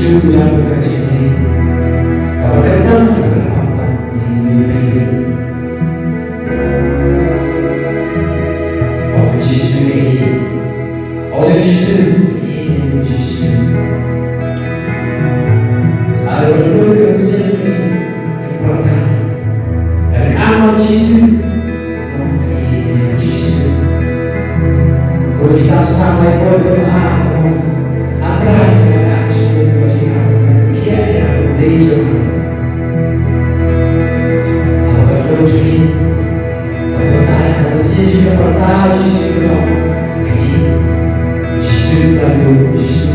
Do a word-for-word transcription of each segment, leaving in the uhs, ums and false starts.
Jisu, jam ka jingim. Kaba kynmaw, kaba kynmaw, kaba kynmaw. O Jisu, o Jisu, o Jisu. Ai ba don ka mynsiem jong ngi. Pyrta. Yn ong, O Jisu. Ong, Jisu. Ko kita sampai ko doa. Apa yang kita achieve ko kita kia ya lejo. Apa ko jui. Apa ko jui. Apa ko jui. Jisu. Jisu.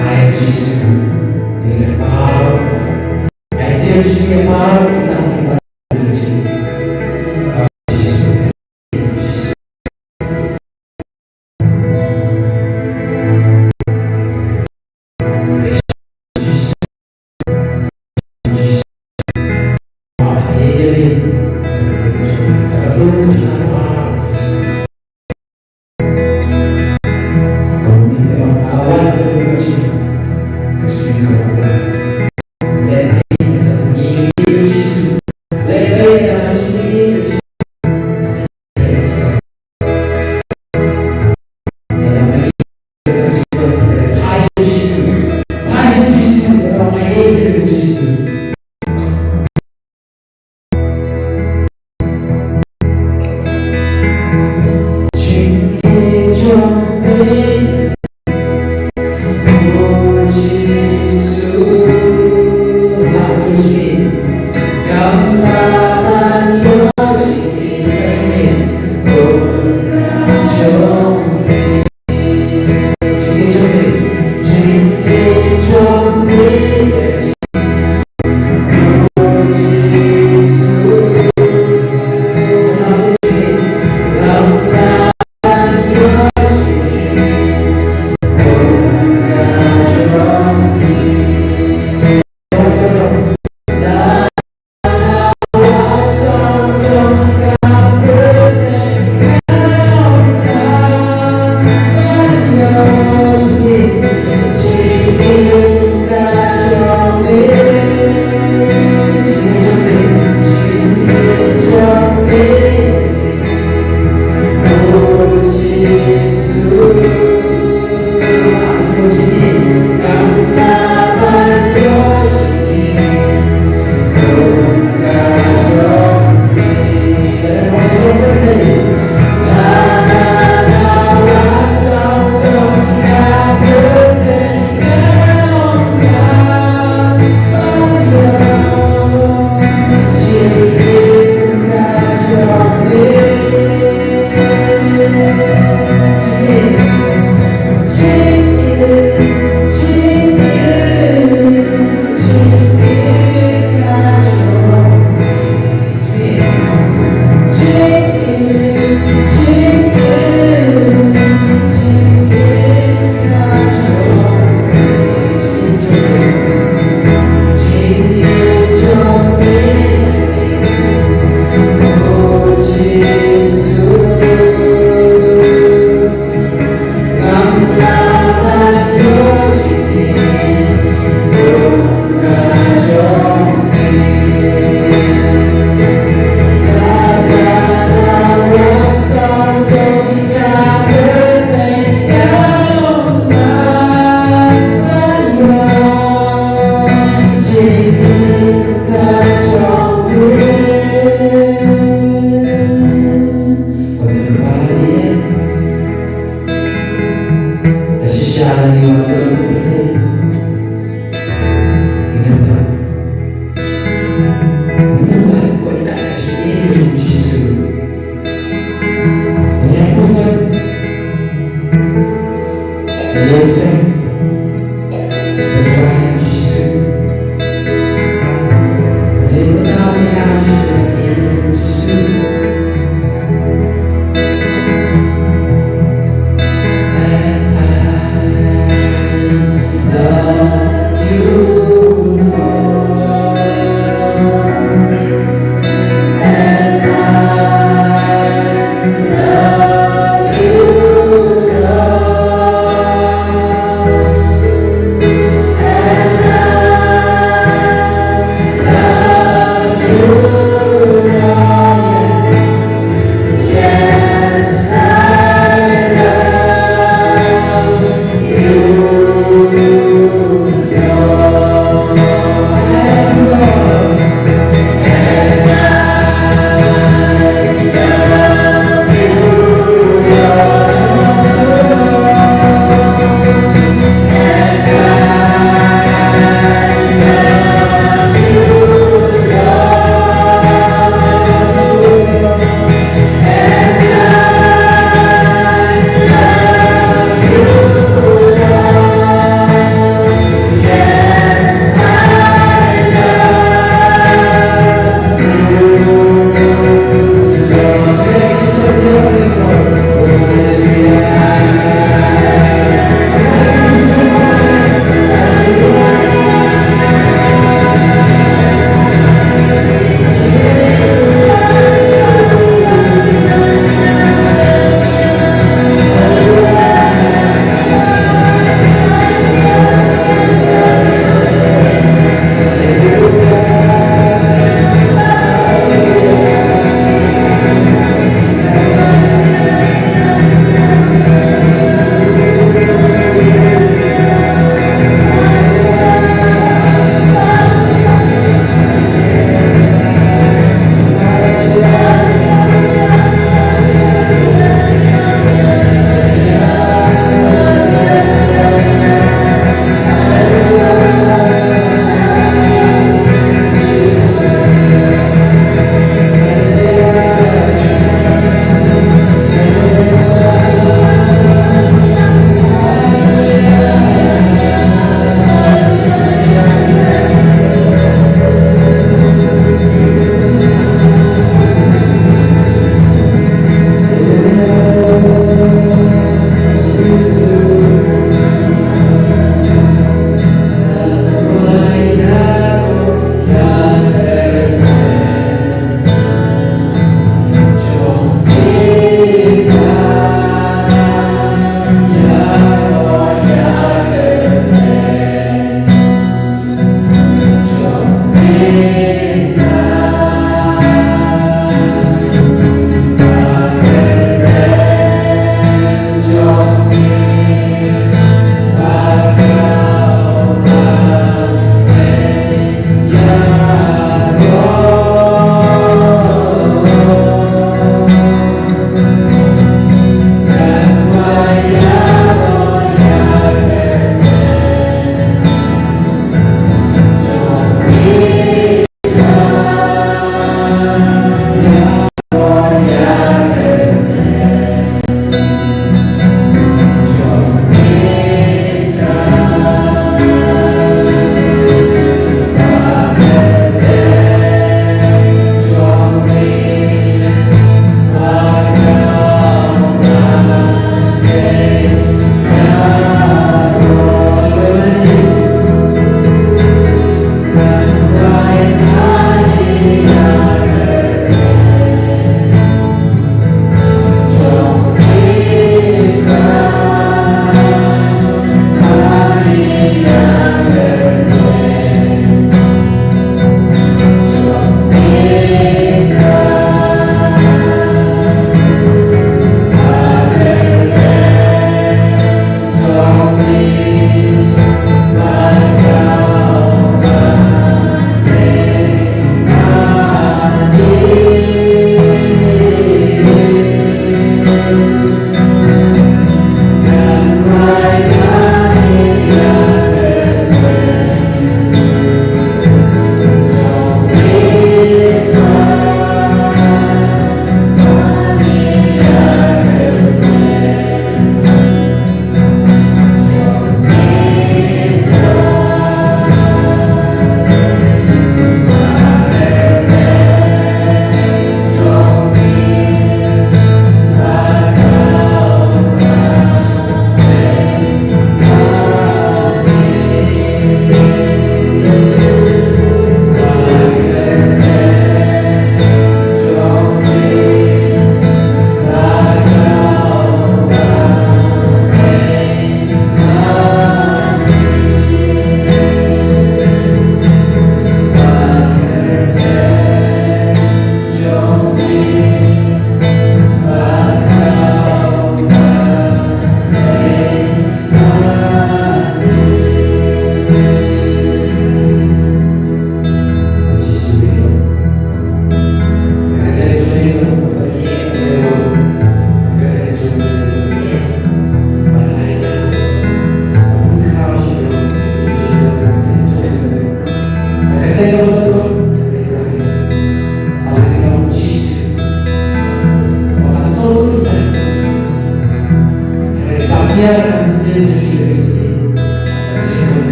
Ai, Jisu, ïa ka power. Ai, Jisu, ïa ka power, kita, kita, Jisu.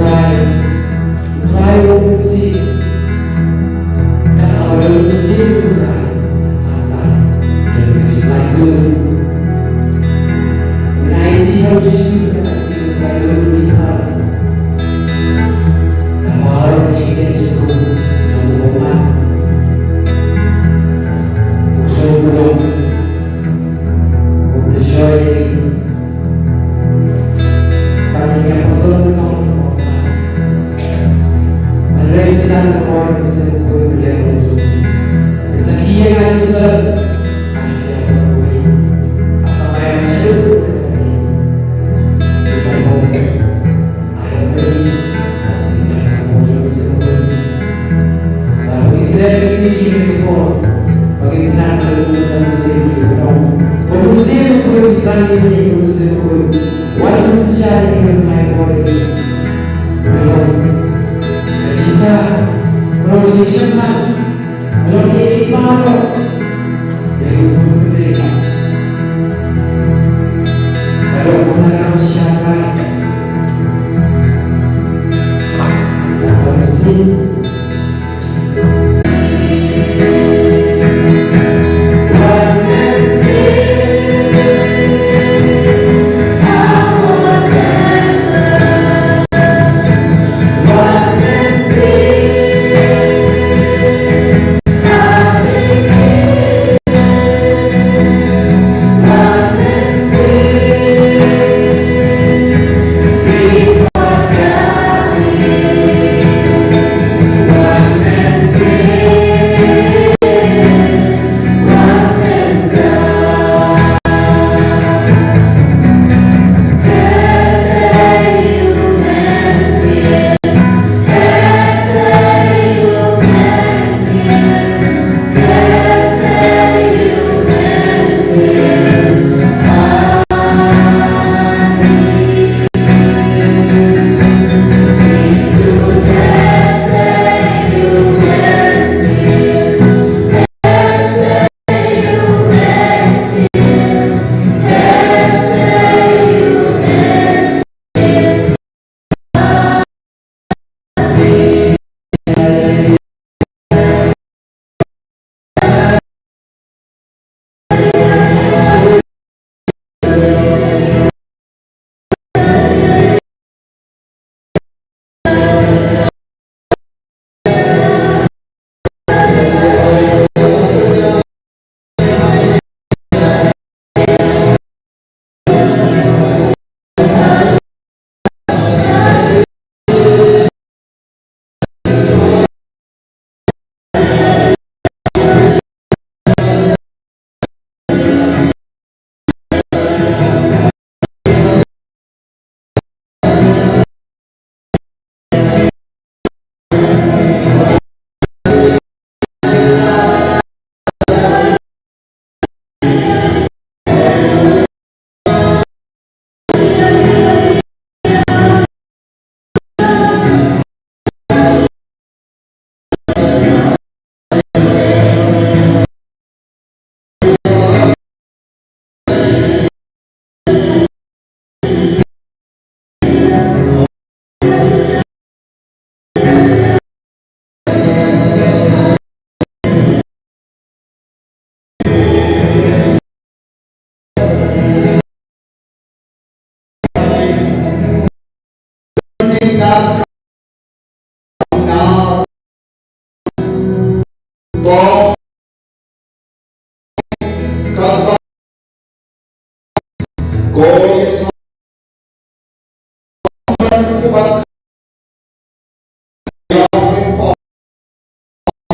Trai, u Trai u ong mynsiem. Kat haba u ong mynsiem u Trai, hangta don ka jinglait dur. Ngin aiti ha u Jisu ïa kata ka sngi u Trai u ong mynsiem. Namar ka jingkit jingkhum jong u Baptist. U Jisu u ong, u Jisu u ong,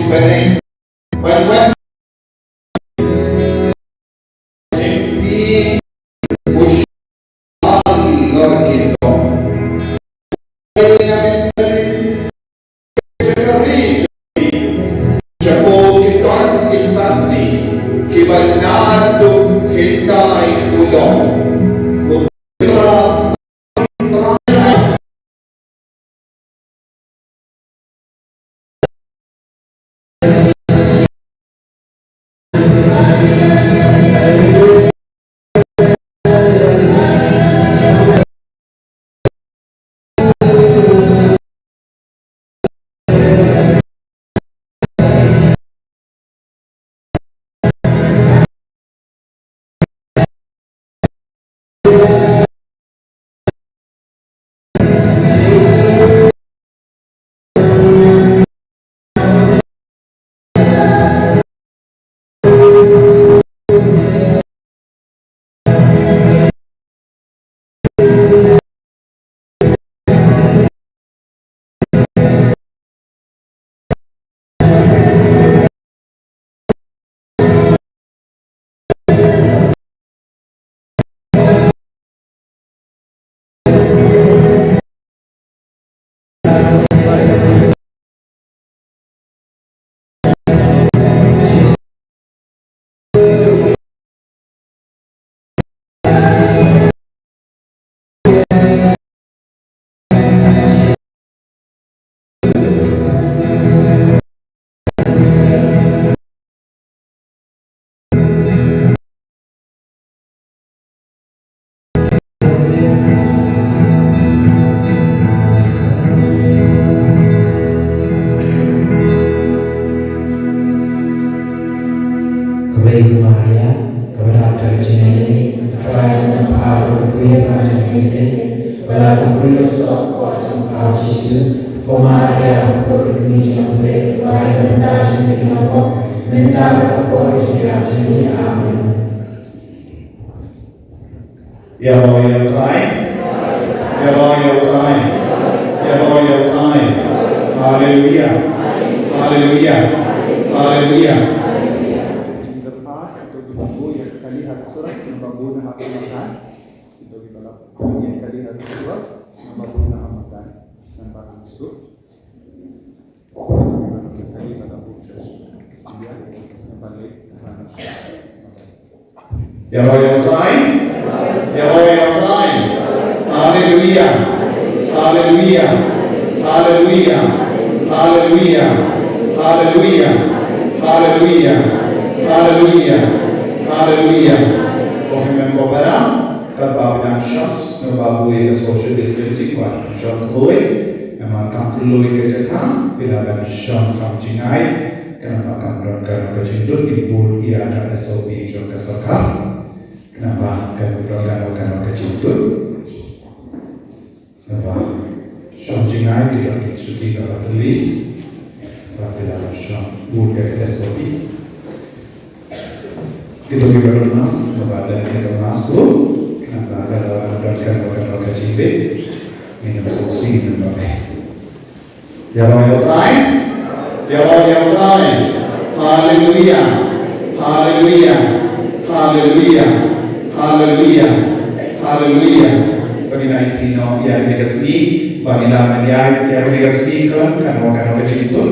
Ban wan jingpyni u shah lor ki doh. Shapoh ki don ki santi kiba naduh hyndai u long. U Trai Kawei ka Maria, kaba dap jong ka jingaiei, ka Trai ka don bha, ka don kuya ba jong ka, ba la kumbul ïa ka soh ka por jong u Kpa Jisu. Ko Maria, ko Kmie jong U Blei, pynpaw ïa ngi mynta ha ka por jong ka jingïap jong ngi. Amen. Ïaroh ïa U Trai. Ïaroh ïa U Trai. Ïaroh ïa U Trai. Haleluia. Haleluia. Haleluia. Kito kiba la bun ïa ka kali ha ka surok, sngewbha bun ha ka madan. Kito kiba la bun ïa ka kali ha ka surok, sngewbha bun ha ka madan. Namar ka suk. Ïaroh ïa U Trai. Ïaroh ïa U Trai. Haleluia. Haleluia. Haleluia. Haleluia. Haleluia. Haleluia. Haleluia. Haleluia. Ko hynmen ko para, katba phi dang shong, sngewbha buh ïa ka social distancing, wat shong khlaiñ. Namar kam khlaiñ ka jaka, phi lah ban shong kham jingai. Khnang ba kan don kano ka jingdon, ngin bud ïa ka S O P jong ka sorkar. Khnang ba kan don kano kano ka jingdon. Sngewbha shong jingai, ki don ki shuki kaba tylli. Ba phi lah ban shong bud ïa ka S O P. Kito kiba don mask, sngewbha don ïa ka mask ruh. Khnang ba lada don kano kano ka jingbit, ngin ym sngewsih, ngin ym beh. Ïaroh ïa U Trai. Ïaroh ïa U Trai. Haleluia. Haleluia. Haleluia. Haleluia. Haleluia. To ngin aiti noh ïa kane ka sngi, ba ngin ïa, ïa kane ka sngi khlem kano kano ka jingtuh,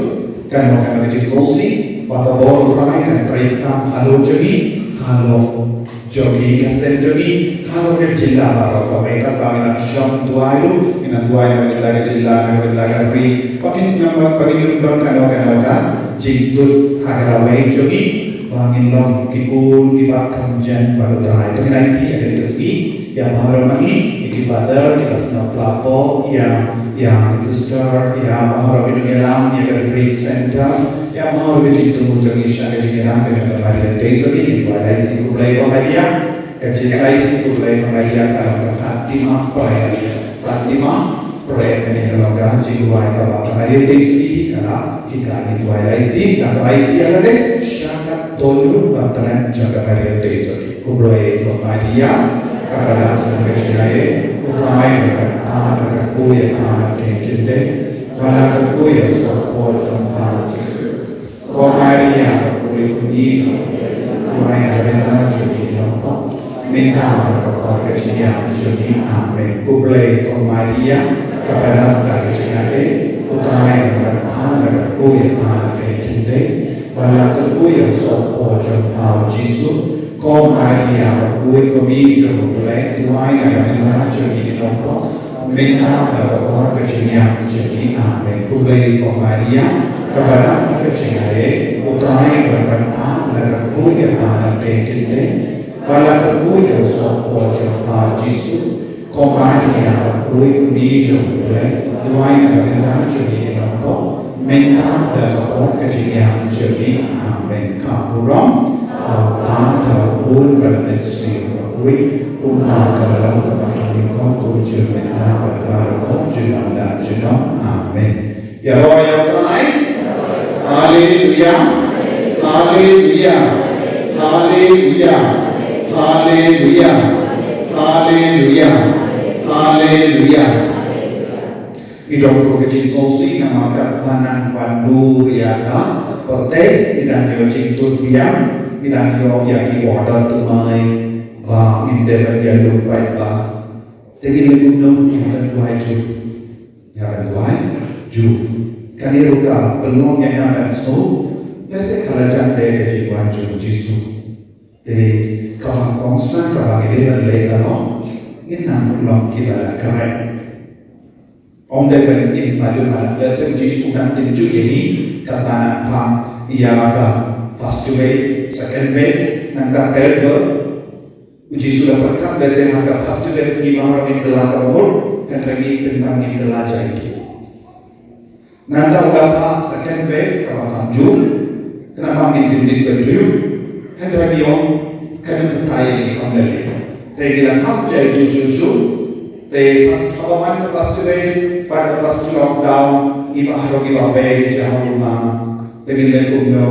kano kano ka jingsngewsih, ba ka bor U Trai kan trei tam halor jong ngi, halor jong ki ïing ki sem jong ngi, halor ka jylla baroh kawei. Katba ngin nang shong duwai ruh, ngin nang duwai na ka bynta ka jylla, na ka bynta ka ri. Ba ngin, ba ngin ym don kano kano ka jingtuh ha ka lawei jong ngi, ba ngin long ki khun kiba kham jan bad U Trai. To ngin aiti ïa kane ka sngi ïa baroh ma ngi, ïa ki father kiba sngewthuh, ïa, ïa ki sister, ïa baroh ki nongïalam ïa ka retreat center, ïa baroh ki jingthmu jong ngi sha ka jingïalang ka jong ka Maria Theisotti. Ngin duwai ïa ka jingkhublei ka Maria. Ka jingkhublei ka Maria ka long ka Fatima prayer. Fatima prayer, kane ka long ka jingduwai kaba ka Maria Theisotti ka la hikai. Ngin duwai ïa ka, ka bai ti ïa lade sha ka tnum bad tnat jong ka Maria Theisotti. Khublei ko Maria, ka la dap ka jingaiei, U Trai u don bad pha, ka kyrkhu ïa pha na pdeng kynthei, bad ka kyrkhu ïa u soh ka por jong pha. Duwai na ka bynta jong ngi ki nongpop, mynta bad ha ka por ka jingïap jong ngi. Amen. Khublei ko Maria, kaba don da ka jingïeit, U Trai u don bad pha, la kyrkhu ïa pha na pdeng ki kynthei, bad la kyrkhu ïa u soh jong pha u Jisu. Ko Maria, kaba kyrkhu ïa pha jong U Blei, duwai na ka bynta jong ngi ki nongpop, mynta bad ha ka por ka jingïap jong ngi. Amen. Khublei ko Maria, kaba don da ka jingïeit, U Trai u don bad pha, la kyrkhu ïa pha na pdeng ki kynthei, bad la kyrkhu ïa u soh jong pha u Jisu. Ko Maria, kaba kyrkhu ïa pha jong U Blei, duwai na ka bynta jong ngi ki nongpop, mynta bad ha ka por ka jingïap jong ngi. Amen. Ka burom ha U Kpa, ha U Khun bad ha U Mynsiem Bakhuid, kumba ka la long, kaba nyngkong, kumjuh mynta bad baroh junom junom. Amen. Ïaroh ïa U Trai. Haleluia. Haleluia. Haleluia. Haleluia. Haleluia. Haleluia. Ngi don ruh ka jingsngewsih namar katba nang ban dur ïa ka pyrthei, ngi dang ïoh jingtut biang, ngi dang ïoh ïa ki order thymmai ba ngin dei ban ïalum paidbah. Te ngin leh kumno? Ngi hap ban duwai ju. Ngi hap ban duwai ju. Kane ruh ka pynlong ïa nga ban sngew, lehse ka la jan dei ka jingwan jong u Jisu. Te kaba kongsan kaba ngi dei ban leh ka long, ngin nang long kiba la kren. Ym dei ban im malu malu. Lehse u Jisu u nang tynjuh ïa ngi katba nang phah ïa ka first wave, second wave, nangta third wave. U Jisu u la pyrkhat, lehse ha ka first wave ngi baroh ngin kylla kaba mut, hynrei ngin pynban ngin kylla jaitbynriew. Nangta u la phah second wave kaba kham jur, khnang ba ngin pynbit bynriew, hynrei ngi ong, ka dei kata ïa ngi kam leh. Te ngi la kham jaitbynriew shuh shuh. Te first, haba man ka first wave bad ka first lockdown, ngi baroh ngi ba beh ngi jia ha rumah. Te ngin leh kumno?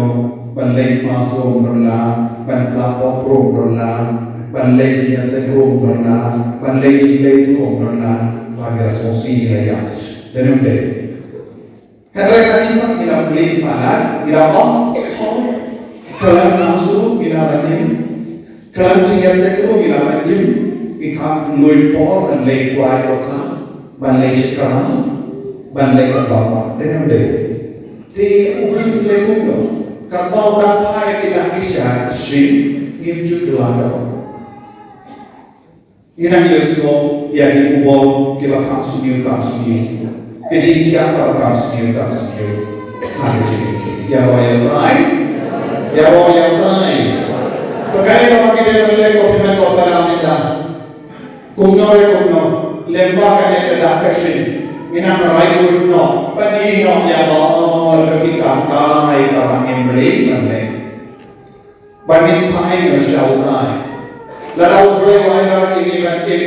Ban leit mass ruh ym don lad, ban pla pop ruh ym don lad, ban leit jingïaseng ruh ym don lad, ban leit jingleit ruh ym don lad. Ba ngi la sngewsih, ngi la ïap. Dei ne ym dei? Hynrei hadien ba ngi la plie palat, ngi la ong, oh, khlem mass ruh ngi la ban im, khlem jingïaseng ruh ngi la ban im, ngi kham lui por ban leit kwai dohkha, ban leit shakri, ban leit kyrpad. Dei ne ym dei? Te U Blei u leh kumno? Katba u dang phah ïa ki dak ki sha shin, ngim ju kylla kaba mut. Ngi nang ïohsngew ïa ki khubor kiba kham sniew kham sniew, ki jingjia kaba kham sniew kham sniew ha ka jingim jong ngi. Ïaroh ïa U Trai. Ïaroh ïa U Trai. Te kaei kaba ngi dei ban leh ko hynmen ko para mynta? Kumno re kumno, lem ba kane ka dak ka shin, ngin nang rai bud noh, pyni noh ïa baroh ki kam kai kaba ngim dei ban leh. Ba ngin phai noh sha U Trai. Lada U Blei u ailad ïa ngi ban im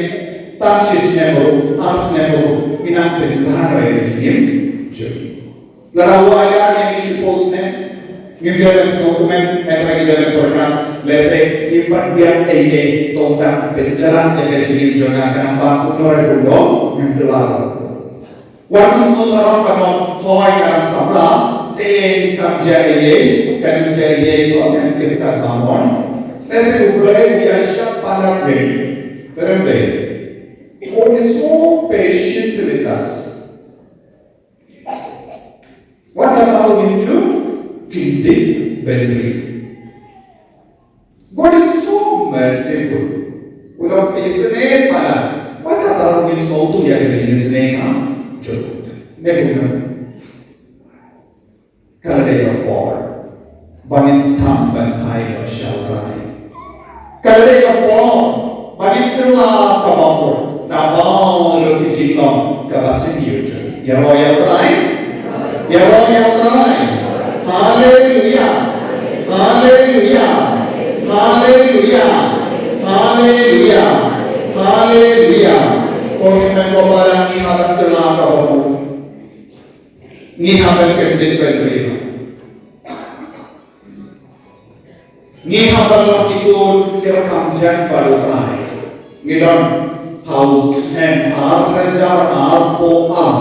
tang shi snem ruh, ar snem ruh, ngin nang pynbha noh ïa ka jingim jong ngi. Lada u ailad ïa ngi shiphew snem, ngim dei ban sngewkmen, hynrei ngi dei ban pyrkhat, lehse ngim pat biang ei ei, to ngin pynjlan ïa ka jingim jong nga, khnang ba kumno re kumno ngin kylla. Wat nym sngewsarong ba, hooid, nga dang samla, te kam jia ei ei, kam jia ei ei, to ngin im katba mon. Lehse U Blei u ïaishah palat ïa ngi. Te ym dei? God is so patient with us. Wat kata ruh ngim ju kyndit bynriew. God is so merciful. U long u isynei palat. Wat kata ruh ngim sngewthuh ïa ka jingisynei ka jong u. Ne kumno? Ka la dei ka por ba ngin sdang ban phai noh sha U Trai. Ka la dei ka por ba ngin kylla kaba mut na baroh ki jinglong kaba sniew jong ngi. Ïaroh ïa U Trai. Ïaroh ïa U Trai. Haleluia. Haleluia. Haleluia. Haleluia. Haleluia. Ko hynmen ko para, ngi hap ban kylla kaba mut. Ngi hap ban kyndit bynriew. Ngi hap ban long ki khun kiba kham jan bad U Trai. Ngi don ha u snem ar hajar arphew ar.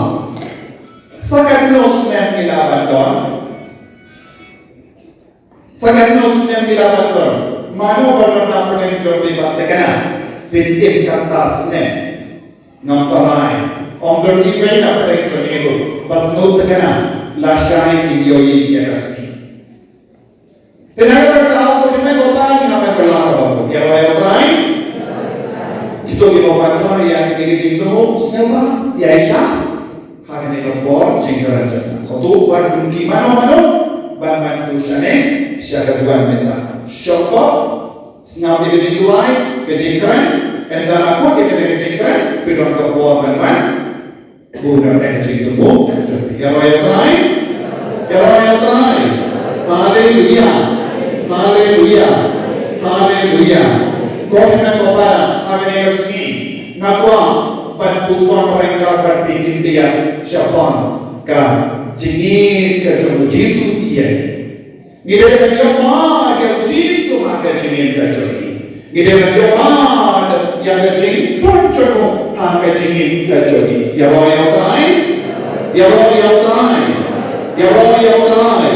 Sa katno snem ngi lah ban don? Sa katno snem ki la ban don? Mano ba don na pdeng jong phi ba thikna? Phin im kata snem. Ngam parai. Ym don iwei na pdeng jong ngi ruh ba sngewthikna lashai kin ïohi ïa ka sngi. Te na kata ka daw ko hynmen ko para ngi hap ban kylla kaba mut. Ïaroh ïa U Trai. Kito kiba wan trai ïa kine ki jingtymmen sngewbha ïaishah ha kane ka por jingkren jong nga. Sngewthuh ban kum ki mano mano ban wan tu shane sha ka duwan mynta. Shongkop, sngap ïa ka jingduwai, ka jingkren, ynda la kut ïa kane ka jingkren, phi don ka por ban wan. Bun na ka jingtymmen ka jong phi. Ïaroh ïa U Trai. Ïaroh ïa U Trai. Haleluya. Haleluya. Haleluya. Ko hynmen ko para, ha kane ka sngi nga kwah ban puson ryngkat bad phi khyndiat shaphang ka jingïeit ka jong U Jisu ïa. Ngi dei ban ïohmad ïa U Jisu ha ka jingim ka jong ngi. Ngi dei ban ïohmad ïa ka jingpynjot ha ka jingim ka jong ngi. Ïaroh ïa U Trai. Ïaroh ïa U Trai. Ïaroh ïa U Trai.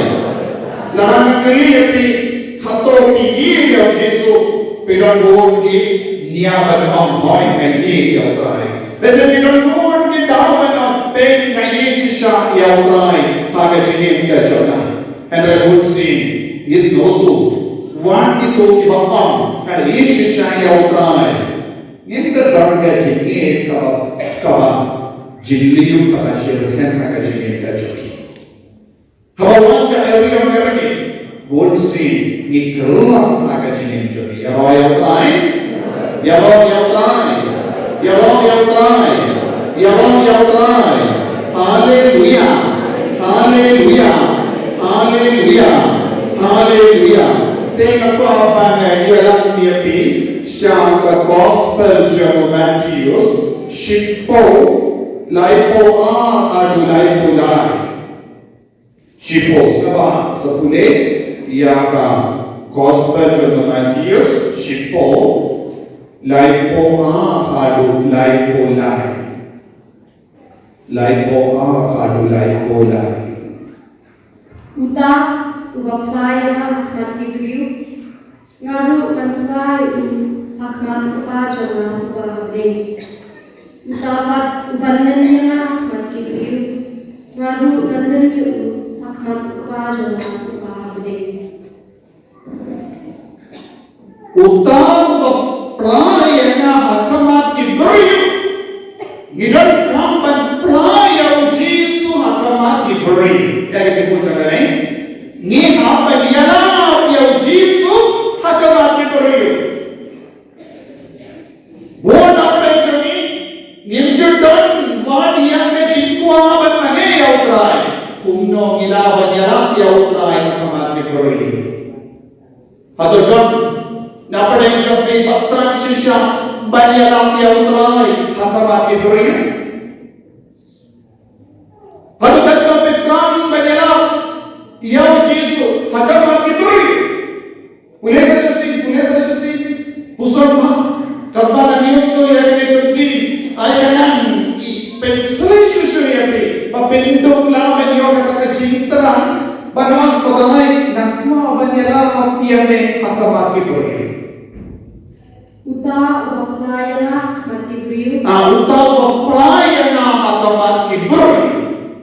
Lada nga kylli ïa phi, hato phi ïeit ïa U Jisu? Phi don bun ki nia ban ong, hooid nga ïeit ïa U Trai. Lehse phi don bun ki daw ban ong, peit nga ïeit shisha ïa U Trai ha ka jingim ka jong nga. Hynrei bunsien ngi sngewthuh, wat kito kiba ong nga ïeit shisha ïa U Trai, ngin da don ka jingïeit kaba, kaba jylliew, kaba shitrhem ha ka jingïeit ka jong ngi. Haba wan ka eri ïa ka eri, bunsien ngi kyllon ha ka jingïeit jong ngi. Ïaroh ïa U Trai. Ïaroh ïa U Trai. Ïaroh ïa U Trai. Ïaroh ïa U Trai. Haleluya. Haleluya. Haleluya. Haleluya. Te nga kwah ban ïalam ïa phi sha ka gospel jong u Mathaios, shiphew, laiphew ar haduh laiphew lai. Shiphew, sngewbha sa pule ïa ka gospel jong u Mathaios, shiphew, laiphew ar haduh laiphew lai. Laiphew ar haduh laiphew lai. Uta uba phla ïa nga ha khmat ki briew, nga ruh ngan phla ïa u ha khmat u Kpa jong nga uba ha bneng. Uta pat uba len ïa nga ha khmat ki briew, nga ruh ngan len ïa u ha khmat u Kpa jong nga uba ha bneng. Uta uba phla ïa nga ha khmat ki briew. Ngi donkam ban phla ïa U Jisu ha khmat ki briew. Ïa ka jingpynjot kane, ngi hap ban ïalap ïa U Jisu ha khmat ki briew. Bun na pdeng jong ngi ngim ju don wat ïa ka jingkwah ban mane ïa U Trai. Kumno ngi lah ban ïalap ïa U Trai ha khmat ki briew? Hato don na pdeng jong phi ba thrang shisha ban ïalap ïa U Trai ha khmat ki briew? Haduh katno phi thrang ban ïalap ïa U Jisu ha khmat ki briew? Pule sa shisien, pule sa shisien. Puson bha. Katba nang ïohsngew ïa kane ka ktien, ai ka nang i pynshlei shuh shuh ïa phi ba phin dup lah ban ïoh kata ka jingthrang ban ong, Ko Trai, nga kwah ban ïalap ïa me ha khmat ki briew. Uta uba phla ïa nga ha khmat ki briew. Ah, uta uba phla ïa nga ha khmat ki briew.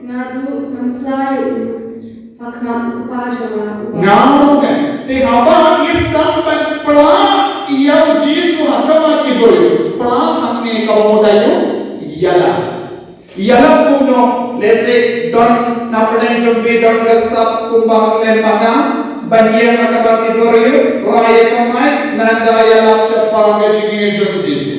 Nga ruh ngan phla ïa u ha khmat u Kpa jong nga uba. Nga ruh ngan. Te haba ngi sdang ban phla ïa U Jisu ha khmat ki briew, phla hangne kaba mut aïu? Ïalap. Ïalap kumno? Lehse don na pdeng jong phi don ka sap kumba ong lem ba nga ban ïeng ha khmat ki briew, rai ïa ka mic, nangta ïalap shaphang ka jingïeit jong U Jisu.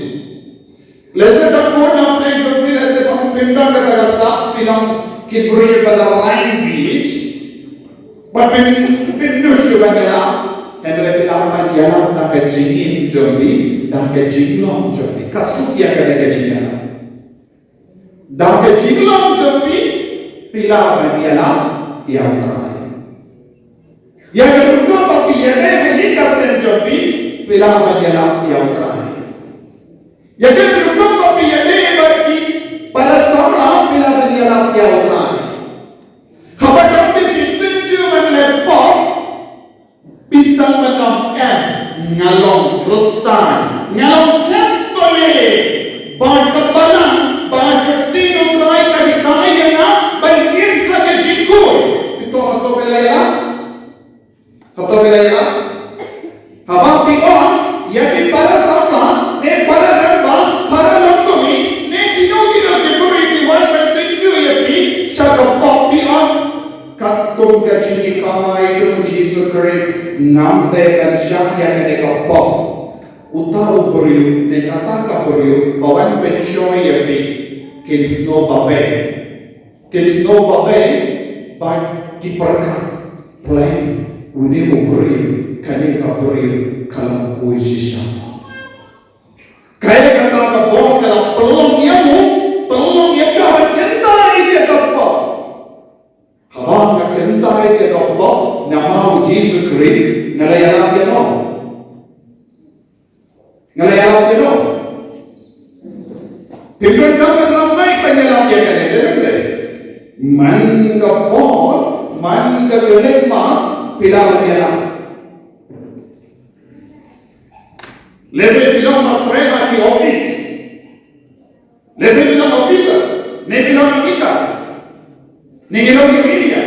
Lehse don bun na pdeng jong phi, lehse phin don kata ka sap, phi long ki briew ba la rang beit, ba phin, phin duh shuh ban ïalap. Hynrei phi lah ban ïalap da ka jingim jong phi, da ka jinglong jong phi. Ka suk ïa ka da ka jingïalap. Da ka jinglong jong phi, phi lah ban ïalap ïa U Trai. Ïa ka rukom ba phi ïadei ha ïing ha sem jong phi, phi lah ban ïalap ïa U Trai. Ïa ka rukom ba phi ïadei bad ki para samla, phi lah ban ïalap ïa U Trai. Haba don ka jingtynjuh ban leh pop, Haba phi ong ïa ki para samla ne para rangbah, para longkmie ne kino kino ki briew ki wan ban tynjuh ïa phi sha ka pop, phi ong, katkum ka jinghikai jong u Jisu Khrist ngam dei ban shah ïa kane ka pop. Uta u briew ne kata ka briew ba wan pynshoi ïa phi kin sngew babe. Kin sngew babe bad ki pyrkhat, pleng une u briew, kane ka briew ka long khuid shisha. Kaei kata ka bor ka la pynlong ïa u, pynlong ïa ka ban kyntait ïa ka pop. Haba ka kyntait ïa ka pop namar u Jisu Khrist, nga la ïalap ïa no? Nga la ïalap ïa no? Phim donkam ban ram mic ban ïalap ïa kane, dei ne em dei? Man ka por, man ka khyllipmat, phi lah ban ïalap. Lehse phi long mat trei ha ki office. Lehse phi long officer, ne phi long nonghikai, ne ngi long ki media,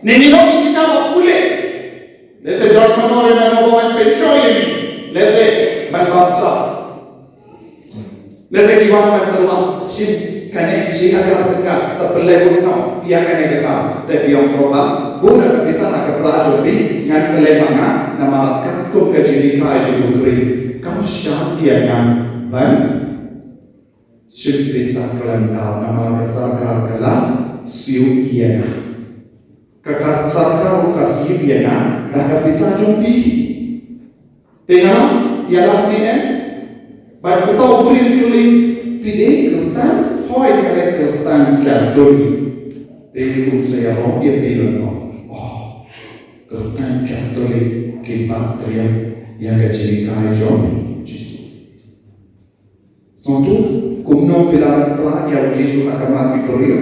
ne ngi long ki kynja ba pule. Lehse don mano re mano ba wan pynshoi ïa ngi. Lehse ban bam sap. Lehse ki wan ban tyrwa, shim kane shi hajar tyngka, te pynleit kut noh ïa kane ka kam. Te phi ong, Kpa, bun na ka pisa ha ka pla jong phi, ngan sa leh ma nga, namar katkum ka jinghikai jong u Khrist kam shah ïa nga ban shim pisa khlem daw namar ka sorkar ka la siew ïa nga. Ka, ka sorkar ruh ka siew ïa nga da ka pisa jong phi. Te nga la ïalap ne em? Bad uta u briew u kylli, phi dei Khristan? Hooid, nga dei Khristan Katholik. Te un sa ïaroh ïa phi ban ong, oh, Khristan Katholik kim pat trei ïa ka jinghikai jong Jisu. Sngewthuh, kumno phi lah ban pla ïa u Jisu ha khmat ki briew?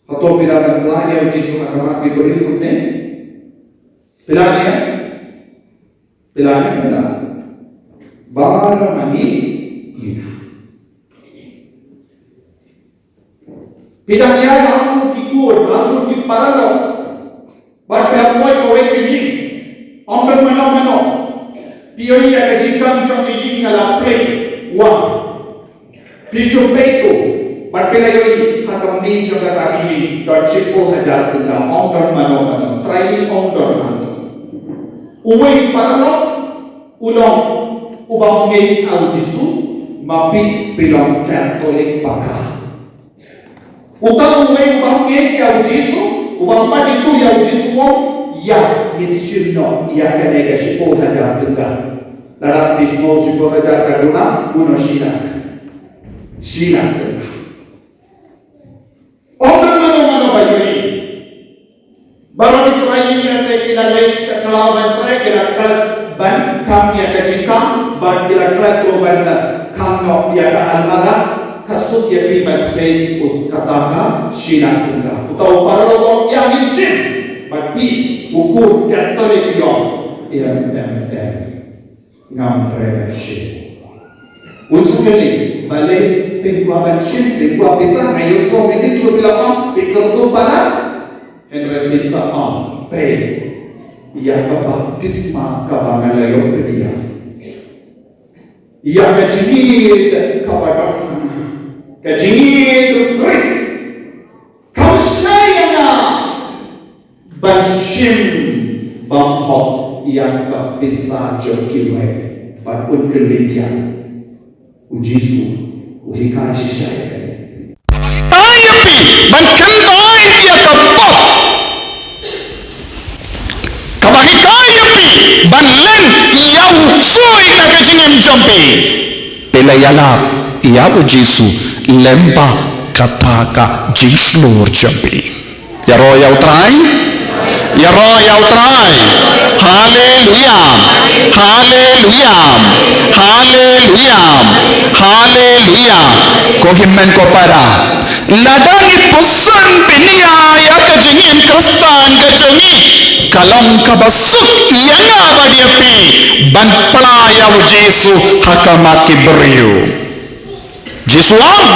Hato phi lah ban pla ïa u Jisu ha khmat ki briew kumne? Phi lah ne? Phi lah ne, phi lah? Ba ma ngi ïa. Phi dang ïaid ha arngut ki kur, ha arngut ki paralok. Bad phi la poi kawei ka ïing. Ym don mano mano. Phi ïohi ïa ka jingkam jong ka ïing ka la plie. Wah. Phi shu peit to. Bad phi la ïohi ha ka mynsiem jong kata ka ïing don shiphew hajar tyngka. Ym don mano mano. Trai ïing ym don hangto. Uwei u paralok u long u bym ngeit ha u Jisu, ma phi phi long Katholik paka. Uta uwei u bym ngeit ïa u Jisu, u bym pat ïathuh ïa u Jisu, u ong, ïa, ngin shim noh ïa kane ka shiphew hajar tyngka. Lada phi sngew shiphew hajar ka duna, buh noh shi lak. Shi lak tyngka. Ym don mano mano ba ïohi. Baroh ki trai ïing lehse ki la leit sha khlaw ban trei, ki la klet ban khang ïa ka jingkam, bad ki la klet ruh ban khang noh ïa ka almara, ka suk ïa phi ban sei, u, kata ka shi lak tyngka. Uta u paralok u ong, ïa, ngin shim. Bad phi, u kur Katholik, u ong, em, em, em. Ngam treh ban shim. Un sa kylli, balei phin kwah ban shim, phin kwah pisa? Nga ïohsngew mynta ruh phi la ong phin kyrkhu palat. Hynrei phin sa ong, peit ïa ka baptisma kaba nga la ïoh pdiang, ïa ka jingïeit kaba don ha nga, ka jingïeit u Khrist. Kam shai ïa nga ban shim bymhok ïa ka pisa jong kiwei. Bad un kylli biang. U Jisu u hikai shisha ïa kane. Hikai ïa phi ban kyntait ïa ka pop. Kaba hikai ïa phi ban len ïa u ksuid na ka jingim jong phi. Phi la ïalap ïa u Jisu lem bad kata ka jingshlur jong phi. Ïaroh ïa u Trai. Ïaroh ïa u Trai. Haleluia. Haleluia. Haleluia. Haleluia. Ko hynmen ko para, lada ngi pyrshang bniah ïa ka jingim Khristan ka jong ngi, ka long kaba suk ïa nga bad ïa phi ban pla ïa u Jisu ha khmat ki briew. Jisu ong,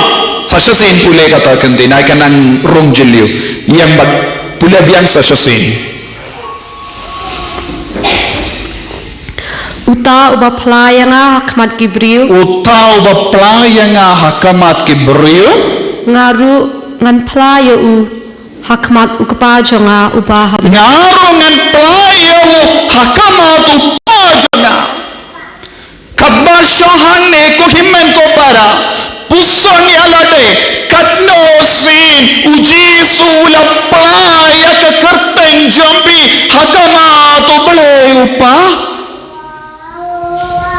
sa shisien pule kata ka container, ka nang rung jylliew. Ïeng bad pule biang sa shisien. Uta uba phla ïa nga ha khmat ki briew. Uta uba phla ïa nga ha khmat ki briew. Nga ruh ngan phla ïa u ha khmat u Kpa jong nga uba ha. Nga ruh ngan phla ïa u ha khmat u Kpa jong nga. Katba shong hangne ko hynmen ko para, puson ïa lade, katno sien u Jisu u la phla ïa ka kyrteng jong phi ha khmat u Blei u Kpa.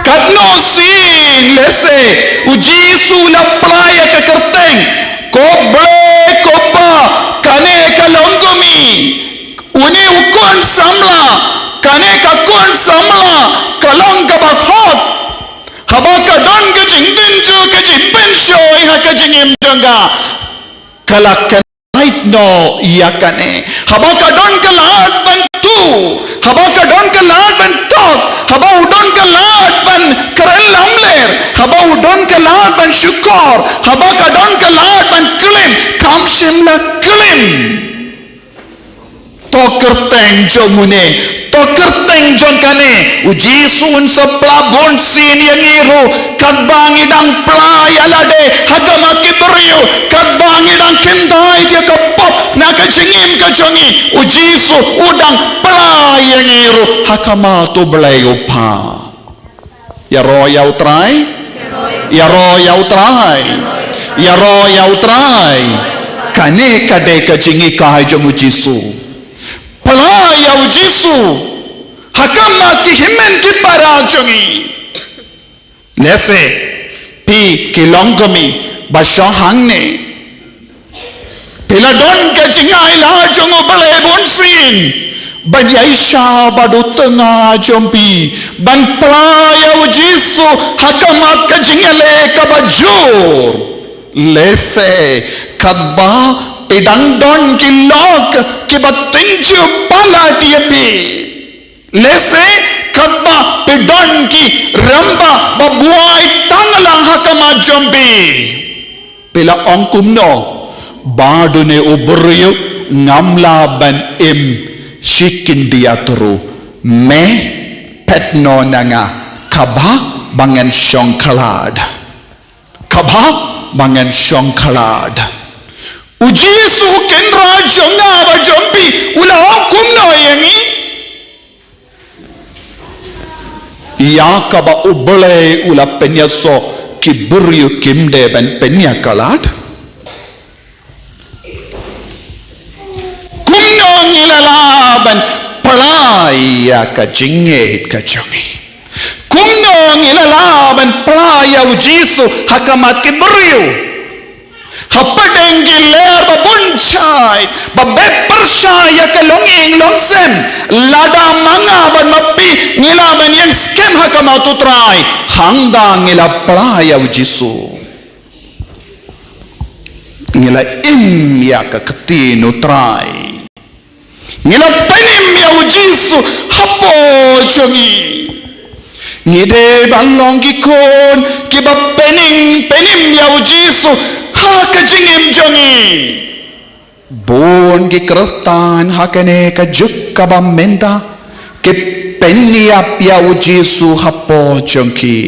Katno sien lehse u Jisu u la phla ïa ka kyrteng, ko Blei ko Kpa, kane ka long kmie. Une u khun samla, kane ka khun samla, ka long kaba hok. Haba ka don ka jingdon jong ka jingpynshoi ha ka jingim jong ka, ka la kyntait noh ïa kane. Haba ka don ka lad ban tuh, haba ka don ka lad ban tok, haba u don ka lad ban kren lamler, haba u don ka lad ban shukor, haba ka don ka lad ban klim, kam shym la klim. To kyrteng jong une, to kyrteng jong kane, u Jisu un sa phla bun sien ïa ngi ruh, katba ngi dang phla ïa lade ha khmat ki briew, katba ngi dang kyntait ïa ka pop na ka jingim ka jong ngi, u Jisu u dang phla ïa ngi ruh ha khmat u Blei u Kpa. Ïaroh ïa u Trai. Ïaroh ïa u Trai. Ïaroh ïa u Trai. Kane ka dei ka jinghikai jong u Jisu. Phla ïa u Jisu ha khmat ki hynmen ki para jong ngi. Lehse phi ki longkmie ba shong hangne. Phi la don ka jingai la jong u Blei bun sien ban ïaishah bad u tnga jong phi, ban phla ïa u Jisu ha khmat ka jingïaleh kaba jur. Lehse katba phi dang don ki lok kiba tynjuh palat ïa phi. Lehse katba phi don ki rangbah ba buaid tang lang ha khmat jong phi. Phi la ong kumno, bad une u briew ngam lah ban im shi khyndiat ruh, me phet noh na nga, kaba ba ngan shong khlad. Kaba ba ngan shong khlad. U Jisu u kynrad jong nga bad jong phi u la ong kumno ïa ngi? Ïa kaba u Blei u la pynïasoh ki briew kim dei ban pynïakhlad. Kumno ngi la lah ban phla ïa ka jingngeit ka jong ngi? Kumno ngi la lah ban phla ïa u Jisu ha khmat ki briew? Hapdeng ki lyer ba bun jait ba beh pyrshah ïa ka longïing longsem, lada ma nga bad ma phi ngi lah ban ïeng skhem ha khmat u Trai, hangta ngi la phla ïa u Jisu. Ngi la im ïa ka ktien u Trai. Ngi la pynim ïa u Jisu hapoh jong ngi. Ngi dei ban long ki khun kiba pynim, pynim ïa u Jisu ha ka jingim jong ngi. Bun ki Khristan ha kane ka juk kaba mynta ki pynïap ïa u Jisu hapoh jong ki.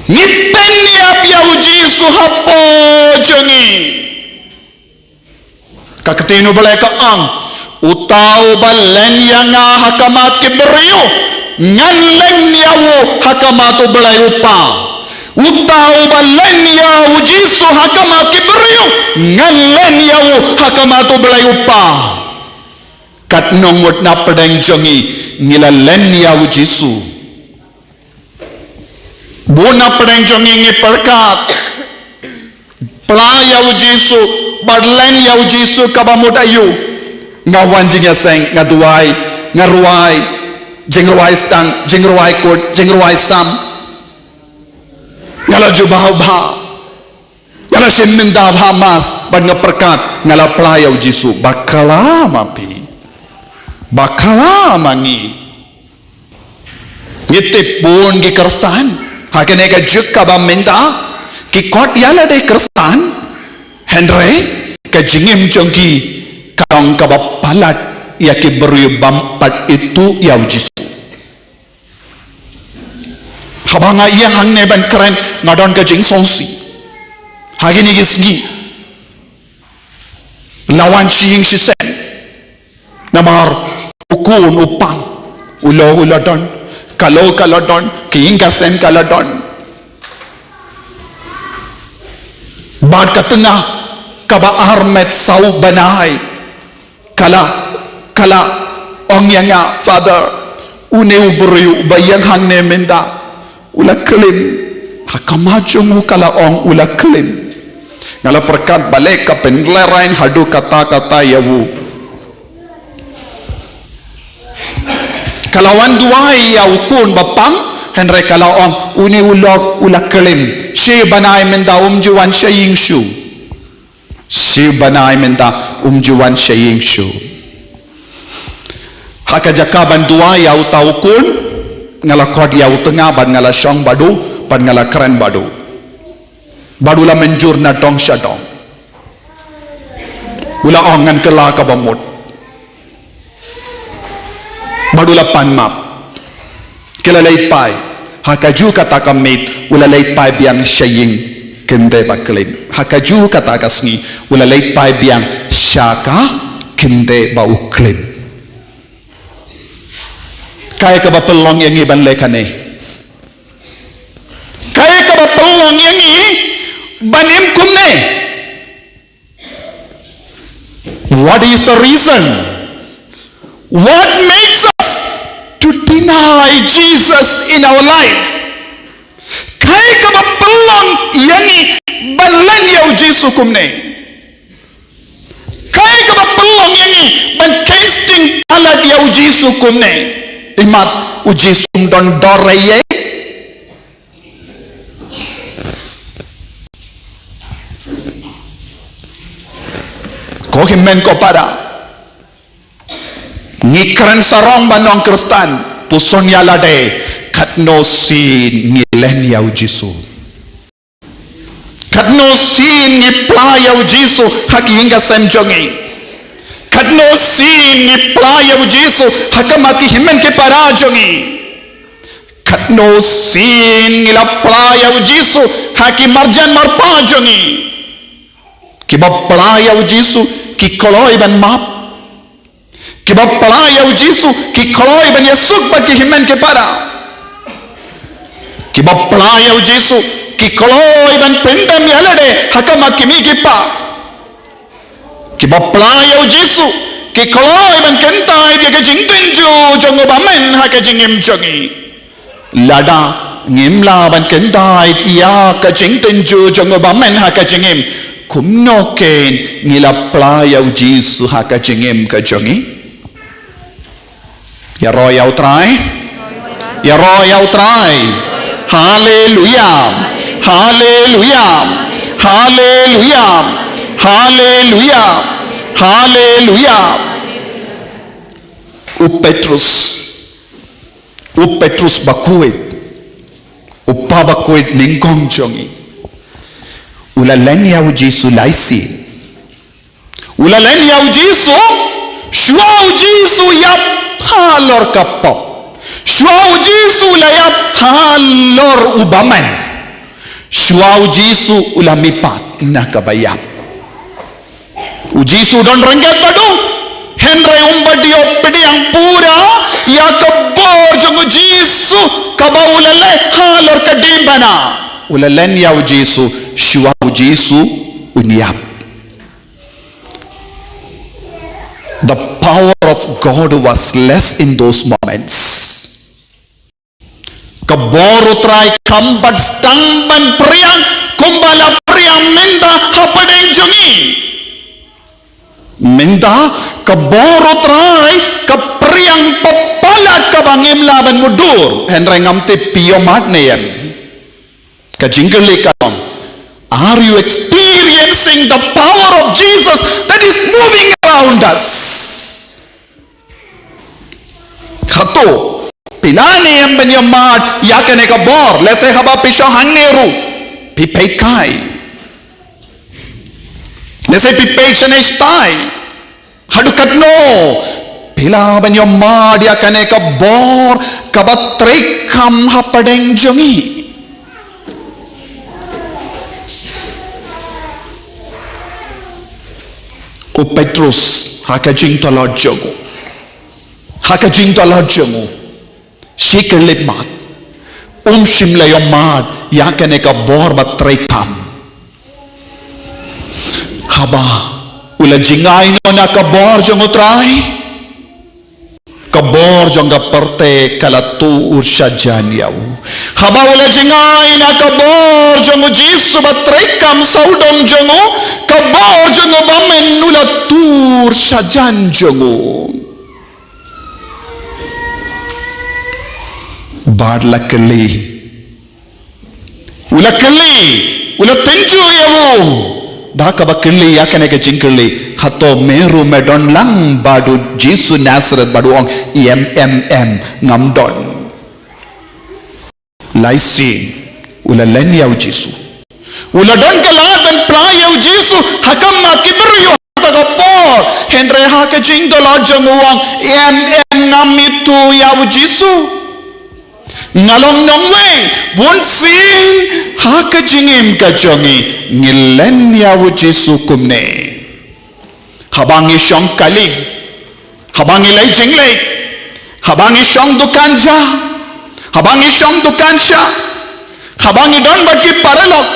Ngi pynïap ïa u Jisu hapoh jong ngi. Ka ktien u Blei ka ong, uta uba len ïa nga ha khmat ki briew, ngan len ïa u ha khmat u Blei u Kpa. Uta uba len ïa u Jisu ha khmat ki briew, ngan len ïa u ha khmat u Blei u Kpa. Katno ngut na pdeng jong ngi ngi la len ïa u Jisu? Bun na pdeng jong ngi ngi pyrkhat, phla ïa u Jisu bad len ïa u Jisu kaba mut aïu? Nga wan jingïaseng, nga duwai, nga rwai, jingrwai sdang, jingrwai kut, jingrwai sam. Nga la ju bha bha. Nga la shim mynta bha mass bad nga pyrkhat nga la phla ïa u Jisu. Bakla ma phi, bakla ma ngi. Ngi tip bun ki Khristan ha kane ka juk kaba mynta ki khot ïa lade Khristan, hynrei ka jingim jong ki ka long kaba palat ïa ki briew bym pat ithuh ïa u Jisu. Haba nga ïeng hangne ban kren, nga don ka jingsngewsih. Ha kine ki sngi la wan shi ïing shi sem. Namar u khun u pang, u law u la don, ka law ka la don, ka ïing ka sem ka la don. Bad ka tnga kaba armet saw bnai, ka la, ka la ong ïa nga, Father, une u briew ba ïeng hangne mynta u la klim. Ha khmat jong u ka la ong u la klim. Nga la pyrkhat balei ka pynlehraiñ haduh katta katta ïa u. Ka la wan duwai ïa u khun ba pang, hynrei ka la ong une u lok u la klim. Shi bnai mynta um ju wan sha ïing shuh. Shi bnai mynta um ju wan sha ïing shuh. Ha ka jaka ban duwai ïa uta u khun, nga la khot ïa u tnga bad nga la shong bad u, bad nga la kren bad u. Bad u la mynjur na dong sha dong. U la ong ngan kylla kaba mut. Bad u la pan map. Ki la leit phai. Ha kajuh kata ka miet u la leit phai biang sha ïing kynthei ba klim. Ha kajuh kata ka sngi u la leit phai biang sha ka kynthei ba u klim. Kaei kaba pynlong ïa ngi ban leh kane? Kaei kaba pynlong ïa ngi ban im kumne? What is the reason? What makes us to deny Jesus in our life? Kaei kaba pynlong ïa ngi ban len ïa u Jisu kumne? Kaei kaba pynlong ïa ngi ban kheiñ sting palat ïa u Jisu kumne? Imat u Jisu um don dor ïa ngi. Ko hynmen ko para, ngi kren sarong ba nong Khristan, puson ïa lade, katno sien ngi len ïa u Jisu. Katno sien ngi pla ïa u Jisu ha ki ïing ka sem jong ngi. Katno sien ngi pla ïa u Jisu ha khmat ki hynmen ki para jong ngi. Katno sien ngi la pla ïa u Jisu ha ki marjan marpa jong ngi. Kiba pla ïa u Jisu ki kloi ban map. Kiba pla ïa u Jisu ki kloi ban ïasuk bad ki hynmen ki para. Kiba pla ïa u Jisu ki kloi ban pyndem ïa lade ha khmat ki mei ki pa. Kiba pla ïa u Jisu ki kloi ban kyntait ïa ka jingtynjuh jong u bymman ha ka jingim jong ngi. Lada ngim lah ban kyntait ïa ka jingtynjuh jong u bymman ha ka jingim, kumno kein ngi la pla ïa u Jisu ha ka jingim ka jong ngi? Ïaroh ïa u Trai. Ïaroh ïa u Trai. Haleluia. Haleluia. Haleluia. Haleluia. Haleluia. U Petrus. U Petrus bakhuid. U pa bakhuid nyngkong jong ngi. U la len ïa u Jisu lai sien. U la len ïa u Jisu, shuwa u Jisu ïap halor ka pop. Shuwa u Jisu la ïap halor u bymman. Shuwa u Jisu u la mihpat na kaba ïap. U Jisu u don ryngkat bad u. Hynrei um pat ïoh pdiang pura ïa ka bor jong u Jisu kaba u la leh halor ka diengphna. U la len ïa u Jisu, shuwa u Jisu un ïap. The power of God was less in those moments. Ka bor u Trai kam pat sdang ban phriang kumba la phriang mynta hapdeng jong ngi. Mynta ka bor u Trai ka phriang palat kaba ngim lah ban mutdur. Hynrei ngam tip phi ïoh mad ne em. Ka jingkylli ka long, are you experiencing the power of Jesus that is moving around us? Hato phi lah ne em ban ïoh mad ïa kane ka bor? Lehse haba phi shong hangne ruh phi peit kai. Lehse phi peit shane shatai. Haduh katno Phi lah ban ïohmad ïa kane ka bor kaba treikam hapdeng jong ngi. U Petrus, ha ka jingtlot jong u. Ha ka jingtlot jong u. Shi khyllipmat. Um shym la ïohmad ïa kane ka bor ba treikam. Haba u la jngai noh na ka bor jong U Trai, ka bor jong ka pyrthei ka la tur shajan ïa u. Haba u la jngai na ka bor jong U Jisu ba treikam sawdong jong u, ka bor jong u ba men u la tur shajan jong u. Bad la kylli. U la kylli, u la tynjuh ïa u. Da kaba kylli ïa kane ka jingkylli. Hato me ruh me don lang bad U Jisu Nazareth? Bad u ong, em, em, em, ngam don. Lai sien, u la len ïa U Jisu. U la don ka lad ban phla ïa U Jisu, ha khmat ki briew ha kata ka por. Hynrei ha ka jingtlot jong u u ong, em, em, ngam ithuh ïa U Jisu. Nga long nongwei, bunsien ha ka jingim ka jong ngi, ngi len ïa U Jisu kumne. Haba ngi shong kali, haba ngi leit jingleit, haba ngi shong dukan ja, haba ngi shong dukan sha, haba ngi don bad ki paralok,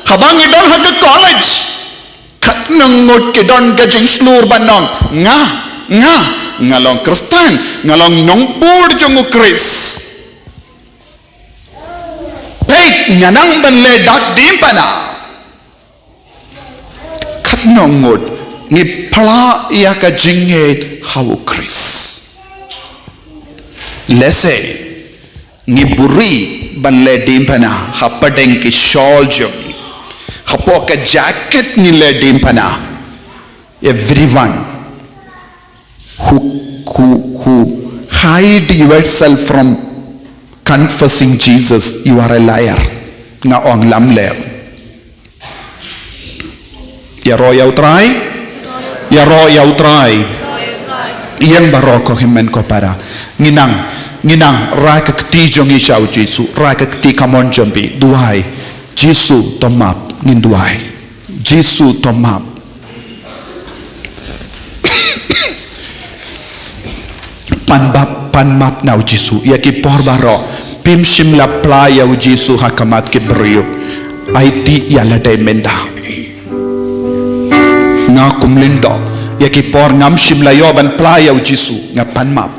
haba ngi don ha ka college, katno ngut ki don ka jingshlur ban ong, nga, nga, nga long Khristan, nga long nongbud jong U Khrist. Peit, nga nang ban leh dak diengphna. Katno ngut ngi phla ïa ka jingngeit ha U Khrist. Lehse ngi buhrieh ban leh diengphna hapdeng ki shawl jong ngi. Hapoh ka jacket ngi leh diengphna. Everyone who, who, who hide yourself from confessing Jesus, you are a liar. Nga ong lamler. Ïaroh ïa U Trai. Ïaroh ïa U Trai. Ïeng baroh ko hynmen ko para. Ngi nang, ngi nang rai ka kti jong ngi sha U Jisu, rai ka kti kamon jong phi. Duwai. Jisu to map, ngin duwai. Jisu to map. Pan map, pan map na U Jisu ïa ki por baroh phim shym la phla ïa U Jisu ha khmat ki briew. Aiti ïa lade mynta. Nga kum Lyngdoh, ïa ki por ngam shym la ïoh ban phla ïa U Jisu, nga pan map.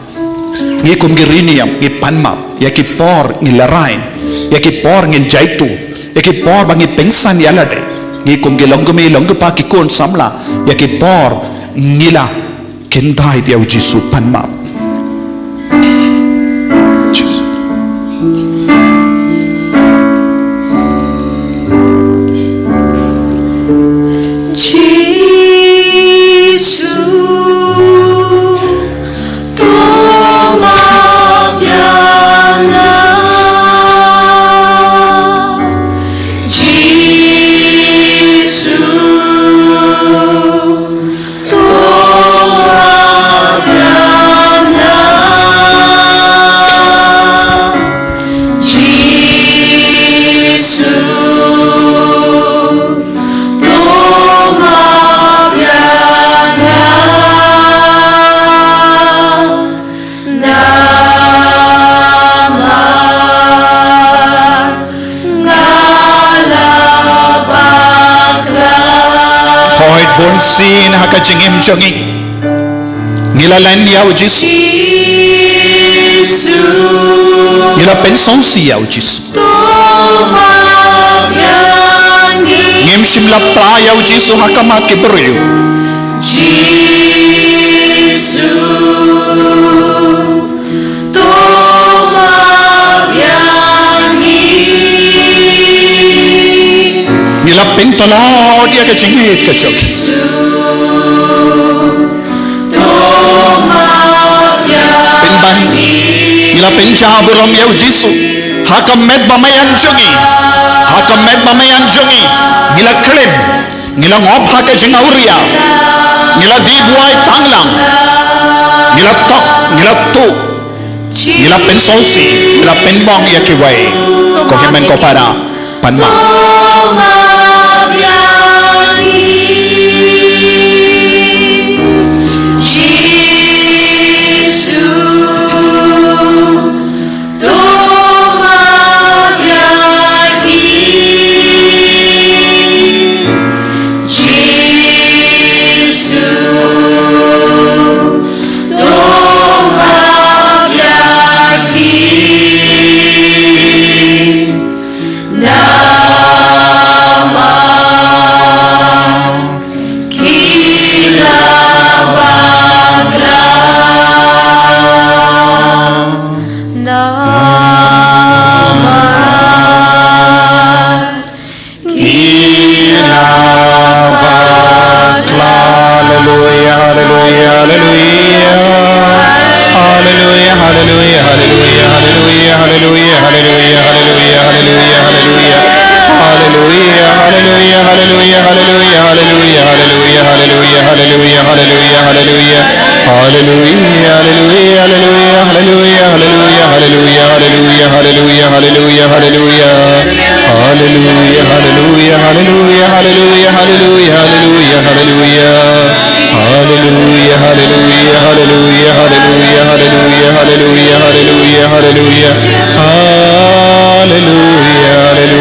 Ngi kum ki riewniam ngi pan map ïa ki por ngi la rai, ïa ki por ngi jaituh, ïa ki por ba ngi pynsan ïa lade. Ngi kum ki longkmie longkpa ki khun samla ïa ki por ngi la kyntait ïa U Jisu, pan map. Jisu, to map ïa nga. Jisu, to map ïa nga. Jisu, to map ïa nga. Namar nga la bakla. Hooid, bunsien ha ka jingim jong ngi, ngi la len ïa U Jisu. Jisu. Ngi la pynsngewsih ïa U Jisu. To map ïa ngi. Ngim shym la phla ïa U Jisu ha khmat ki briew. Jisu, to map ïa ngi. Ngi la pyntlot ïa ka jingngeit ka jong ngi. Jisu, to map ïa ngi. Pynban ngi la pynjah burom ïa U Jisu ha ka met ba maïan jong ngi. Ha ka met ba maïan jong ngi, ngi la kren, ngi la ngop ha ka jingawria, ngi la die buaid tang lang, Ngi la tok, ngi la tuh, ngi la pynsngewsih, ngi la pynmong ïa kiwei. Ko hynmen ko para, pan ma. Haleluya, haleluya, haleluya. Haleluya, haleluya, haleluya. Haleluya, haleluya, haleluya, haleluya, haleluya. Haleluya, haleluya, haleluya, haleluya, haleluya, haleluya, haleluya, haleluya, haleluya, haleluya. Haleluya, haleluya, haleluya, haleluya, haleluya, haleluya, haleluya, haleluya, haleluya. Haleluya, haleluya, haleluya, haleluya, haleluya, haleluya, haleluya. Haleluya, haleluya, haleluya, haleluya, haleluya, haleluya, haleluya, haleluya. Haleluya, haleluya,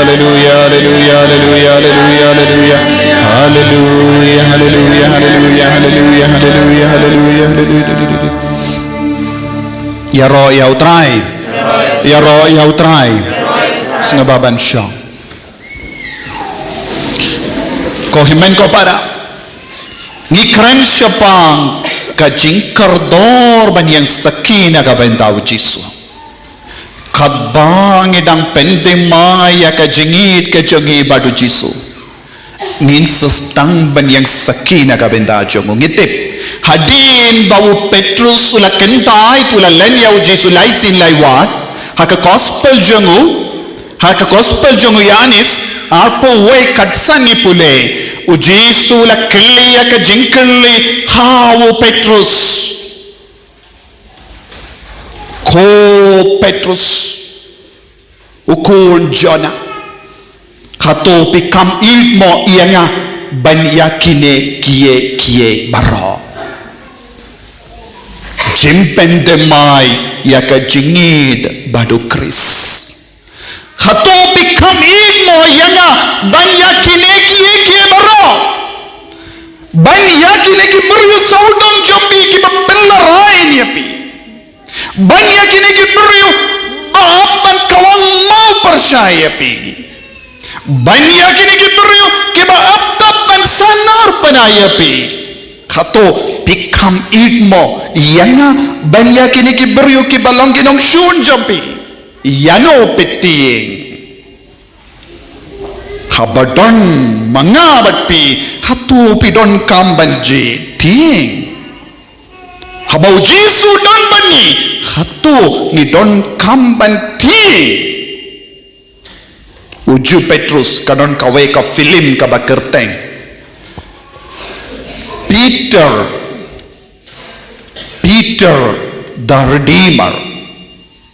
haleluya, haleluya, haleluya, haleluya, haleluya. Haleluya, haleluya, haleluya, haleluya, haleluya, haleluya, haleluya. Ïaroh ïa U Trai. Ïaroh ïa U Trai. Sngewbha ban shong. Ko hynmen ko para, ngi kren shaphang ka jingkordor ban ïeng sakhi na ka bynta U Jisu. Katba ngi dang pynthymmai ïa ka jingïeit ka jong ngi bad U Jisu, ngin sa sdang ban ïeng sakhi na ka bynta jong U. Ngi tip hadien ba u Petrus u la kyntait, u la len ïa U Jisu lai sien lai wat, ha ka gospel jong u, ha ka gospel jong u Ïoannis arphew wei, khatsan ngi pule, U Jisu u la kylli ïa ka jingkylli ha u Petrus. Ko Petrus, u khun Jonah, hato phi kham ïeit mo ïa nga ban ïa kine kiei kiei baroh? Jingpynthymmai ïa ka jingïeit bad U Khrist. Hato phi kham ïeit mo ïa nga ban ïa kine kiei kiei baroh? Ban ïa kine ki briew sawdong jong phi kiba pynlarai ïa phi. Ban ïa kine ki briew ba ap ban kawang maw pyrshah ïa phi. Ban ïa kine ki briew kiba ap tap ban sahnarphna ïa phi. Hato phi kham ïeit mo ïa nga ban ïa kine ki briew kiba long ki nongshun jong phi? Ïano phi tieng? Haba don ma nga bad phi, hato phi donkam ban jied tieng? Haba U Jisu don bad ngi, hato ngi donkam ban tieng? U Jiw Petrus, ka don kawei ka film kaba kyrteng Peter, Peter the Redeemer,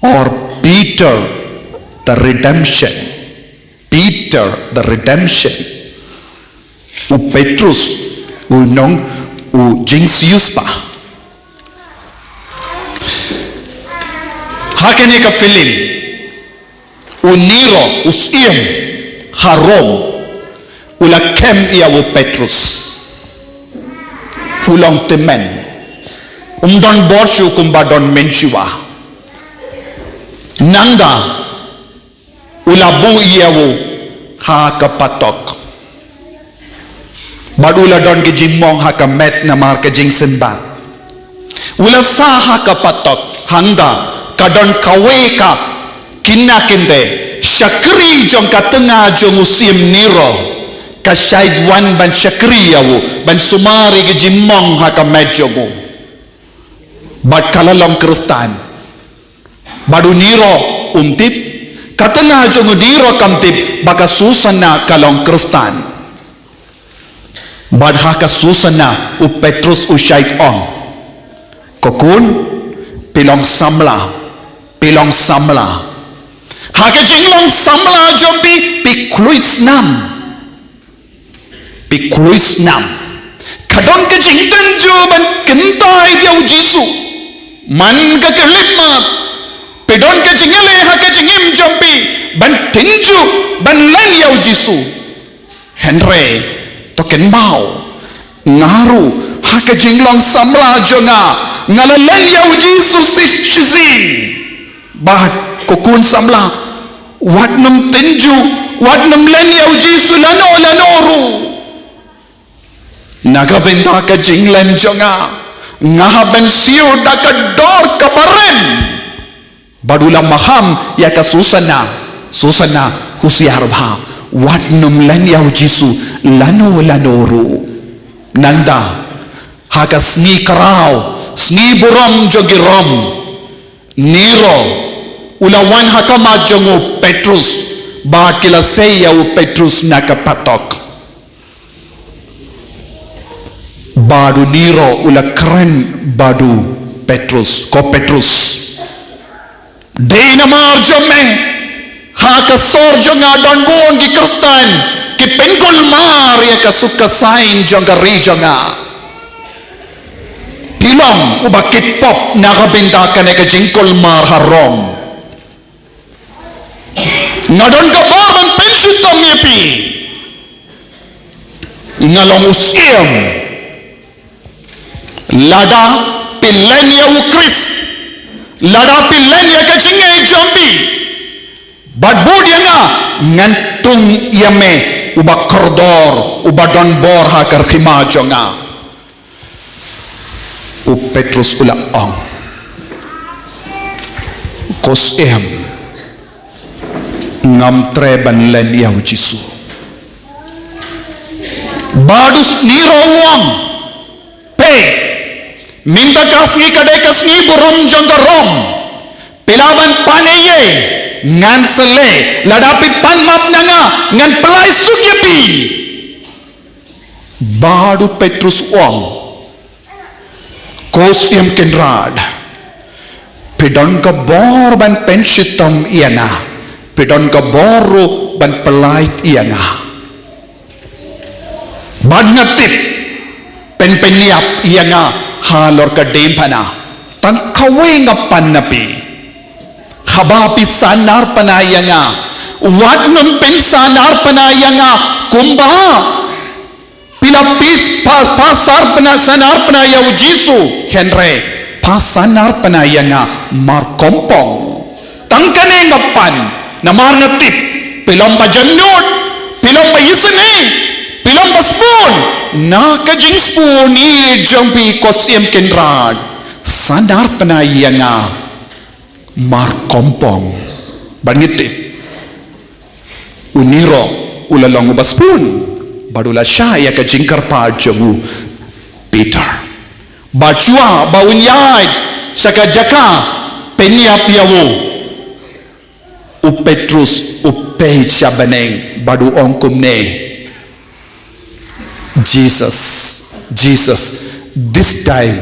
or Peter the Redemption. Peter the Redemption. U Petrus, u nong, u jingsiuspa. Ha kane ka film, u Nero, u syiem ha Rom, u la kem ïa u Petrus. U long tymmen. Um don bor shuh kumba don mynshuwa. Nangta u la buh ïa u ha ka patok. Bad u la don ka jingmong ha ka met namar ka jingsynbat. U la sah ha ka patok, hangta ka don kawei ka khynnah kynthei, shakri jong ka tnga jong u syiem Nero, ka shait wan ban shakri ïa u, ban sumar ïa ka jingmong ha ka met jong u. Bad ka la long Khristan. Bad u Nero um tip, ka tnga jong u Nero kam tip ba ka Susanna ka long Khristan. Bad ha ka Susanna u Petrus u shait ong, Ko khun, phi long samla, phi long samla. Ha ka jinglong samla jong phi, phi khlaiñ snam. Phi khlaiñ snam. Ka don ka jingtynjuh ban kyntait ïa u Jisu. Man ka khyllipmat. Phi don ka jingïaleh ha ka jingim jong phi. Ban tynjuh, ban len ïa u Jisu. Hynrei, to kynmaw. Nga ruh, ha ka jinglong samla jong nga. Nga la len ïa u Jisu shisien. Bad, ko khun samla. Wat nym tynjuh, wat nym len ïa u Jisu lano lano ruh. Na ka bynta ka jinglen jong nga. Nga hap ban siew da ka dor kaba rem. Bad u la maham ïa ka Susana. Susana husiar bha. Wat nym len ïa u Jisu lano lano ruh. Nangta. Ha ka sngi khraw. Sngi burom jong ki Rom. Nero, u la wan ha khmat jong u Petrus, bad ki la sei ïa u Petrus na ka phatok. Bad u Nero, u la kren bad u Petrus, ko Petrus. Dei namar jong me, ha ka sor jong nga don bun ki Khristan, ki pynkulmar ïa ka suk ka saiñ jong ka ri jong nga. Phi long uba kit pop na ka bynta kane ka jingkulmar ha Rom. Nga don ka bor ban pynshitom ïa phi. Nga long u syiem. Lada phi len ïa u Khrist. Lada phi len ïa ka jingngeit jong phi. Bad bud ïa nga, ngan tung ïa me, uba kordor, uba don bor ha ka rkhima jong nga. U Petrus u la ong. Ko syiem, ngam treh ban len ïa u Jisu. Bad u Nero u ong. Peit, mynta ka sngi ka dei ka sngi burom jong ka Rom. Phi lah ban pan ïa ei, ngan sa leh, lada phi pan map na nga, ngan pyllait suk ïa phi. Bad u Petrus u ong. Ko Syiem Kynrad. Phi don ka bor ban pynshitom ïa nga. Phi don ka bor ruh ban pyllait ïa nga. Bad nga tip, phin pynïap ïa nga halor ka diengphna. Tang kawei nga pan na phi. Haba phi sahnarphna ïa nga. Wat nym pynsahnarphna ïa nga kumba phi la phi, pha, pha sarphna, sahnarphna ïa u Jisu. Hynrei, pha sahnarphna ïa nga markhongpong. Tang kane nga pan, namar nga tip, phi long ba jemnud, phi long ba isynei, phi long ba sbun, na ka jingsbun jong phi ko Syiem Kynrad, sahnarphna ïa nga markhongpong. Bad ngi tip, u Nero, u la long uba sbun, bad u la shah ïa ka jingkyrpad jong u Peter. Bad shuwa, ba un ïaid, sha ka jaka, pynïap ïa u. U Petrus, u peit sha bneng, bad u ong kumne. Jesus, Jesus, this time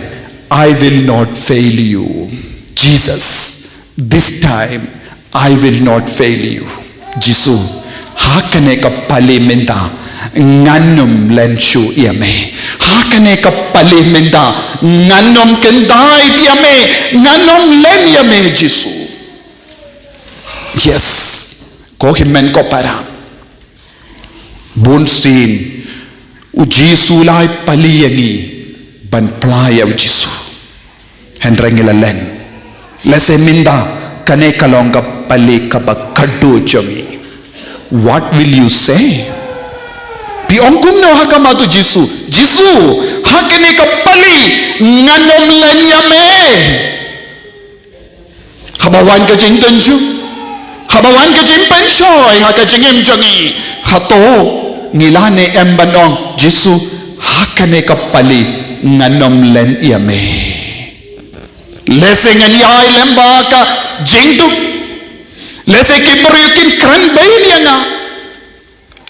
I will not fail you. Jesus, this time I will not fail you. Jisu, ha kane ka pali mynta, ngan nym len shuh ïa me. Ha kane ka pali mynta, ngan nym kyntait ïa me, ngan nym len ïa me, Jisu. Yes. Ko hynmen ko para. Bun sien. U Jisu u la ai pali ïa ngi. Ban plie ïa u Jisu. Hynrei ngi la len. Lehse mynta kane ka long ka pali kaba khadduh jong ngi. What will you say? Phi ong kumno ha khmat u Jisu. Jisu, ha kane ka pali ngan nym len ïa me. Haba wan ka jingtynjuh. Haba wan ka jingpynshoi ha ka jingim jong ngi. Hato ngi lah ne em ban ong, Jisu, ha kane ka pali ngan nym len ïa me. Lehse ngan ïai lem bad ka jingduk. Lehse ki briew kin kren bein ïa nga.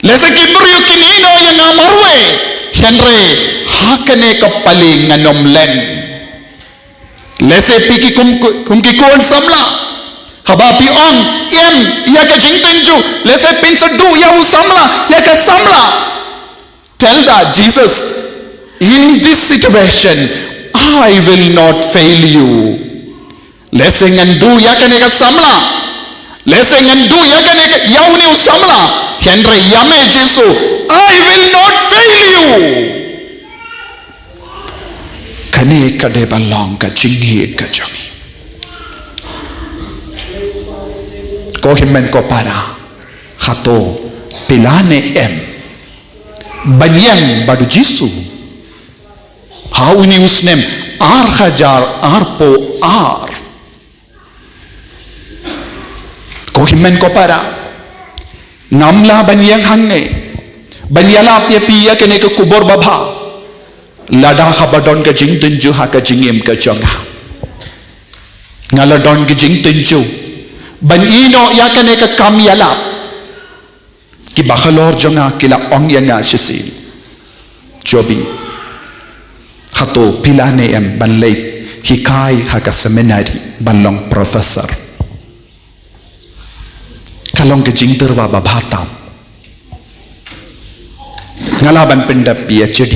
Lehse ki briew kin ïehnoh ïa nga marwei. Hynrei ha kane ka pali ngan nym len. Lehse phi ki kum, kum ki khun samla. Haba phi ong, ïeng ïa ka jingtynjuh, lehse phin sa duh ïa u samla, ïa ka samla. Tell that, Jesus, in this situation, I will not fail you. Lehse ngan duh ïa kane ka samla. Lehse ngan duh ïa kane ka, ïa une u samla. Hynrei ïa me Jisu, I will not fail you. Kane ka dei ban long ka jingïeit ka jong ngi. Ko hynmen ko para, hato phi la ne em ban ïeng bad u Jisu ha une u snem ar hajar arphew ar? Ko hynmen ko para, ngam lah ban ïeng hangne ban ïalap ïa phi ïa kane ka khubor babha lada haba don ka jingtynjuh ha ka jingim ka jong nga. Nga la don ka jingtynjuh ban ïehnoh ïa kane ka kam ïalap. Kiba halor jong nga ki la ong ïa nga shisien, Jobi, hato phi la ne em ban leit hikai ha ka seminary ban long professor? Ka long ka jingtyrwa babha tam. Nga lah ban pyndep PhD.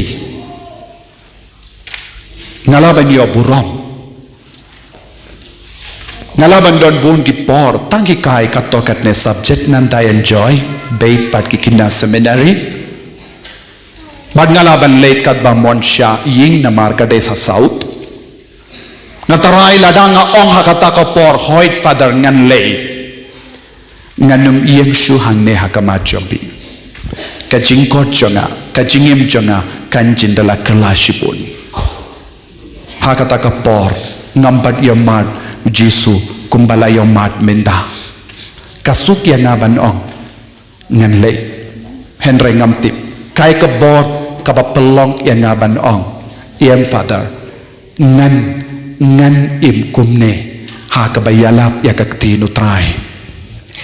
Nga lah ban ïoh burom. Nga lah ban don bun ki por tang hikai katto katne subject, nangta enjoy beit bad ki khynnah seminary. Bad nga lah ban leit katba mon shah ïing namar ka dei sha south. Nga tharai lada nga ong ha kata ka por, hoid Father, ngan leit, ngan ym ïeng shuh hangne ha khmat jong phi. Ka jingkhot jong nga, ka jingim jong nga kan jin da la kylla shibun. Ha kata ka por ngam pat ïohmad u Jisu kumba la ïohmad mynta. Ka suk ïa nga ban ong, ngan leit. Hynrei ngam tip kaei ka bor kaba pynlong ïa nga ban ong, ïeng Father, ngan, ngan im kumne ha kaba ïalap ïa ka ktien u Trai.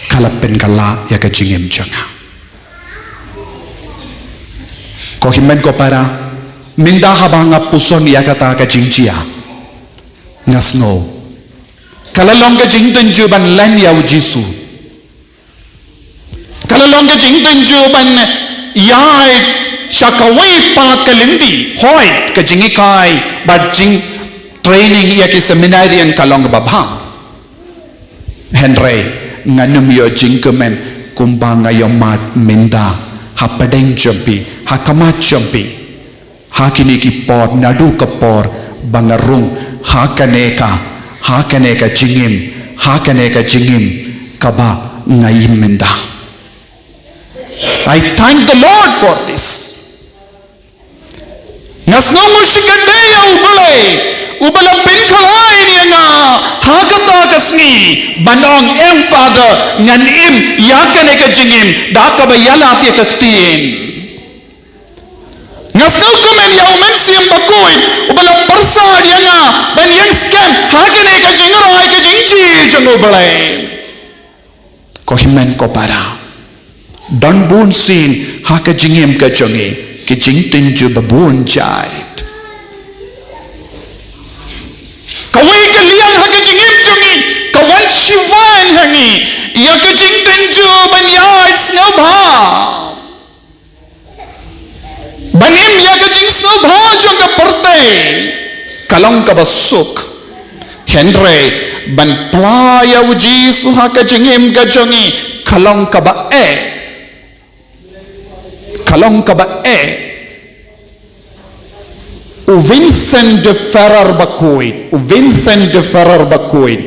Ka la pynkylla ïa ka jingim jong nga. Ko hynmen ko para, mynta haba nga puson ïa kata ka jingjia, nga sngew ka la long ka jingtynjuh ban len ïa u Jisu. Ka la long ka jingtynjuh ban ïaid sha kawei pat ka lynti. Hoid, ka jinghikai bad jingtraining ïa ki seminarian ka long kaba bha. Hynrei ngan ym ïoh jingkmen kumba nga ïohmad mynta hapdeng jong phi, ha khmat jong phi. Ha kine ki por, naduh ka por ba nga rung ha kane ka, ha kane ka jingim, ha kane ka jingim kaba nga im mynta. I thank the Lord for this. Nga sngewnguh shikatdei ïa U Blei uba la pynkylla ïa nga ha kata ka sngi ban ong, em Father, ngan im ïa kane ka jingim da kaba ïalap ïa ka ktien. Nga sngewkmen ïa U Mynsiem Bakhuid uba la pyrsad ïa nga ban ïeng skhem ha kane ka jingrai ka jingjia jong U Blei. Ko hynmen ko para, don bun sien ha ka jingim ka jong ngi ki jingtynjuh ba bun jait. Kawei ka liang ha ka jingim jong ngi ka wan shwa ha ngi ïa ka jingtynjuh ban ïaid sngewbha. Ban im ïa ka jingsngewbha jong ka pyrthei ka long kaba suk. Hynrei ban pla ïa U Jisu ha ka jingim ka jong ngi ka long kaba eh. Ka long kaba eh. U Vincent de Ferrer bakhuid, u Vincent de Ferrer bakhuid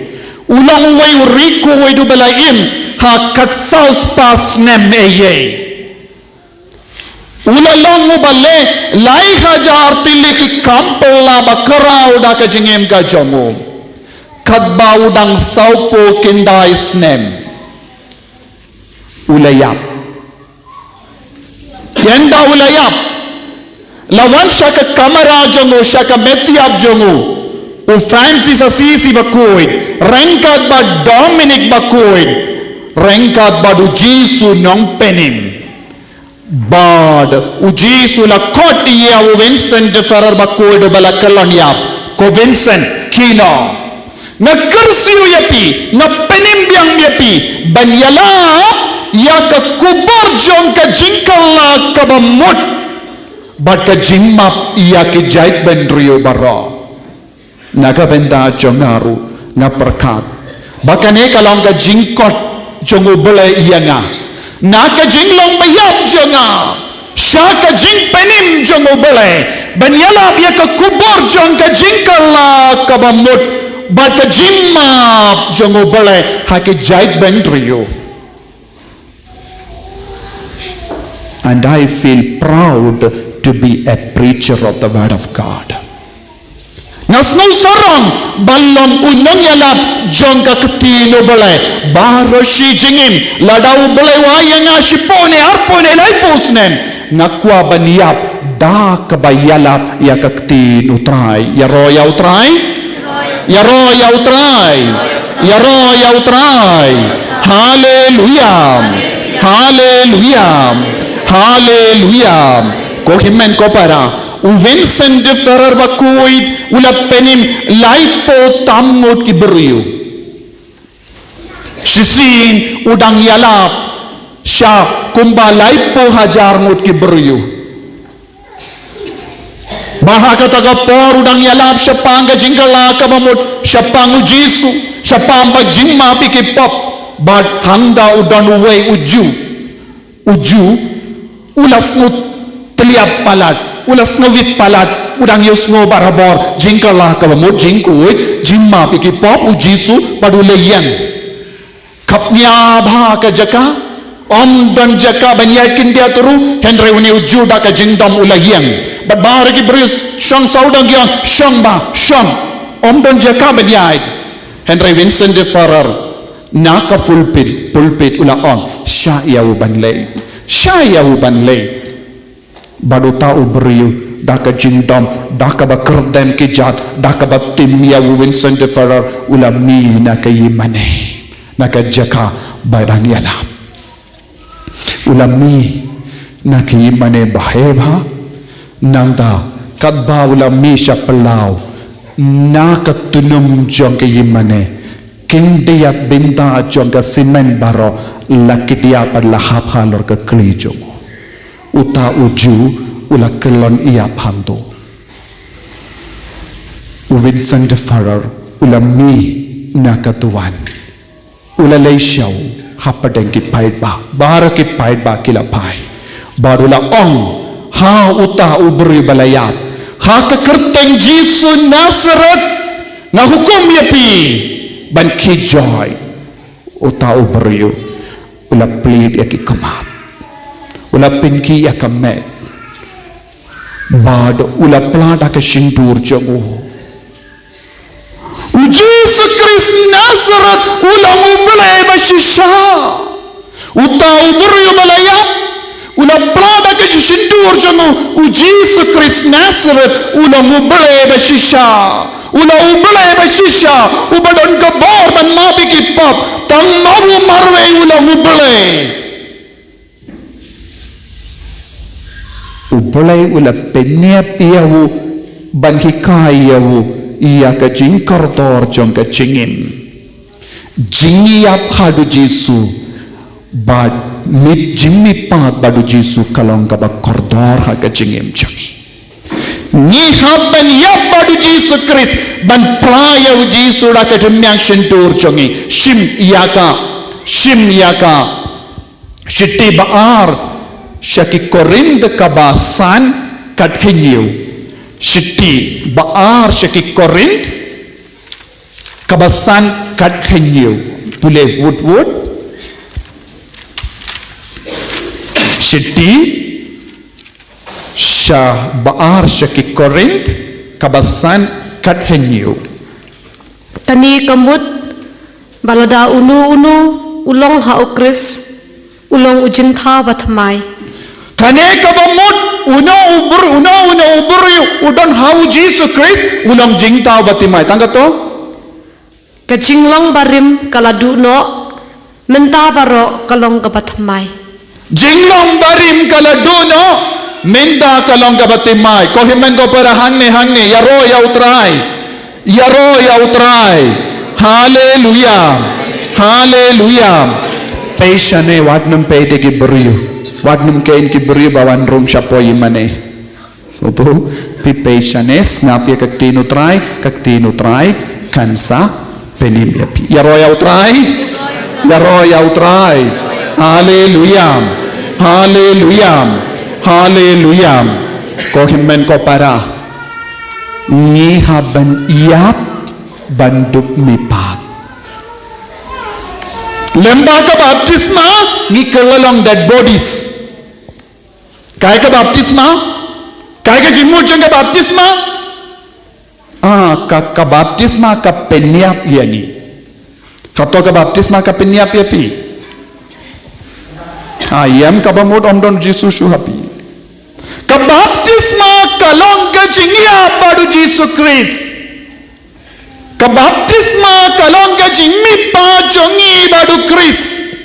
u long uwei u riewkhuid uba la im ha ka saw spah snem eiei. U la long uba leh lai hajar tylli ki kam pla ba khraw da ka jingim ka jong u. Katba u dang sawphew khyndai snem u la ïap. Ynda u la ïap, la wan sha ka kamra jong u, sha ka met ïap jong u, u Francis Assisi bakhuid, ryngkat bad Dominic bakhuid, ryngkat bad U Jisu Nongpynim. Bad U Jisu la khot ïa u Vincent de Ferrer bakhuid uba la kyllon ïap, ko Vincent, Ino, nga kyrsiew ïa phi, nga pynim biang ïa phi ban ïalap ïa ka kubur jong ka jingkylla kaba mut bad ka jingmap ïa ki jaitbynriew baroh. Na ka bynta jong nga ruh nga pyrkhat ba kane ka long ka jingkot jong U Blei ïa nga, na ka jinglong ba ïap jong nga sha ka jingpynim jong U Blei ban ïalap ïa ka kubur jong ka jingkylla kaba mut bad ka jingmap jong U Blei ha ki jaitbynriew. And I feel proud to be a preacher of the word of God. Nga sngew sarong ban long u nongïalap jong ka ktien U Blei. Baroh shi jingim, lada U Blei u ai ïa nga shiphew ne, arphew ne, laiphew snem, nga kwah ban ïap da kaba ïalap ïa ka ktien U Trai. Ïaroh ïa U Trai. Ïaroh ïa U Trai. Ïaroh ïa U Trai. Haleluya. Haleluya. Haleluya. Ko hynmen ko para, u Vincent de Ferrer bakhuid u la pynim laiphew tam ngut ki briew. Shisien u dang ïalap sha kumba laiphew hajar ngut ki briew. Bad ha kata ka por u dang ïalap shaphang ka jingkylla kaba mut, shaphang U Jisu, shaphang ba jingmap ïa ki pop. Bad hangta u don uwei u Jiw. U Jiw u la sngewtliap palat, u la sngewbit palat, u dang ïohsngew barabor jingkylla kaba mut, jingkhuid, jingmap ïa ki pop, U Jisu, bad u la ïeng. Khap nia bha ka jaka, ym don jaka ban ïaid khyndiat ruh, hynrei une u Jiw da ka jingdom u la ïeng. Bad baroh ki briew shong sawdong ki ong, shong bah, shong. Ym don jaka ban ïaid. Hynrei Vincent de Ferrer na ka pulpit, pulpit u la ong, shah ïa u ban leit. Shah ïa u ban leit. Bad uta u briew, da ka jingdom, da kaba kyrdan kjat, da kaba tim ïa u Vincent de Ferrer, u la mih na ka ïingmane, na ka jaka ba dang ïalap. U la mih na ka ïingmane baheh bha, nangta katba u la mih sha phyllaw, na ka tnum jong ka ïingmane, khyndiat bynta jong ka simen baroh la khyndiat bad la hap halor ka khlieh jong u. Uta u Jiw u la kyllon ïap hangto. U Vincent de Ferrer u la mih na ka duwan. U la leit sha u hapdeng ki paidbah, baroh ki paidbah ki la phai. Bad u la ong ha uta u briew ba la ïap, ha ka kyrteng Jisu Nasaret, nga hukum ïa phi ban khie joi. Uta u briew u la plied ïa ki khmat, u la pynkhih ïa ka met, bad u la pla da ka shyntur jong u. U Jisu Khrist Nasaret u long U Blei ba shisha. Uta u briew ba la ïap u la pla da ka shyntur jong u. U Jisu Khrist Nasaret u long U Blei ba shisha. U long U Blei ba shisha, uba don ka bor ban map ïa ki pop. Tang ma u marwei u long U Blei. U Blei u la pynïap ïa u ban hikai ïa u ïa ka jingkordor jong ka jingim. Jingïap haduh Jisu bad mih, jingmihpat bad u Jisu ka long kaba kordor ha ka jingim jong ngi. Ngi hap ban ïap bad u Jisu Khrist, ban pla ïa u Jisu da ka jingmih shyntur jong ngi. Shim ïa ka, shim ïa ka Shithi ba ar sha ki Korinth kaba san, khathynñiew. Shithi ba ar sha ki Korinth kaba san, khathynñiew. Pule wut wut. Shithi sha ba ar sha ki Korinth kaba san, khathynñiew. Kane ka mut ba lada uno uno u long ha u Khrist, u long u jingthaw bathymmai. Kane kaba mut, uno u br-, uno, uno u briew u don ha u Jisu Khrist, u long jingthaw bathymmai. Tang katto? Ka jinglong barim ka la duh noh, mynta baroh ka long kaba thymmai. Jinglong barim ka la duh noh, mynta ka long kaba thymmai. Ko hynmen ko para, hangne, hangne, ïaroh ïa u Trai. Ïaroh ïa U Trai. Haleluya. Haleluya. Pei shane, wat nym pei te ki briew. Wat nym khein ki briew ba wan rung shapoh ïa mane. Sngewthuh, phi pei shane, sngap ïa ka ktien U Trai, ka ktien U Trai kan sa pynim ïa phi. Ïaroh ïa U Trai. Ïaroh ïa U Trai. Haleluya. Haleluya. Haleluya. Ko hynmen ko para, ngi hap ban ïap ban dup mihpat. Lem bad ka baptisma ngi kylla long dead bodies. Kaei ka baptisma? Kaei ka jingmut jong ka baptisma? Ah, ka, ka baptisma ka pynïap ïa ngi. Kato ka baptisma ka pynïap ïa phi. Ah, ïa kaba mut ym don Jisu shuh ha phi. Ka baptisma ka long ka jingïap bad U Jisu Khrist. Ka baptisma ka long ka jingmihpat jong ngi bad U Khrist.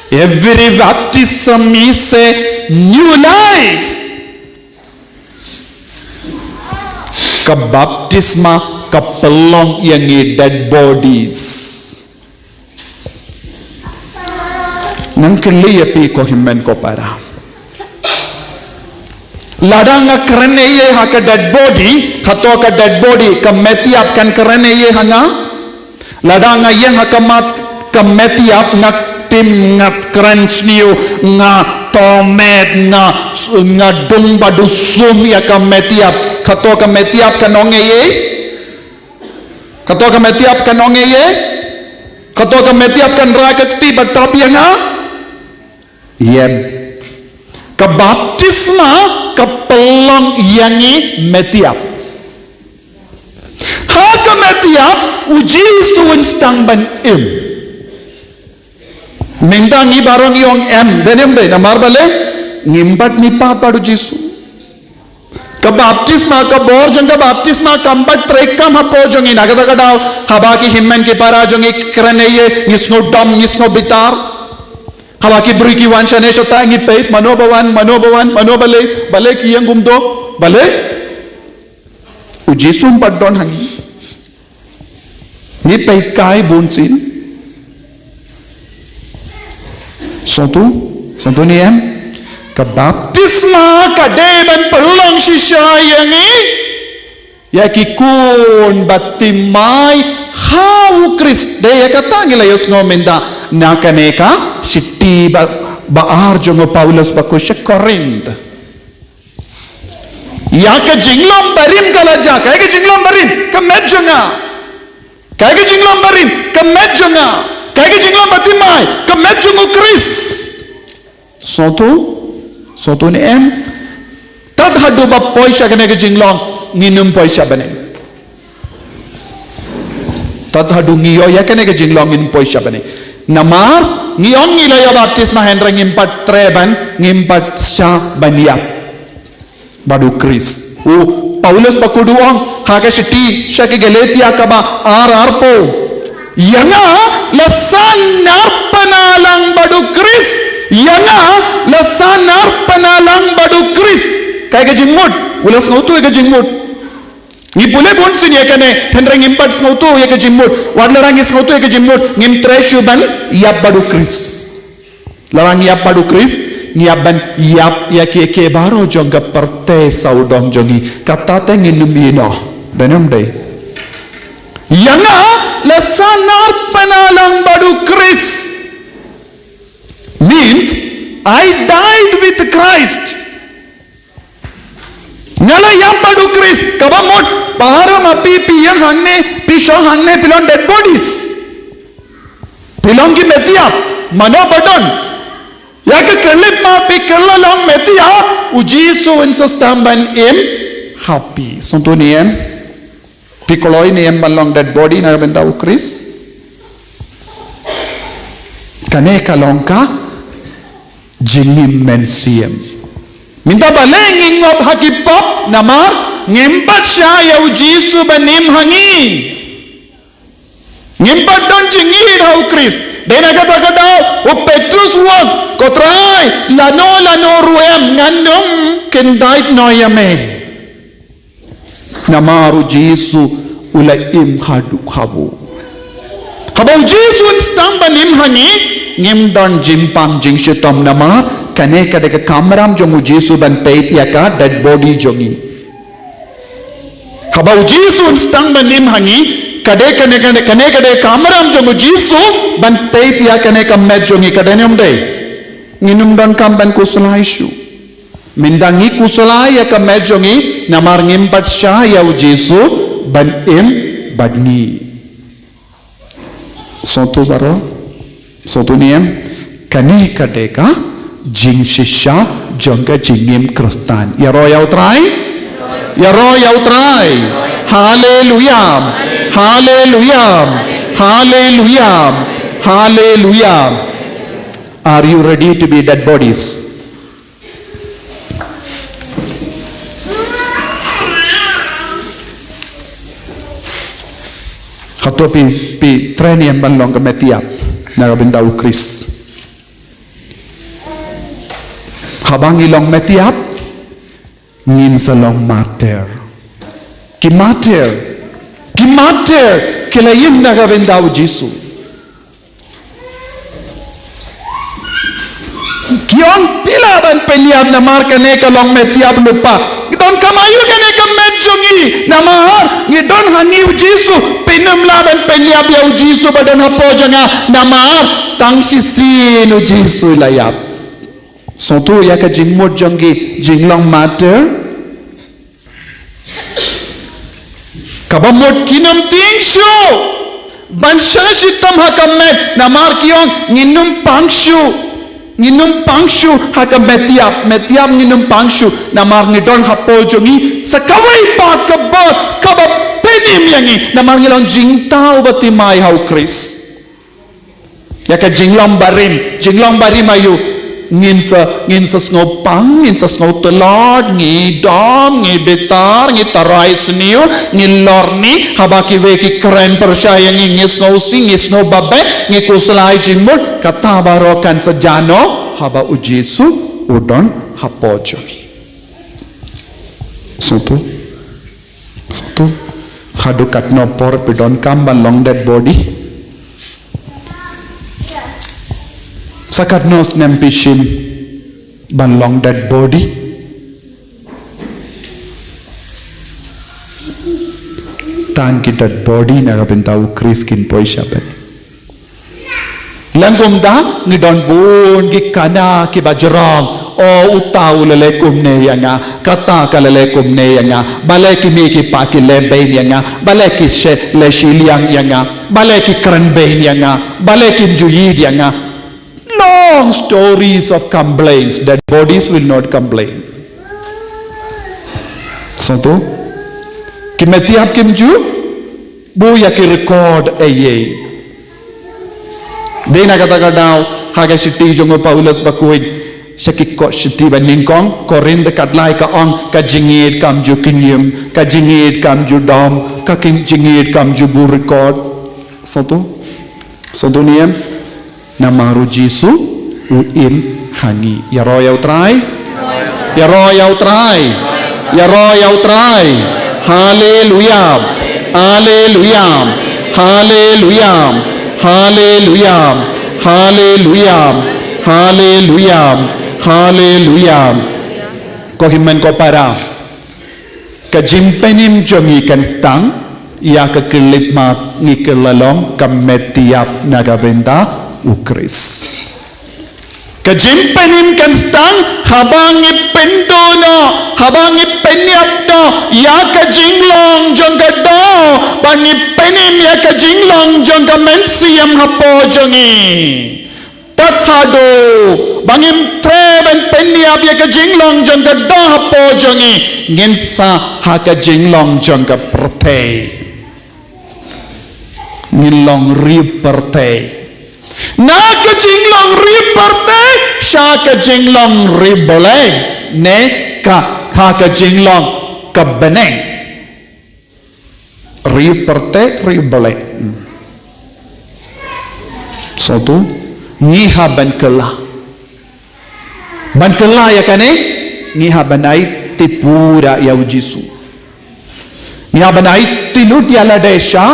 Every baptism is a new life. Ka baptisma ka pynlong ïa ngi dead bodies. Ngan kylli ïa phi ko hynmen ko para. Lada nga kren ïa ha ka dead body, kato ka dead body, ka met ïap kan kren ïa ha nga. Lada nga ïeng ha khmat ka met ïap, nga tim, nga kren sniew, nga tomet, nga, nga dung ba dusum ïa ka met ïap. Kato ka met ïap kan ong ei ei? Kato ka met ïap kan ong ei ei? Kato ka met ïap kan rai ka kti bad trap ïa nga? Ïem. Ka baptisma ka pynlong ïa ngi met ïap. Ha ka met ïap U Jisu un sdang ban im. Mynta ngi baroh ngi ong em, bad em dei namar balei? Ngim pat mihpat bad U Jisu. Ka baptisma, ka bor jong ka baptisma kam pat treikam hapoh jong ngi. Na kata ka daw, haba ki hynmen ki para jong ngi kren ïa, ngi sngew dom, ngi sngew bitar. Haba ki briew ki wan shane shata, ngi peit mano ba wan, mano ba wan, mano ba leit, balei ki ïeng kumto, balei? U Jisu um pat don ha ngi. Ngi peit kai bun sien. Sngewthuh, sngewthuh ne em? Ka baptisma ka dei ban pynlong shisha ïa ngi ïa ki khun ba timai ha U Khrist. Dei ïa kata ngi la ïohsngew mynta na kane ka shithi ba, ba ar jong u Paulus ba khuid sha Korinth. Ïa ka jinglong barim ka la jia, kaei ka jinglong barim, ka met jong nga. Kaei ka jinglong barim, ka met jong nga. Kaei ka jinglong ba timai, ka met jong U Khrist. Sngewthuh, sngewthuh ne em? Tad haduh ba poi sha kane ka jinglong, ngin ym poi sha bneng. Tad haduh ngi ïoh ïa kane ka jinglong ngin poi sha bneng. Namar ngi ong ngi la ïa baptisma hynrei ngim pat treh ban, ngim pat shah ban ïap bad U Khrist. U Paulus ba khuid u ong ha ka shithi sha ki Galatia kaba ar arphew. Ïa nga la sahnarphna lang bad U Khrist. Ïa nga la sahnarphna lang bad U Khrist. Kaei ka jingmut? U la sngewthuh ïa ka jingmut. Ngi pule bun sien ïa kane, hynrei ngim pat sngewthuh ïa ka jingmut. Wat la ngi sngewthuh ïa ka jingmut, ngim treh shuh ban ïap bad U Khrist. La ngi ïap bad U Khrist, ngi ïap ban ïap ïa kiei kiei baroh jong ka pyrthei sawdong jong ngi. Kata te ngin ym ïehnoh. Dei ne ym dei? Ïa nga la sahnarphna lang bad U Khrist. Means, I died with Christ. Nga la ïap bad U Khrist, kaba mut, para ma phi, phi ïeng hangne, phi shong hangne, phi long dead bodies. Phi long ki met ïap, mano ba don. Ïa ka khyllipmat phi kylla long met ïap, U Jisu un sa sdang ban im ha phi. Sngewthuh ne em? Phi kloi ne em ban long dead body na ka bynta U Khrist? Kane ka long ka jingim mynsiem. Mynta balei ngi ngop ha ki pop, namar ngim pat shah ïa U Jisu ban im ha ngi. Ngim pat don jingïeit ha U Khrist. Dei na kata ka daw u Petrus u ong, ko Trai, lano lano ruh em ngan ym kyndait noh ïa me. Namar U Jisu u la im haduh haba u. Haba u Jisu un sdang ban im ha ngi, ngim don jingpang jingshitom namar kane ka dei ka kamram jong u Jisu ban peit ïa ka dead body jong ngi. Haba u Jisu un sdang ban im ha ngi, ka dei kane, kane, kane ka dei ka kamram jong u Jisu ban peit ïa kane ka met jong ngi, ka dei ne ym dei? Ngin ym donkam ban khuslai shuh. Mynta ngi khuslai ïa ka met jong ngi namar ngim pat shah ïa u Jisu ban im bad ngi. Sngewthuh baroh? Sngewthuh ne em? Kane ka dei ka jingshisha jong ka jingim Khristan. Ïaroh ïa u Trai? Ïaroh ïa u Trai. Haleluya. Haleluya. Haleluya. Haleluya. Are you ready to be dead bodies? Hato phi, phi trei ne em ban long ka met ïap na ka bynta u Khrist? Haba ngi long met ïap, ngin sa long martyr. Ki martyr, ki martyr ki la im na ka bynta u Jisu. Ki ong phi lah ban pynïap namar kane ka long met ïap lypa. Ngi donkam aïu kane ka met jong ngi namar ngi don ha ngi u Jisu. Phin ym lah ban pynïap ïa u Jisu ba don hapoh jong nga namar tang shisien u Jisu la ïap. Sngewthuh ïa ka jingmut jong ki jinglong martyr. Kaba mut kin ym tieng shuh ban shah shitom ha ka met namar ki ong ngin ym pang shuh. Ngin ym pang shuh ha ka met ïap, met ïap ngin ym pang shuh namar ngi don hapoh jong ngi sa kawei pat ka bor kaba pynim ïa ngi namar ngi long jingthaw ba thymmai ha u Khrist. Ïa ka jinglong barim, jinglong barim aïu? Ngin sa, ngin sa sngewpang, ngin sa sngewtlot, ngi dom, ngi bitar, ngi tharai sniew, ngi lorni, haba kiwei ki kren pyrshah ïa ngi, ngi sngewsih, ngi sngew babe, ngi khuslai jingmut, kata baroh kan sa jia noh, haba u Jisu u don hapoh jong ngi. Sngewthuh? Sngewthuh? Haduh katno por phi donkam ban long dead body? Sa katno snem phi shim ban long dead body? Tang ki dead body na ka bynta u Khrist kin poi shabar. Lane kumta ngi don bun ki khana kiba jrong. O, uta u la leh kumne ïa nga, kata ka la leh kumne ïa nga. Balei ki mei ki pa ki leh bein ïa nga? Balei ki leh shiliang ïa nga? Balei ki kren bein ïa nga? Balei kim ju ïeit ïa nga? Long stories of complaints. Dead bodies will not complain. Sngewthuh? Ki met ïap kim ju buh ïa ki record eiei. Dei na kata ka daw ha ka shithi jong u Paulus bakhuid sha ki ko-, shithi ba nyngkong Korinth, ka lai ka ong, ka jingïeit kam ju kñium, ka jingïeit kam ju dom, ka kin-, jingïeit kam ju buh record. Sngewthuh? Sngewthuh ne em? Namar u Jisu u im ha ngi. Ïaroh ïa u Trai. Ïaroh ïa u Trai. Ïaroh ïa u Trai. Haleluya. Haleluya. Haleluya. Haleluya. Haleluya. Haleluya. Haleluya. Ko hynmen ko para. Ka jingpynim jong ngi kan sdang ïa ka khyllipmat ngi kylla long ka met ïap na ka bynta u Khrist. Ka jingpynim kan sdang haba ngi pynduh noh, haba ngi pynïap noh ïa ka jinglong jong ka doh, ba ngi pynim ïa ka jinglong jong ka mynsiem hapoh jong ngi. Tad haduh ba ngim treh ban pynïap ïa ka jinglong jong ka doh hapoh jong ngi, ngin sah ha ka jinglong jong ka pyrthei. Ngin long ri pyrthei. Na ka jinglong ri pyrthei sha ka jinglong ri Blei, ne ka, ha ka jinglong ka bneng. Ri pyrthei, ri Blei. Hmm. Sngewthuh, ngi hap ban kylla. Ban kylla ïa kane, ngi hap ban ai tip pura ïa u Jisu. Ngi hap ban aiti lut ïa lade sha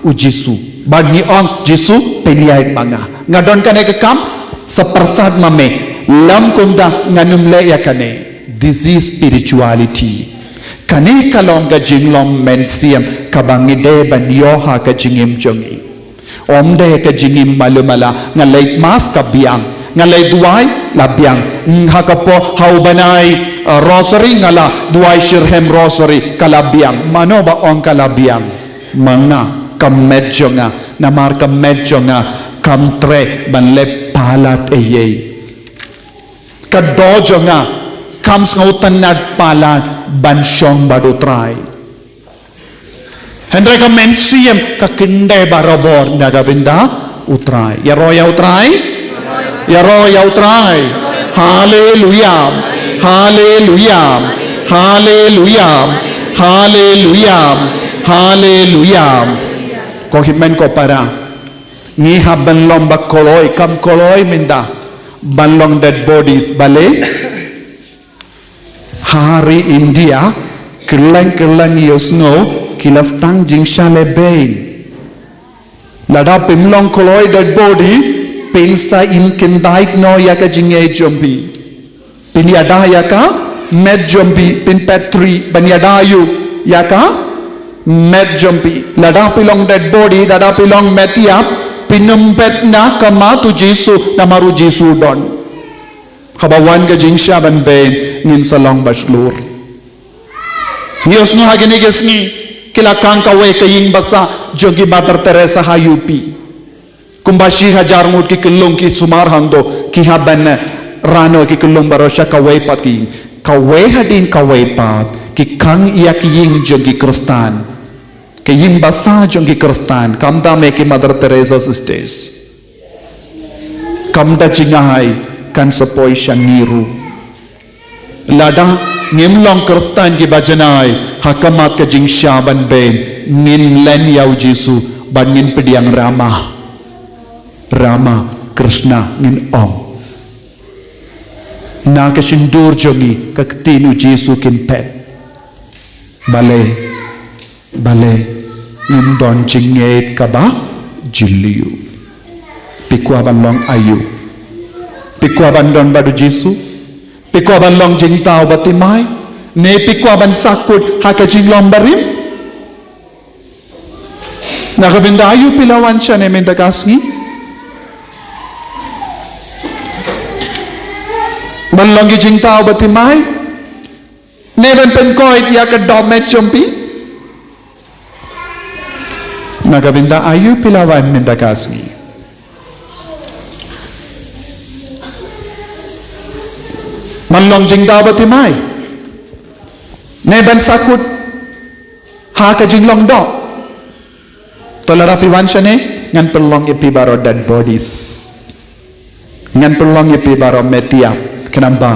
u Jisu. Bad ngi ong, Jisu, pynïaid ma nga. Nga don kane ka kam, sa pyrsad ma me. Lym kumta ngan ym leh ïa kane. This is spirituality. Kane ka long ka jinglong mynsiem kaba ngi dei ban ïoh ha ka jingim jong ngi. Ym dei ka jingim malu mala, nga leit mass ka biang, nga leit duwai la biang, ha ka por haba ngan ai, uh, rosary nga la duwai shitrhem rosary ka la biang. Mano ba ong ka la biang? Ma nga, ka met jong nga, namar ka met jong nga kam treh ban leh palat ei ei. Ka doh jong nga kam sngewtynnad palat ban shong bad u Trai. Hynrei ka mynsiem ka kyndit barabor na ka bynta u Trai. Ïaroh ïa u Trai. Ïaroh ïa u Trai. Haleluya. Haleluya. Haleluya. Haleluya. Haleluya. Ko hynmen ko para. Ngi hap ban long ba kloi, kam kloi mynta ban long dead bodies, balei? Ha ri India, kylleng kylleng ïohsngew ki la sdang jingshah lehbeiñ. Lada phim long kloi dead body, phin sa ïeng kyndait noh ïa ka jingngeit jong phi. Phin ïada ïa ka met jong phi, phin peit through, ban ïada ïa u, ïa ka met jong phi. Lada phi long dead body, lada phi long met ïap, phin ym peit na ka mat u Jisu, namar u Jisu u don. Haba wan ka jingshah ban beiñ, ngin sa long ba shlur. Ngi ïohsngew ha kine ki sngi, ki la khang kawei ka ïing basa jong ki Mother Teresa ha U P. Kumba shi hajar ngut ki kyllung ki sumar hangto, ki hap ban, eh, rah noh ki kyllung baroh sha kawei pat ki ïing. Kawei hadien kawei pat ki khang ïa ki ïing jong ki Khristan. Ki ïing basa jong ki Khristan, khamtam eh ki Mother Teresa Sisters. Kam da jngai kan sa poi sha ngi ruh. Lada ngim long Khristan kiba janai ha ka mat ka jingshah ban beiñ, ngin len ïa u Jisu bad ngin pdiang Rama, Rama, Krishna ngin ong. Na ka shyntur jong ngi ka ktien u Jisu kin peit. Balei, balei ngim don jingngeit kaba jylliew. Phi kwah ban long aïu? Phi kwah ban don bad u Jisu? Phi kwah ban long jingthaw ba thymmai? Ne phi kwah ban sahkut ha ka jinglong barim? Na ka bynta aïu phi la wan shane mynta ka sngi? Ban long ki jingthaw ba thymmai? Ne ban pynkoit ïa ka dohmet jong phi? Na ka bynta aïu phi la wan mynta ka sngi? Ban long jingthaw ba thymmai? Ne ban sahkut ha ka jinglong doh? To lada phi wan shane, ngan pynlong ïa phi baroh dead bodies. Ngan pynlong ïa phi baroh met ïap, khnang ba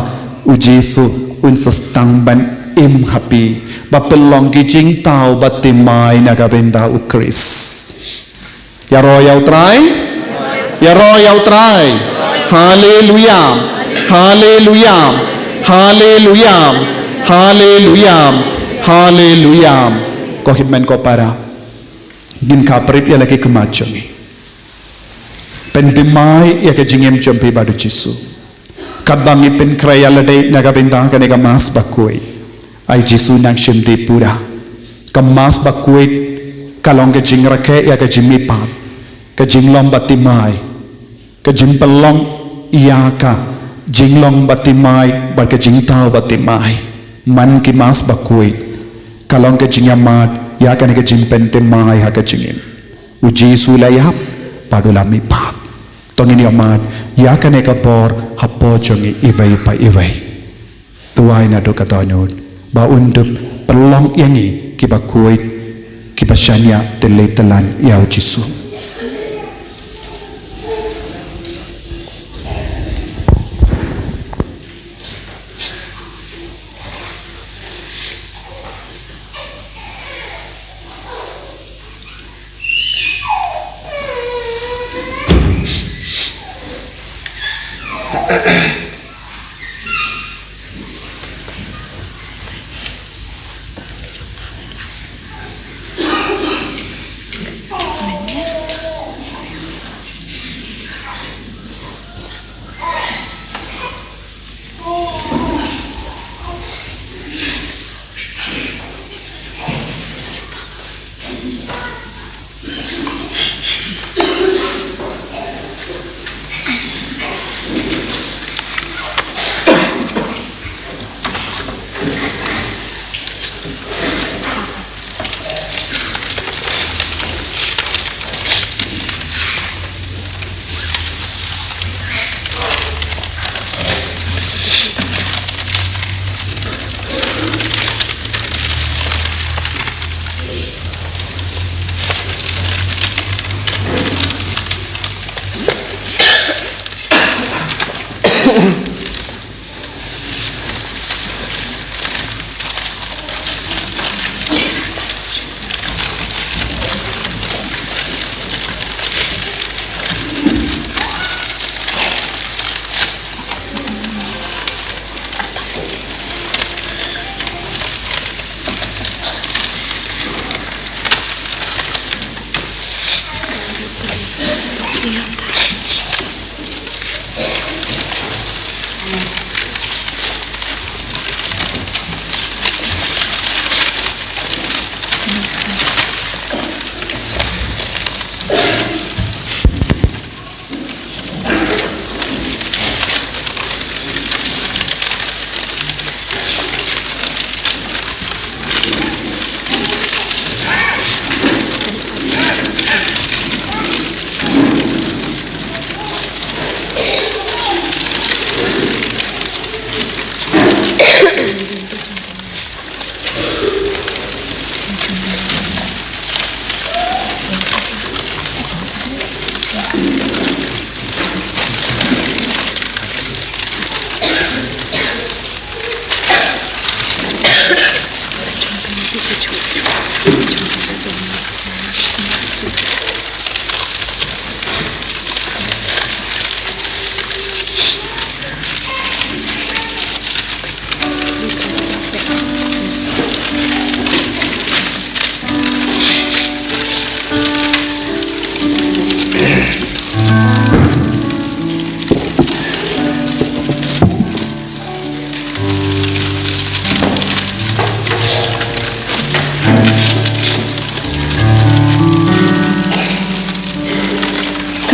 u Jisu un sa sdang ban im ha phi. Ba pynlong ki jingthaw ba thymmai na ka bynta u Khrist. Ïaroh ïa u Trai. Ïaroh ïa u Trai. Haleluya. Haleluya. Haleluya. Haleluya. Haleluya. Ko hynmen ko para. Ngin khaprit ïa la ki khmat jong ngi. Pynthymmai ïa ka jingim jong phi bad u Jisu. Katba ngi pynkhreh ïa lade na ka bynta kane ka Mass bakhuid. Ai Jisu nang shim dih pura. Ka Mass bakhuid ka long ka jingrakhe ïa ka jingmihpat. Ka jinglong ba thymmai. Ka jingpynlong ïa ka jinglong ba thymmai bad ka jingthaw ba thymmai. Man ki Mass bakhuid ka long ka jingïamat ïa kane ka jingpynthymmai ha ka jingim. U Jisu u la ïap bad u la mihpat. To ngin ïamat ïa kane ka bor hapoh jong ngi iwei pa iwei. Duwai naduh ka dohnud ba un dup pynlong ïa ngi kiba khuid, kiba shaniah tylli tyllan ïa u Jisu.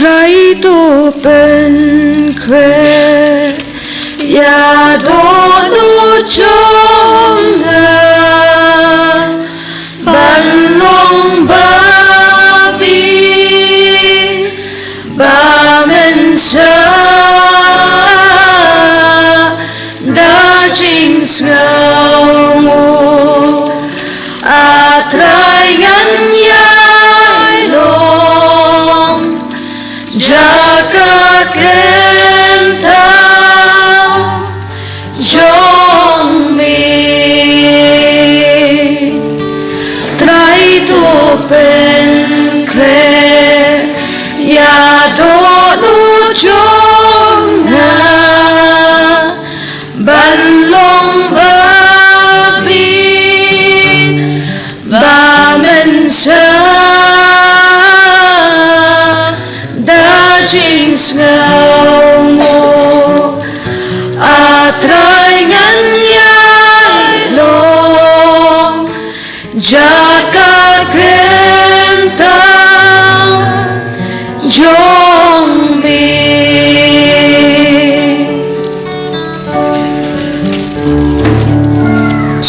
Trai to pynkhreh ïa dohnud jong nga ban long babi ba mynsiem da jingsngewnguh. A Trai ngan ïai long jaka kyntang jong me. Trai to pynkhreh ïa dohnud jong nga ban long babi ba mynsiem da jingsngewnguh. A Trai ngan ïai long jaka kyntang jong me.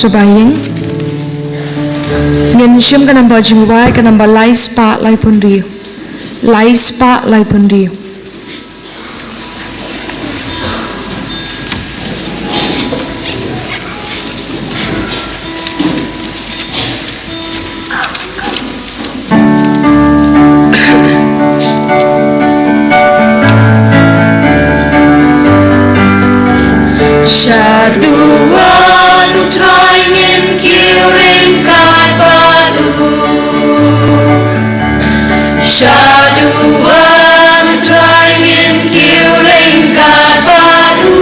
Sngewbha ïing. Ngin shim ka namba jingwai, ka namba lai spah laiphew hynriew. Lai spah laiphew hynriew. Shaduh U Trai, ngin kiew ryngkat bad u. Shaduh U Trai, ngin kiew ryngkat bad u.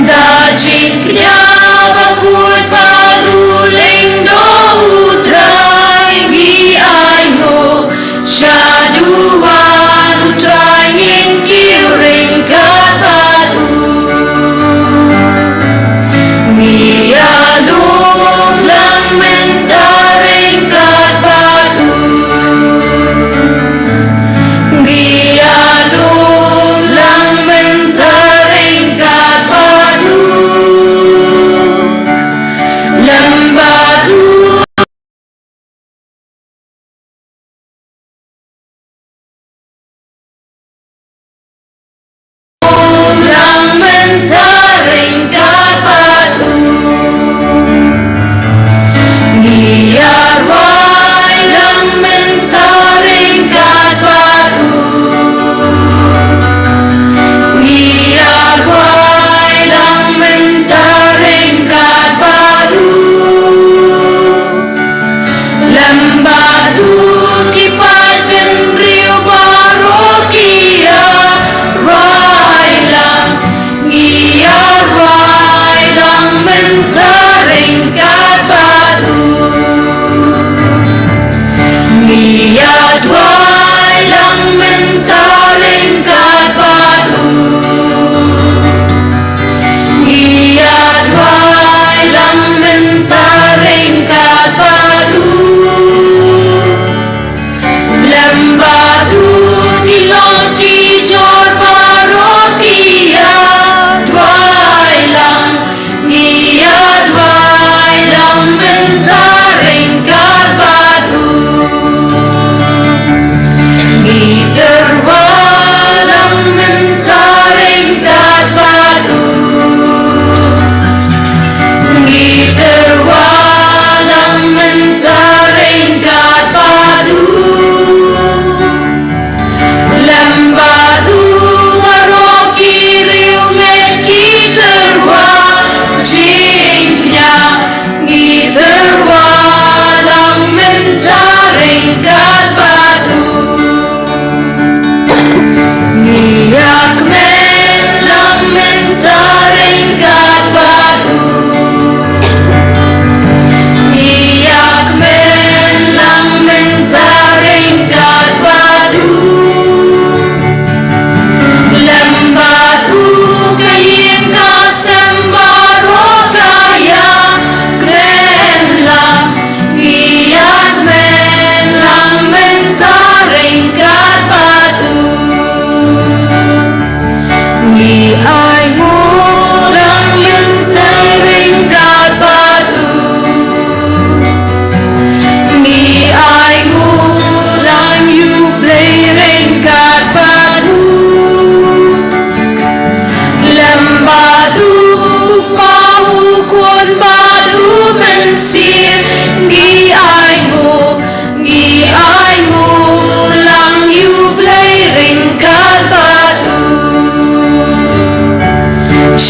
Da jingkñia bakhuid bad u lyngdoh U Trai ngi ainguh. Shaduh U Trai, ngin kiew ryngkat bad u. Ngi ïa lum lang mynta ryngkat bad u.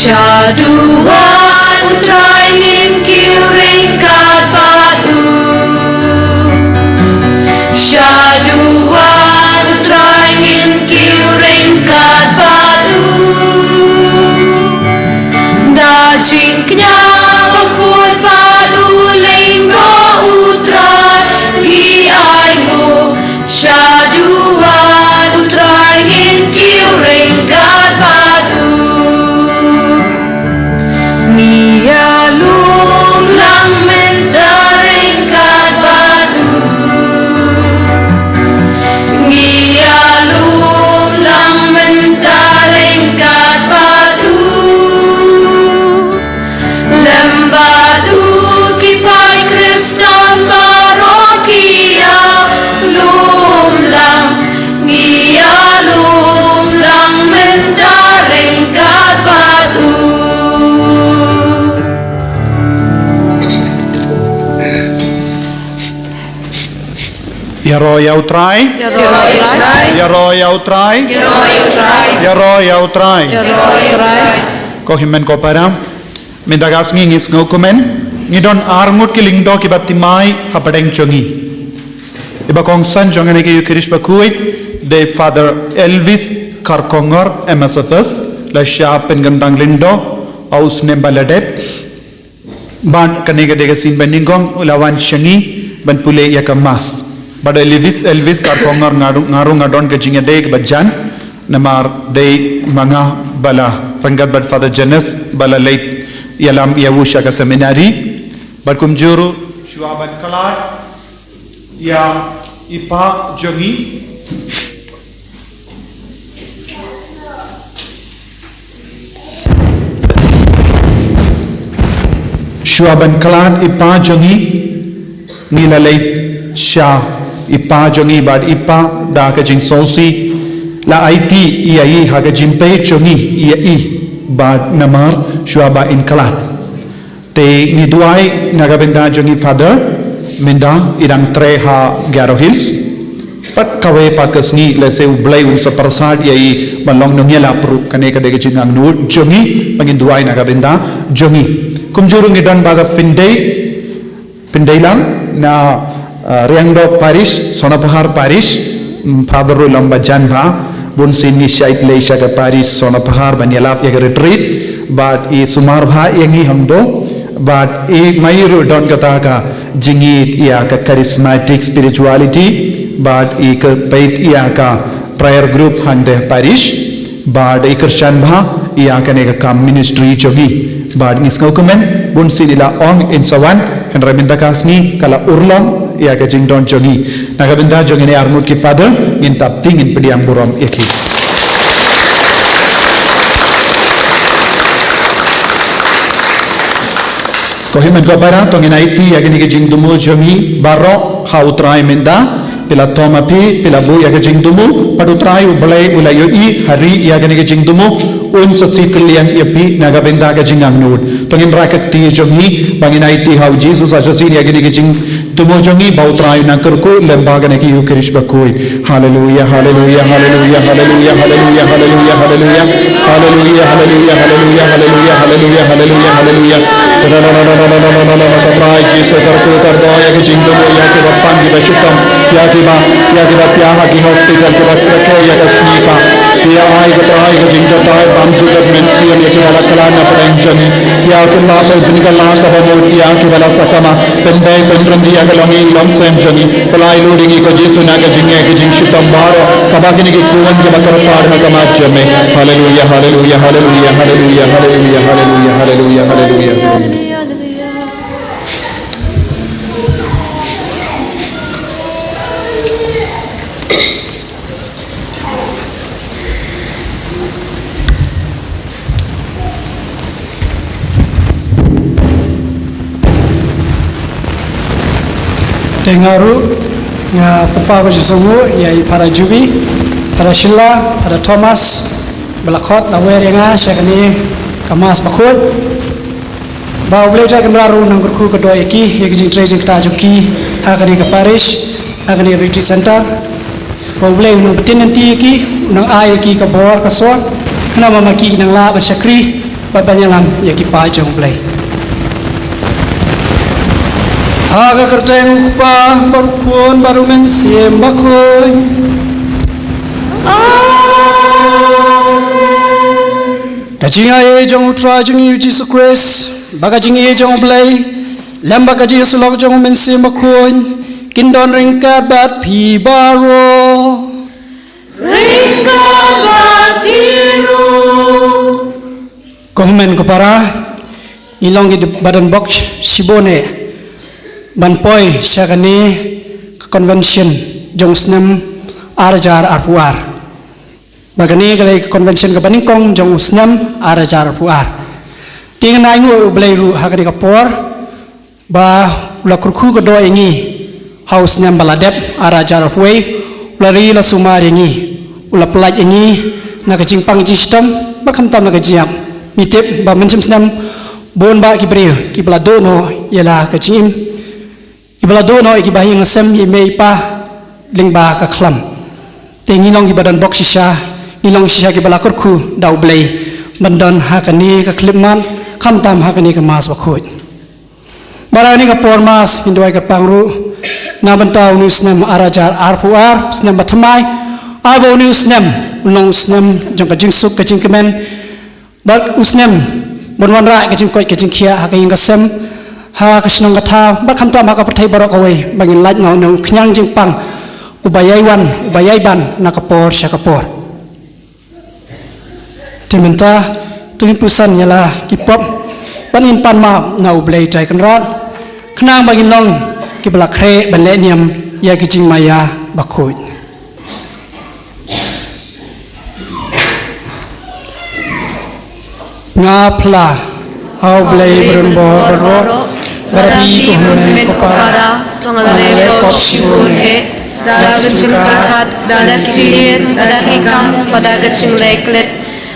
Shaduwan u Trai ngin kiew ryngkat bad u. Shaduwan u Trai ngin kiew ryngkat bad u. Da jingkñia bakhuid bad u lyngdoh u Trai ngi ai nguh. Shaduwan u Trai ngin kiew ryngkat bad u. Ngi ïalum lang mynta ryngkat bad u. Ngi ïalum lang mynta ryngkat bad u. Lem bad u ki paid Khristan baroh ki ïalum lang. Ngi ïalum lang mynta ryngkat bad u. Ïaroh ïa u Trai. Ïaroh ïa u Trai. Ïaroh ïa u Trai. Ïaroh ïa u Trai. Ïaroh ïa u Trai. Ïaroh ïa u Trai. Ko hynmen ko para. Mynta ka sngi ngi sngewkmen, ngi don arngut ki lyngdoh kiba thymmai hapdeng jong ngi. Iba kongsan jong kane ka Eucharist bakhuid dei Father Elvis Kharkongor, M S F S, la shah pynkyntang lyngdoh ha u snem ba la dep. Bad kane ka dei ka sien ba nyngkong u la wan sha ngi ban pule ïa ka Mass. Bad Elvis, Elvis Kharkongor nga ruh, nga ruh nga don ka jingïadei kaba jan. Namar dei ma nga ba la ryngkat bad Father Janes ba la leit ïalam ïa u sha ka seminari. Bad kumjuh ruh shuwa ban khlad ïa i pa jong ngi. Shuwa ban khlad i pa jong ngi, ngi la leit sha i pa jong ngi bad i pa da ka jingsngewsih la aiti ïa i ha ka jingpeit jong ngi ïa i bad namar shuwa ba in khlad. Te ngi duwai na ka bynta jong i Father, mynta i dang trei ha Garo Hills. Pat kawei pat ka sngi lehse U Blei un sa pyrsad ïa i ban long nongïalap ruh, kane ka dei ka jingangnud jong ngi ba ngin duwai na ka bynta jong i. Kumjuh ruh ngi don ba ka Pyndei, Pyndei lang na, uh, Riangdo Parish, Sonapahar Parish, mm, Father ruh long ba jan bha, bun sien ngi shait leit sha ka Parish Sonapahar ban ïalap ïa ka retreat, bad i sumar bha ïa ngi hangto, bad i ma i ruh don kata ka jingïeit ïa ka charismatic spirituality, bad i ka peit ïa ka prayer group hangta Parish, bad i kyrshan bha ïa kane ka kam ministry jong i. Bad ngi sngewkmen, bun sien i la ong in sa wan, hynrei mynta ka sngi ka la urlong ïa ka jingdon jong i. Na ka bynta jong kine arngut ki Father, ngin tap ti ngin pdiang burom ïa ki. Ko hynmen ko para, to ngin aiti ïa kine ki jingthmu jong ngi baroh ha U Trai mynta. Phi la thmu ma phi, phi la buh ïa ki jingthmu, bad U Trai U Blei u la ïohi ha ri ïa kine ki jingthmu, un sa siew kylliang ïa phi na ka bynta ka jingangnud. To ngin rah ka kti jong ngi ba ngin aiti ha U Jisu sa shisien ïa kine ki jingthmu jong ngi ba U Trai un nang kyrkhu lem bad kane ka Eucharist bakhuid. Haleluia, haleluia, haleluia, haleluia, haleluia, haleluia, haleluia. Haleluia, haleluia, haleluia, haleluia, haleluia, haleluia, haleluia. Ka Trai Jisu kyrkhu kyrdoh ïa ki jingthmu, ïa kiba pang, kiba shitom, ïa kiba, ïa kiba thiah ha ki hospital, kiba kyrkhu ïa ka sngi pa. Ïa ai ka Trai ka jingjatai bam jukut mynsiem ïa kiba la khlad na pdeng jong ngi. Ïa ki la pynkylla kaba mut ïa kiba la sakma. Pynbeit pynrem ïa ka longïing longsem jong ngi. Pynlait lut ïa ngi ko Jisu na ka jingngeit ka jingshitom baroh kaba kine ki khun kiba kyrpad ha khmat jong me. Haleluia, haleluia, haleluia, haleluia, haleluia, haleluia, haleluia, haleluia. Te nga ruh nga pynpaw ka jingsngewnguh ïa i para Jubi, para Sheila, para Thomas, ba la khot la wer ïa nga sha kane ka Mass bakhuid. Ba U Blei Trai Kynrad ruh un nang kyrkhu kyrdoh ïa ki, ïa ki jingtrei jingktah jong ki ha kane ka parish, ha kane ka retreat center. Ba U Blei un nang btin lynti ïa ki, un nang ai ïa ki ka bor ka sor, khnang ba ma ki kin nang lah ban shakri Bad ban ïalam ïa ki paid jong U Blei. Ha ka kyrteng U Kpa bad U Khun bad U Mynsiem Bakhuid. Amen. Ka jingaiei jong U Trai jong ngi U Jisu Khrist, bad ka jingïeit jong U Blei, lem bad ka jingïasyllok jong U Mynsiem Bakhuid, kin don ryngkat bad phi baroh. Ryngkat bad phi ruh. Ko hynmen ko para, ngi long kiba don bok shibun eh ban poi sha kane ka convention jong u snem ar hajar arphew ar. Ba kane ka dei ka convention kaba nyngkong jong u snem ar hajar arphew ar. Te ngan ai nguh ïa U Blei ruh ha kane ka por ba u la kyrkhu kyrdoh ïa ngi ha u snem ba la dep, ar hajar arphew wei, u la ri la sumar ïa ngi, u la pyllait ïa ngi na ka jingpang jingshitom bad khamtam na ka jingïap. Ngi tip ba mynshem snem bun bah ki briew kiba la duh noh ïa la ka jingim, kiba la duh noh ïa kiba ha ïing ha sem, ïa i mei i pa lyngba ka khlam. Te ngi long kiba don bok shisha, ngi long shisha kiba la kyrkhu da U Blei ban don ha kane ka khyllipmat, khamtam ha kane ka Mass Bakhuid. Bad ha kane ka por Mass ngin duwai kyrpang ruh na bynta une u snem ar hajar arphew ar, u snem ba thymmai, ai ba une u snem un long u snem jong ka jingsuk ka jingkmen, bad u snem ban wanrah ka jingkoit ka jingkhiah ha ka ïing ka sem, ha ka shnong ka thaw, bad khamtam ha ka pyrthei baroh kawei, ba ngin lait na une u khñiang jingpang uba ïai wan, uba ïai ban na ka por sha ka por. Te mynta to ngin pyrshang ïa la ki pop bad ngin pan map na U Blei Trai Kynrad, khnang ba ngin long kiba la khreh ban leh niam ïa ki jingmaïa bakhuid. Nga phla ha U Blei ba donbor baroh, bad ha phi ko hynmen ko para, to nga la leh pop shibun eh, da ka jingpyrkhat, da ki ktien, da ki kam, bad da ka jingleh klet,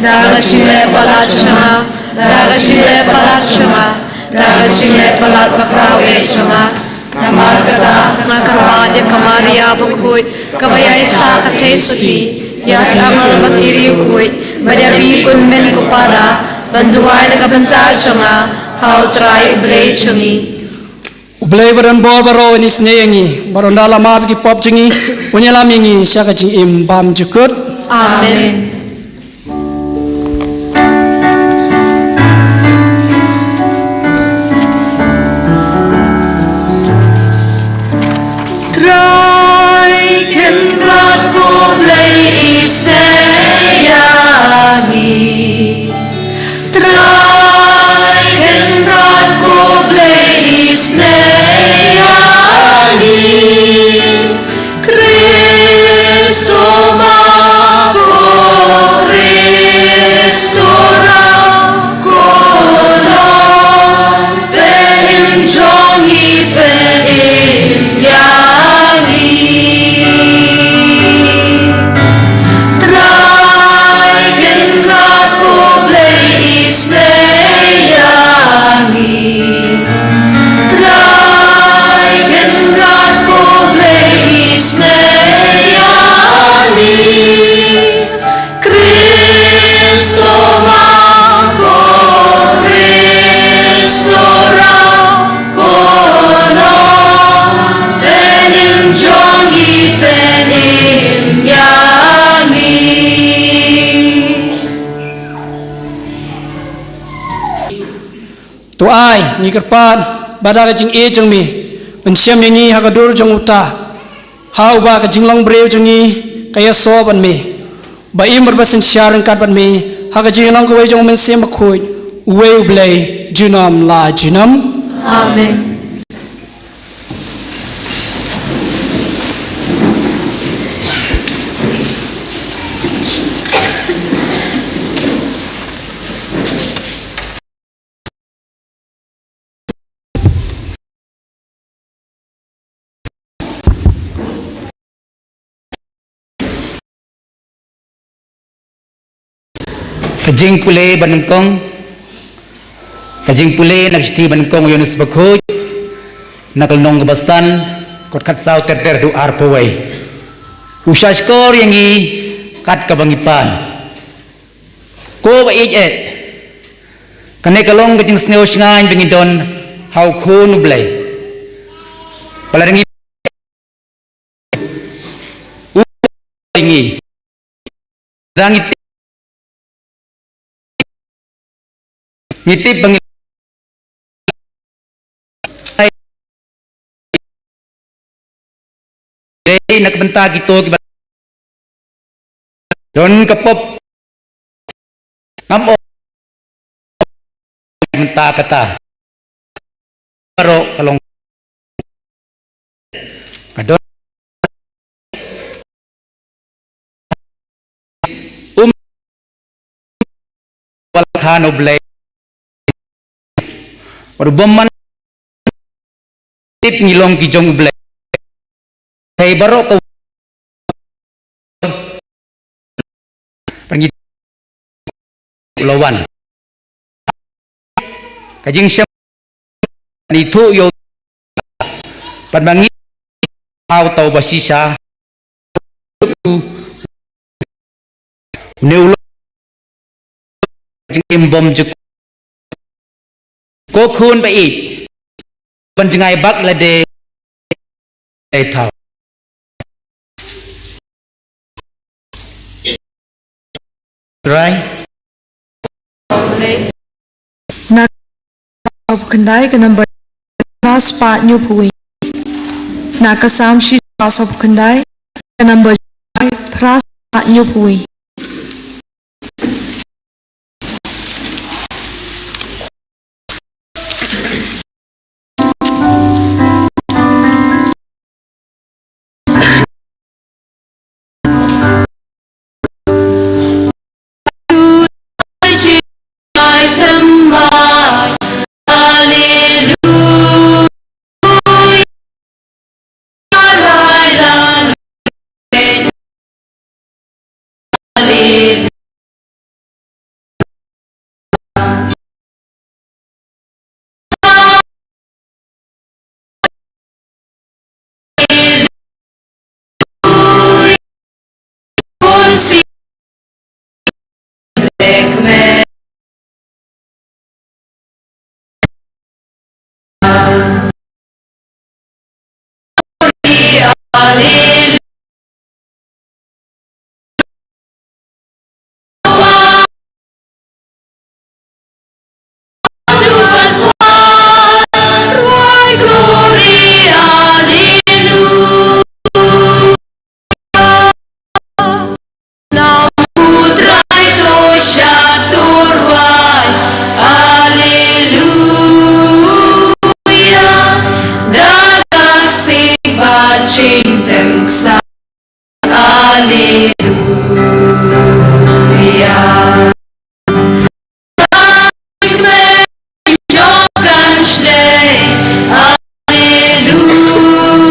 da ka jingleh palat jong nga, da ka jingleh palat jong nga, da ka jingleh palat bakhraw eh jong nga. Namar kata nga kyrpad ïa ka Maria bakhuid kaba ïaisah ka theisotti, ïa ki angel bad ki riewkhuid, bad ïa phi ko hynmen ko para, ban duwai na ka bynta jong nga ha U Trai U Blei jong ngi. U Blei ba donbor baroh un isynei ïa ngi, bad ynda la map ïa ki pop jong ngi un ïalam ïa ngi sha ka jingim bymjukut. Amen. Trai Kynrad ko Blei isynei ïa ngi. Trai Kynrad ko Blei isynei ïa ngi. Khrist ma ko, Khrist ra ko, long pynim jong ngi, pynim ïa ngi. Trai Kynrad ko Blei isynei ïa ngi. Trai Kynrad ko Blei isynei ïa ngi. Khrist ma ko, Khrist ra ko, long pynim jong ngi, pynim ïa ngi. To ai, ngi kyrpad ba da ka jingïeit jong me, pynshem ïa ngi ha ka dur jong uta, ha uba ka jinglong briew jong ngi ka ïasoh bad me, ba im bad ba synshar ryngkat bad me ha ka jinglong kawei jong U Mynsiem Bakhuid, uwei U Blei junom la junom. Amen. Ka jingpule ba nyngkong, ka jingpule na ka shithi ba nyngkong u Ïoannis Bakhuid, na ka lynnong kaba san, kot khatsaw ter ter haduh arphew wei. U shahshkor ïa ngi kat kaba ngi pan. Ko ba ïeit eh, Kane ka long ka jingsngew shngaiñ ba ngi don ha u Khun U Blei. Ba la ngi u ngi da ngi tip, ngi tip ba ngi dei na ka bynta kito kiba don ka pop. Ngam ong mynta kata. Baroh ka long ka don um wal khan U Blei. Bad u bym man tip ngi long ki jong U Blei. Hei baroh ka ngi u la wan. Ka jingshem ni thu yo. Pat ma ngi hau tau ba shisha. Une u long jingim bym ju ko khun ba ïeit ban jngai bak lade. Dei thaw. Trai. Na ka Psalm khyndai ka number phra spah hynñiew phew wei. Na ka Psalm shispah sawphew khyndai ka number phra spah hynñiew phew wei. Alleluia. Alleluia.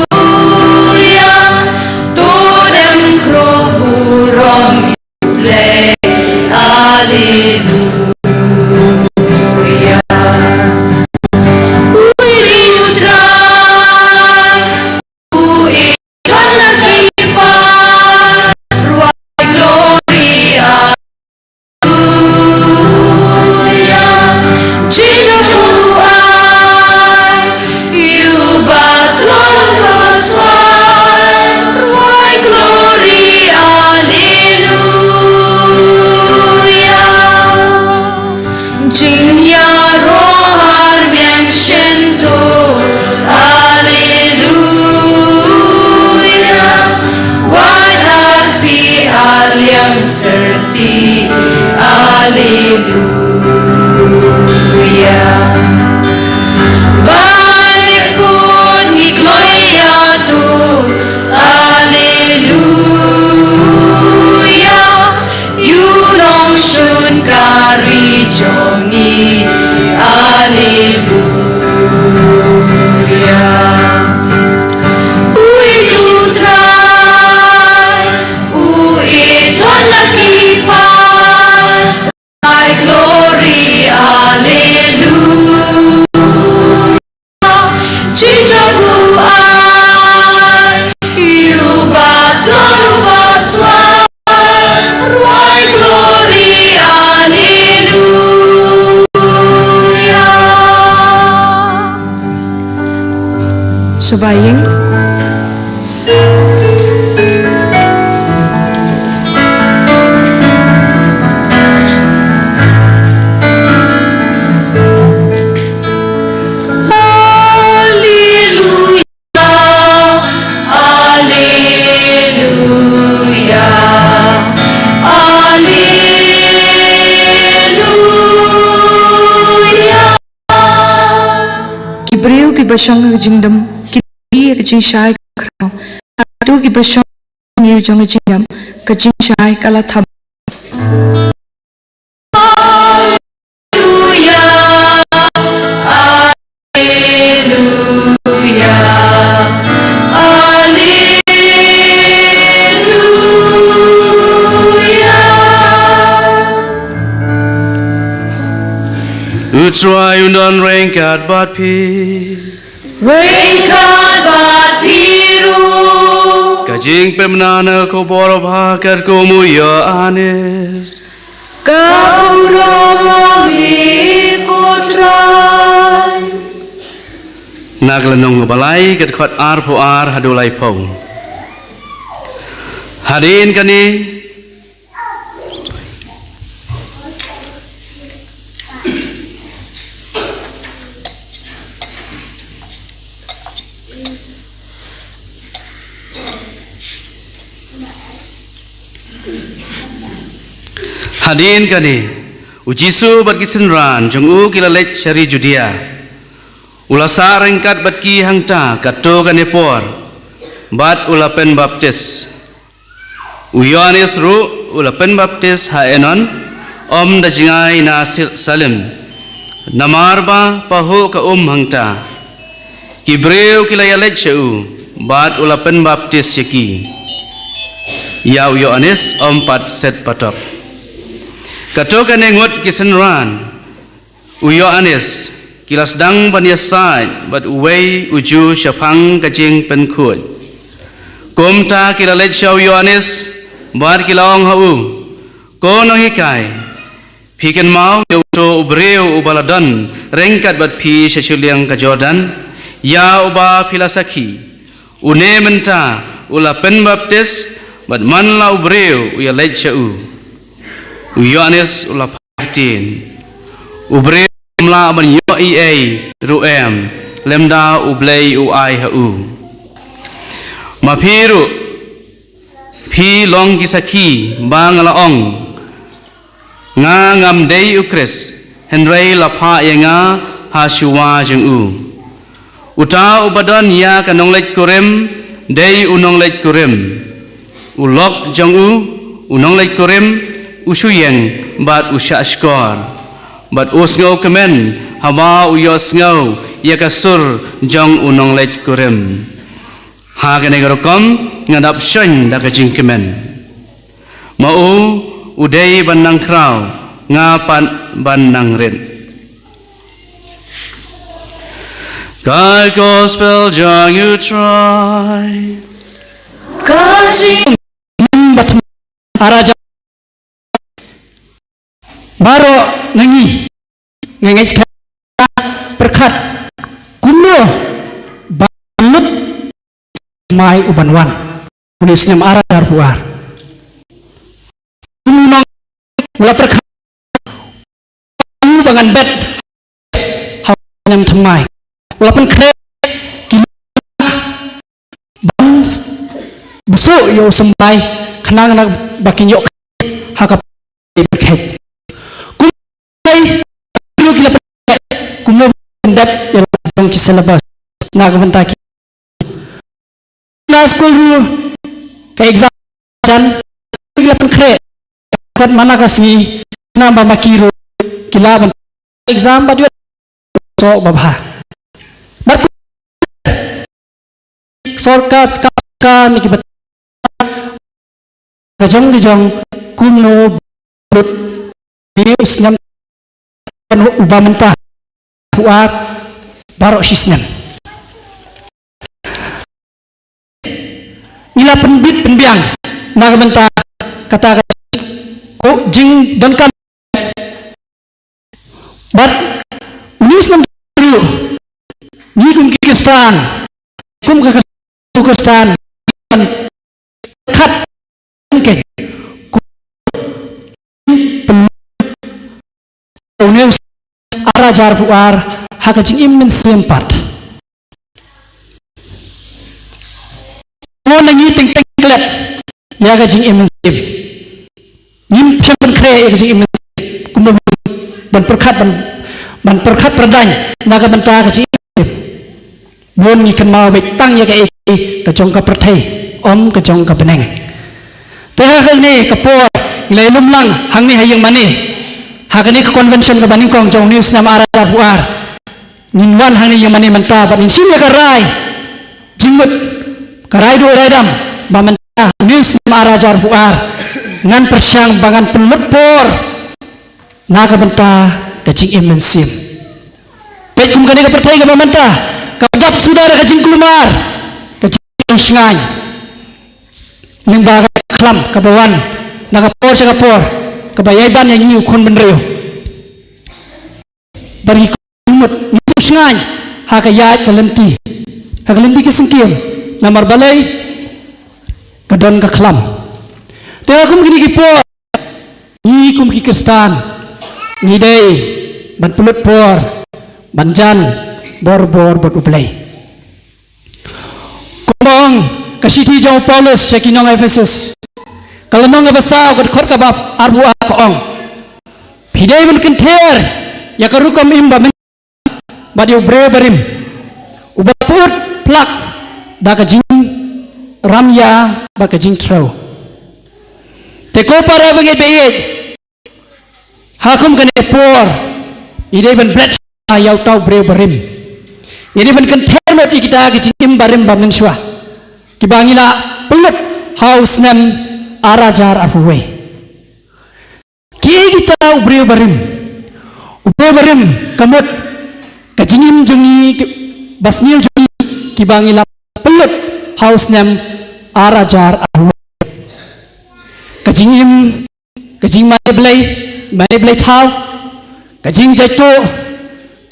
Alleluia. To dem khro burom Blei. Alleluia. Ui ri u Trai, u i ton na ki par, ruai glory, alleluia. Jingjaku ai, yu ba tlot ba swai, ruai glory, alleluia. Jingïaroh ar biang shen to, alleluia. Wat arti ar liang serti, alleluia. Ba ngi pun ngi kloi ïa to, alleluia. Yu nongshun ka ri jong ngi, alleluia. Ui u Trai, u i ton na ki par, ai glory, alleluia. Jingjaku ai, yu ba tlot ba swai, ruai glory, alleluia. Shabaing. Ki briew kiba shong ha ka jingdum, ki dei ha ka jingshai ka khraw. Hato kiba shong ha ka jingdum, ka jingshai ka la thap. U Trai un don ryngkat bad phi. Ryngkat bad phi ruh. Ka jingpynbna na ka khubor babha katkum u Ïoannis. Ka burom ïa me ko Trai. Na ka lynnong ba lai, ka dkhot arphew ar haduh laiphew. Hadien kane, hadien kane, u Jisu bad ki synran jong u ki la leit sha ri Judia. U la sah ryngkat bad ki hangta katto katne por, bad u la pynbaptis. U Ïoannis ruh u la pynbaptis ha Enon, ym da jngai na Sil-, Salim. Namar ba pahuh ka um hangta. Ki briew ki la ïaleit sha u, bad u la pynbaptis ïa ki. Ïa u Ïoannis ym pat set patok. Katto katne ngut ki synran u Ïoannis, ki la sdang ban ïasaid bad uwei u Jiw shaphang ka jingpynkhuid. Kumta ki la leit sha u Ïoannis, bad ki la ong ha u, Ko Nonghikai, phi kynmaw ïa uto u briew uba la don ryngkat bad phi sha shiliang ka Jordan, ïa uba phi la sakhi. Une mynta u la pynbaptis, bad man la u briew u ïaleit sha u. U Ïoannis u la phah ktien. U briew um lah ban ïoh ei ei ruh em, lymda U Blei u ai ha u. Ma phi ruh, phi long ki sakhi ba nga la ong, nga ngam dei u Khrist, hynrei la phah ïa nga ha shuwa jong u. Uta uba don ïa ka nongleit kurim, dei u nongleit kurim. U lok jong u, u nongleit kurim, u shu ïeng, bad u shahshkor. Bad u sngewkmen, haba u ïohsngew ïa ka sur jong u nongleit kurim. Ha kane ka rukom, nga dap shon da ka jingkmen. Ma u, u dei ban nang khraw, nga pat ban nang rit. Ka Gospel jong u Trai. Ka jing- Baroh na ngi nga ngeit skhem pyrkhat kumno ban lut mai u ban wan. Une u snem ar hajar arphew ar. Kumno u la pyrkhat u ba ngan bet ha u snem thymmai. U la pynkhreh ki ban bsuh ïa u symbai khnang na ba kin ïoh ha ka pyrkhat. Kumno ki la pynbeit, kumno ban dep ïa la jong ki syllabus na ka bynta ki. Na skul ruh ka exam jan ki la pynkhreh. Kat mana ka sngi na ba ma ki ruh ki la ban exam ba ïoh soh babha. Bad sorkar ka ka ni ki bat ka jong ki jong kumno lut ni u snem u ba mynta u ar baroh shi snem. Ngi la pynbit pynbiang na ka bynta kata ka ko jingdonkam. Bad une u snem ruh ngi kum ki Khristan kum ka Khristan, khat, keng, kum, ar hajar arphew ar, ha ka jingim mynsiem pat. Mo na ngi teng teng klet ïa ka jingim mynsiem. Ngim shym pynkhreh ïa ka jingim mynsiem. Kumno ban pyrkhat, ban, ban pyrkhat pyrdain na ka bynta ka jingim mynsiem. Bun ngi kynmaw beit tang ïa kaei ka jong ka pyrthei, ym ka jong ka bneng. Te ha kane ka por ngi la ïalum lang hangne ha ïing mane, ha kane ka convention kaba nyngkong jong une u snem ar hajar arphew ar. Ngin wan hangne ïing mane mynta bad ngin shim ïa ka rai jingmut, ka rai duh rai dam, ba mynta une u snem ar hajar arphew ar ngan pyrshang ba ngan pynlut por na ka bynta ka jingim mynsiem. Peit kum kane ka pyrthei kaba mynta ka dap suda da ka jingkulmar, ka jingshngaiñ. Lyngba ka khlam kaba wan na ka por sha ka por, kaba ïai ban ïa ngi u khun bynriew. Bad ngi mut ngi shngaiñ ha ka ïaid ka lynti, ha ka lynti ka syngkien, namar balei? Ka don ka khlam. Te ha kum kine ki por, ngi kum ki Khristan ngi dei ban pynlut por ban jan bor bor bad U Blei. Kumba ong ka shithi jong u Paulus sha ki nong Ephesus, ka lynnong kaba saw, ka dkhot kaba arphew ar, ka ong, phi dei ban kynther ïa ka rukom im ba mynshwa bad ïa u briew barim, uba pyut plak da ka jingramïa bad ka jingthreu. Te ko para bangeit baieit, ha kum kane ka por ngi dei ban bret ïa uta u briew barim. Ngi dei ban kynther lut ïa kita ki jingim barim ba mynshwa, kiba ngi la pynlut ha u snem ar hajar arphew wei. Kiei kita u briew barim? U briew barim ka mut ka jingim jong ngi, ki, ba sniew jong ngi, kiba ngi la pynlut ha u snem ar hajar arphew wei. Ka jingim, ka jingmane blei, mane blei thaw, ka jingjaituh,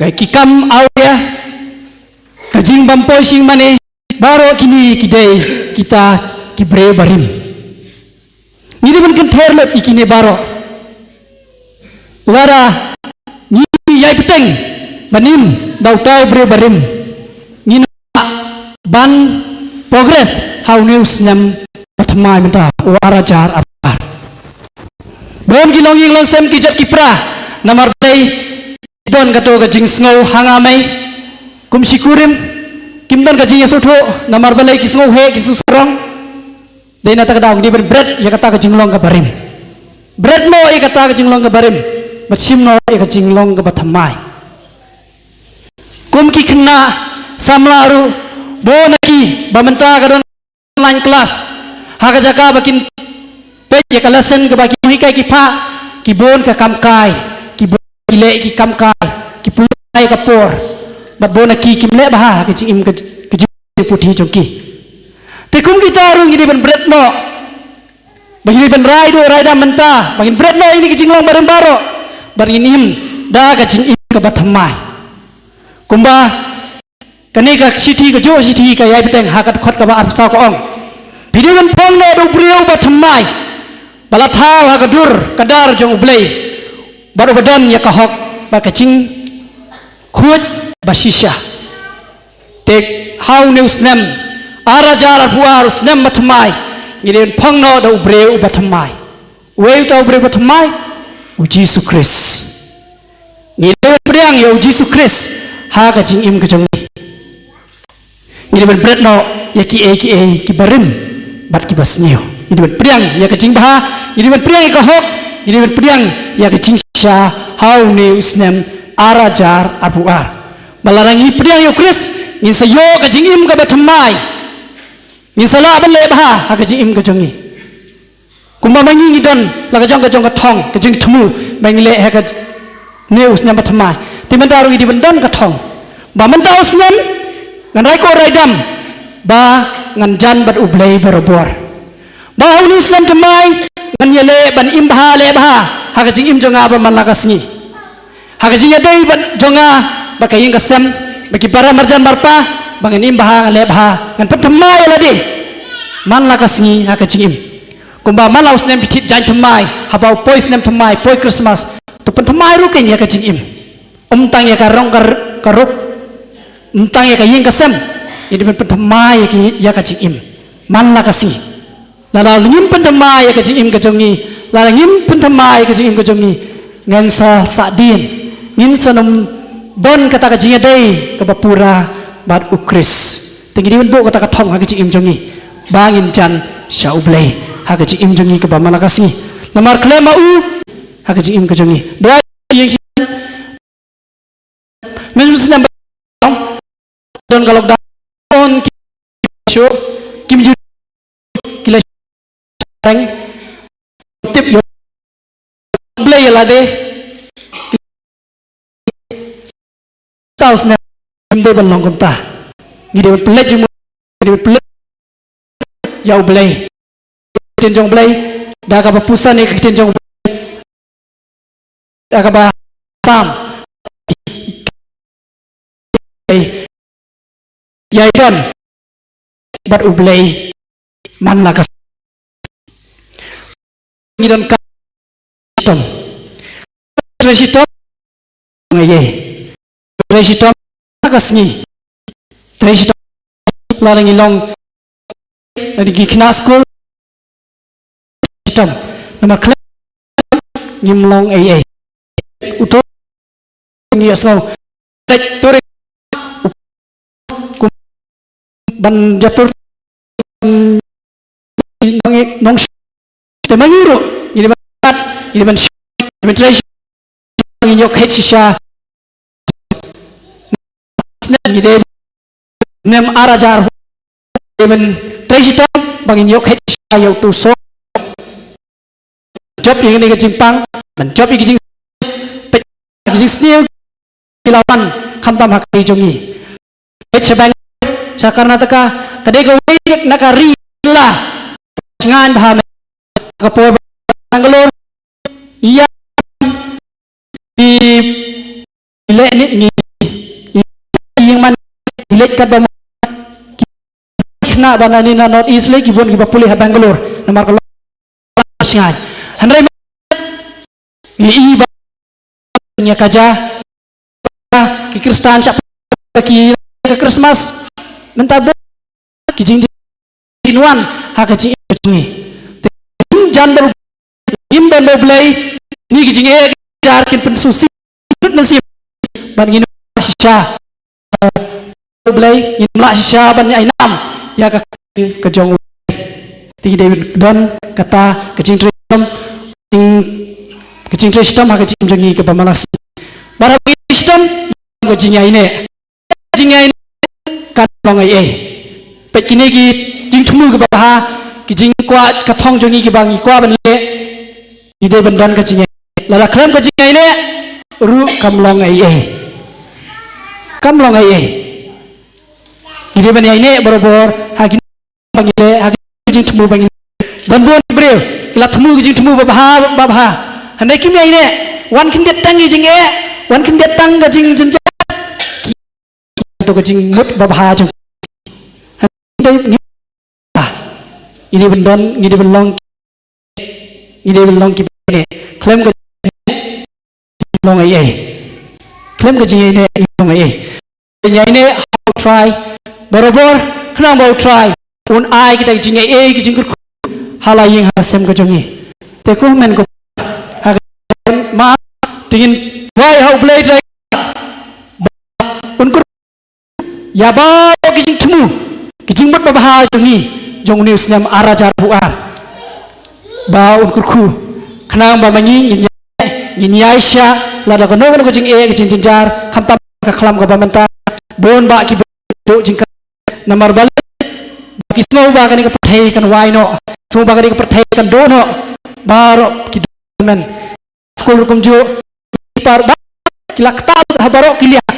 ka ki kam awria, ka jingbym poi shim mane, baroh kine ki dei kita ki briew barim. Ngi dei ban kynther lut ïa kine baroh. Lada ngi ïai bteng ban im da uta u briew barim, ngin lah ban progress ha une u snem ba thymmai mynta, u ar hajar arphew ar. Bun ki longïing longsem ki jot ki pra, namar balei? Don kato ka jingsngew ha nga mei kum shi kurim, kim don ka jingïasngewthuh, namar balei ki sngewheh, ki sngewsarong. Dei na kata ka daw ngi dei ban bret ïa kata ka jinglong kaba rim. Bret noh ïa kata ka jinglong kaba rim bad shim noh ïa ka jinglong kaba thymmai. Kum ki khynnah samla ruh, bun na ki ba mynta ka don online class, ha ka jaka ba kin peit ïa ka lesson kaba ki nonghikai ki phah, ki bun ka kam kai, ki bun ki leh ki kam kai, ki pynlut ïa ka por. Bad bun na ki kim leh bha ha ka jingim ka, ka jingputhi jong ki. Te kum kita ruh ngi dei ban bret noh, ba ngi dei ban rai duh rai dam mynta ba ngin bret noh ïa kine ki jinglong barim baroh, ba ngin im da ka jingim kaba thymmai. Kumba kane ka shithi, kajuh ka shithi ka ïai bteng ha ka dkhot kaba arphew saw ka ong, phi dei ban phong noh da u briew ba thymmai, ba la thaw ha ka dur ka dar jong U Blei, bad uba don ïa ka hok bad ka jingkhuid ba shisha. Te ha une u snem ar hajar arphew ar, u snem ba thymmai, ngi dei ban phong noh da u briew uba thymmai. Uei uta u briew ba thymmai? U Jisu Khrist. Ngi dei ban pdiang ïa u Jisu Khrist ha ka jingim ka jong ngi. Ngi dei ban bret noh ïa kiei kiei kiba rim bad kiba sniew. Ngi dei ban pdiang ïa ka jingbha, ngi dei ban pdiang ïa ka hok, ngi dei ban pdiang ïa ka jingshisha ha une u snem ar hajar arphew ar. Ba lada ngi pdiang ïa u Khrist, ngin sa ïoh ka jingim kaba thymmai. Ngin sa lah ban leh bha ha ka jingim ka jong ngi. Kumba ma ngi ngi don la ka jong ka jong ka thong, ka jingthmu ba ngi leh ha kane u snem ba thymmai. Te mynta ruh ngi dei ban don ka thong ba mynta u snem ngan rai kor rai dam ba ngan jan bad U Blei barabor. Ba ha une u snem thymmai ngan ïaleh ban im bha leh bha ha ka jingim jong nga ba man la ka sngi. Ha ka jingïadei bad jong nga bad ka ïing ka sem, bad ki para marjan marpa, ba ngan im bha, ngan leh bha, ngan pynthymmai ïa lade man la ka sngi ha ka jingim. Kumba man la u snem phi thied jaiñ thymmai, haba u poi snem thymmai, poi Christmas, to pynthymmai ruh kein ïa ka jingim. Ym tang ïa ka rong ka r-, ka rup, ym tang ïa ka ïing ka sem, ïa dei ban pynthymmai ïa ka, ïa ka jingim man la ka sngi. Lada ngim pynthymmai ïa ka jingim ka jong ngi, lada ngim pynthymmai ïa ka jingim ka jong ngi, ngan sa sahdien, ngin sa nym don kata ka jingïadei kaba pura bad u Khrist. Te ngi dei ban buh kata ka thong ha ka jingim jong ngi ba ngin jan sha U Blei ha ka jingim jong ngi kaba man la ka sngi. Namar khlem ma u ha ka jingim ka jong ngi. Duwai ïing shi Mynta snem ba don ka lockdown, ki shu, kim ju, ki la reng tip ïa U Blei ïa lade. Tau snem kim dei ban long kumta. Ngi dei ban pynleit jingmut, ngi dei ban pynleit ïa U Blei. Ktien jong U Blei, da kaba pyrshang ïa ka ktien jong U Blei, da kaba sam. Ïa don bad U Blei man la ka, ngi don ka shitom. Trei shitom. Ngai ye. Trei shitom ka sngi. Trei shitom la ngi long, la ngi khynnah skul. Shitom. Namar khlem ngim long ei ei. Uto ngi ïa sngew. Leit tur kum ban ïa tur nong, nong te ma ngi ruh ngi dei ban, ngi dei ban, ngi dei ban trei, ngi ïoh khet shisha. Ngi dei nem ar hajar, dei ban trei shitom ba ngin ïoh khet shisha ïa uto u soh. Jop ïa kane ka jingpang, ban jop ïa ka jing, peit ka jingsniew ki la wan khamtam ha ka ri jong ngi. Peit sha Bangalore, sha Karnataka, ka dei kawei na ka ri la sngewbha me ka por Bangalore. Ïa ki leh ni ngi, ngi, ngi man ngi leit katba ki khynnah ba na ni na North East lei ki bun kiba pule ha Bangalore namar ka long shngain. Hynrei ngi i ba ïa ka ja ki Khristan shah ki ka Christmas mynta ba ki jing kin wan ha ka jingim ka jong ngi. Te ngim jan bad, ngim don bad U Blei, ni ki jingeh jar kin pynsngewsih lut nasib ban ngin shisha. U Blei ngin lah shisha ban ai nam ïa ka, ka jong U Blei. Te ngi dei don kata ka jingtrei shitom, ka jingtrei shitom ha ka jingim jong ngi kaba man la ka sngi. Bad haba ngi trei shitom ka jingïaineh, jingïaineh kan long ei ei. Peit kine ki jingthmu kiba bha, ki jingkwah ka thong jong ngi kiba ngi kwah ban leh. Ngi dei ban don ka jingïaineh. Lada khlem ka jingïaineh ruh kam long ei ei. Kam long ei ei. Ngi dei ban ïaineh barabor ha kine ba ngi leh, ha ki jingthmu ba ngi leh. Don bun ki briew ki la thmu ki jingthmu ba bha, ba bha. Hynrei kim ïaineh. Wan khyndiat tang ki jingeh, wan khyndiat tang ka jingjynjar. Ki to ka jingmut ba bha jong. Hynrei ngi, ah, ngi dei ban don, ngi dei ban long, ngi dei ban long kiba ïaineh. Khlem ka long ei ei. Khlem ka jingïaineh long ei ei. Ïaineh ha U Trai barabor, khnang ba U Trai un ai kita ki jingïaineh, ki jingkyrkhu ha la ïing ha sem ka jong ngi. Te ko hynmen ko ha ka, ma, te ngin duwai ha U Blei Trai un kyrkhu ïa baroh ki jingthmu, ki jingmut ba bha jong ngi jong une u snem ar hajar arphew ar. Ba un kyrkhu khnang ba ma ngi ngin ïa, ngin ïaishah lada kano kano ka jingeh, ka jingjynjar, khamtam ka khlam kaba mynta. Bun bah kiba duh jingkyrmen namar balei? Ba ki sngew ba kane ka pyrthei kan wai noh, sngew ba kane ka pyrthei kan duh noh. Baroh ki duh jingkyrmen. Skul ruh kumjuh, ki par ba ki la ktah ha baroh ki liang.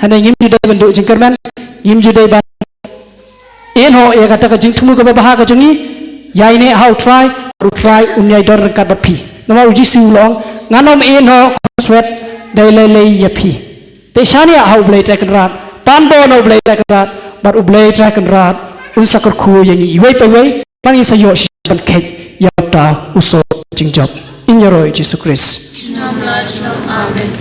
Hynrei ngim ju dei ban duh jingkyrmen, ngim ju dei ban ïehnoh ïa kata ka jingthmu kaba bha ka jong ngi. Ïaineh ha U Trai, U Trai un ïai don ryngkat bad phi. Namar U Jisu u la ong, ngan ym ïehnoh khun swet dei lei lei ïa phi. Te shaniah ha U Blei Trai Kynrad, pan bor na U Blei Trai Kynrad, bad U Blei Trai Kynrad un sa kyrkhu ïa ngi iwei pa iwei, bad ngin sa ïoh shisha ban kheit ïa uta u soh jingjop. Ïa ka kyrteng U Jisu Khrist. Amen.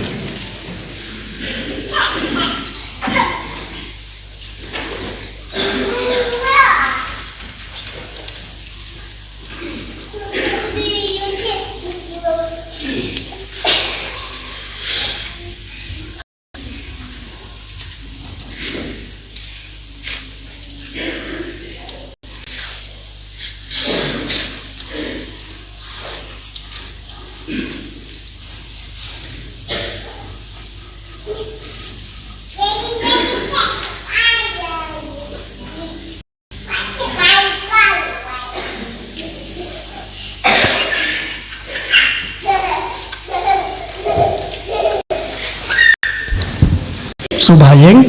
Sngewbha ïeng.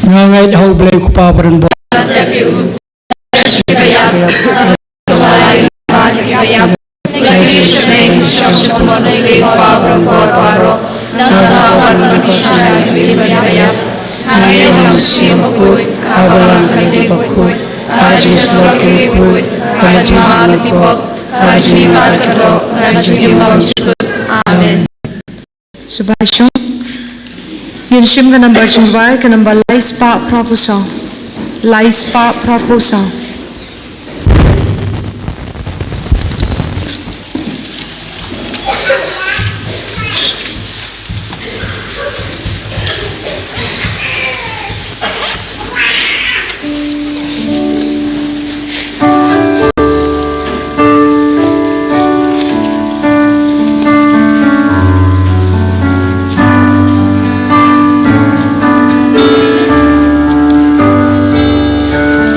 Nga ngeit ha U Blei U Kpa badonbor. Amen. Sngewbha shong. Ngin shim ka nambar jingduwai, ka nambar lai spah phra phew saw. Lai spah phra phew saw.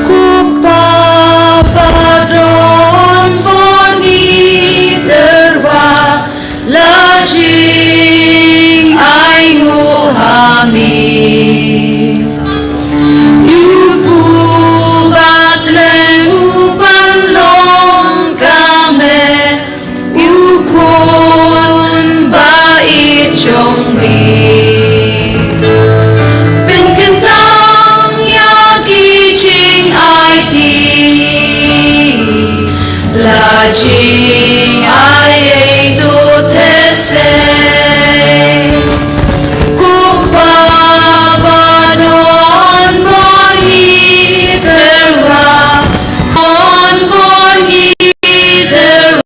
Ko Kpa badonbor, ngi tyrwa la jingainguh ha me. Ïa u Batlem u ban long ka met u Khun ba ïeit jong me. Pynkyntang ïa ki jingaiti, la jingai ei to te se. Ko Kpa badonbor, ngi tyrwa, donbor, ngi tyrwa.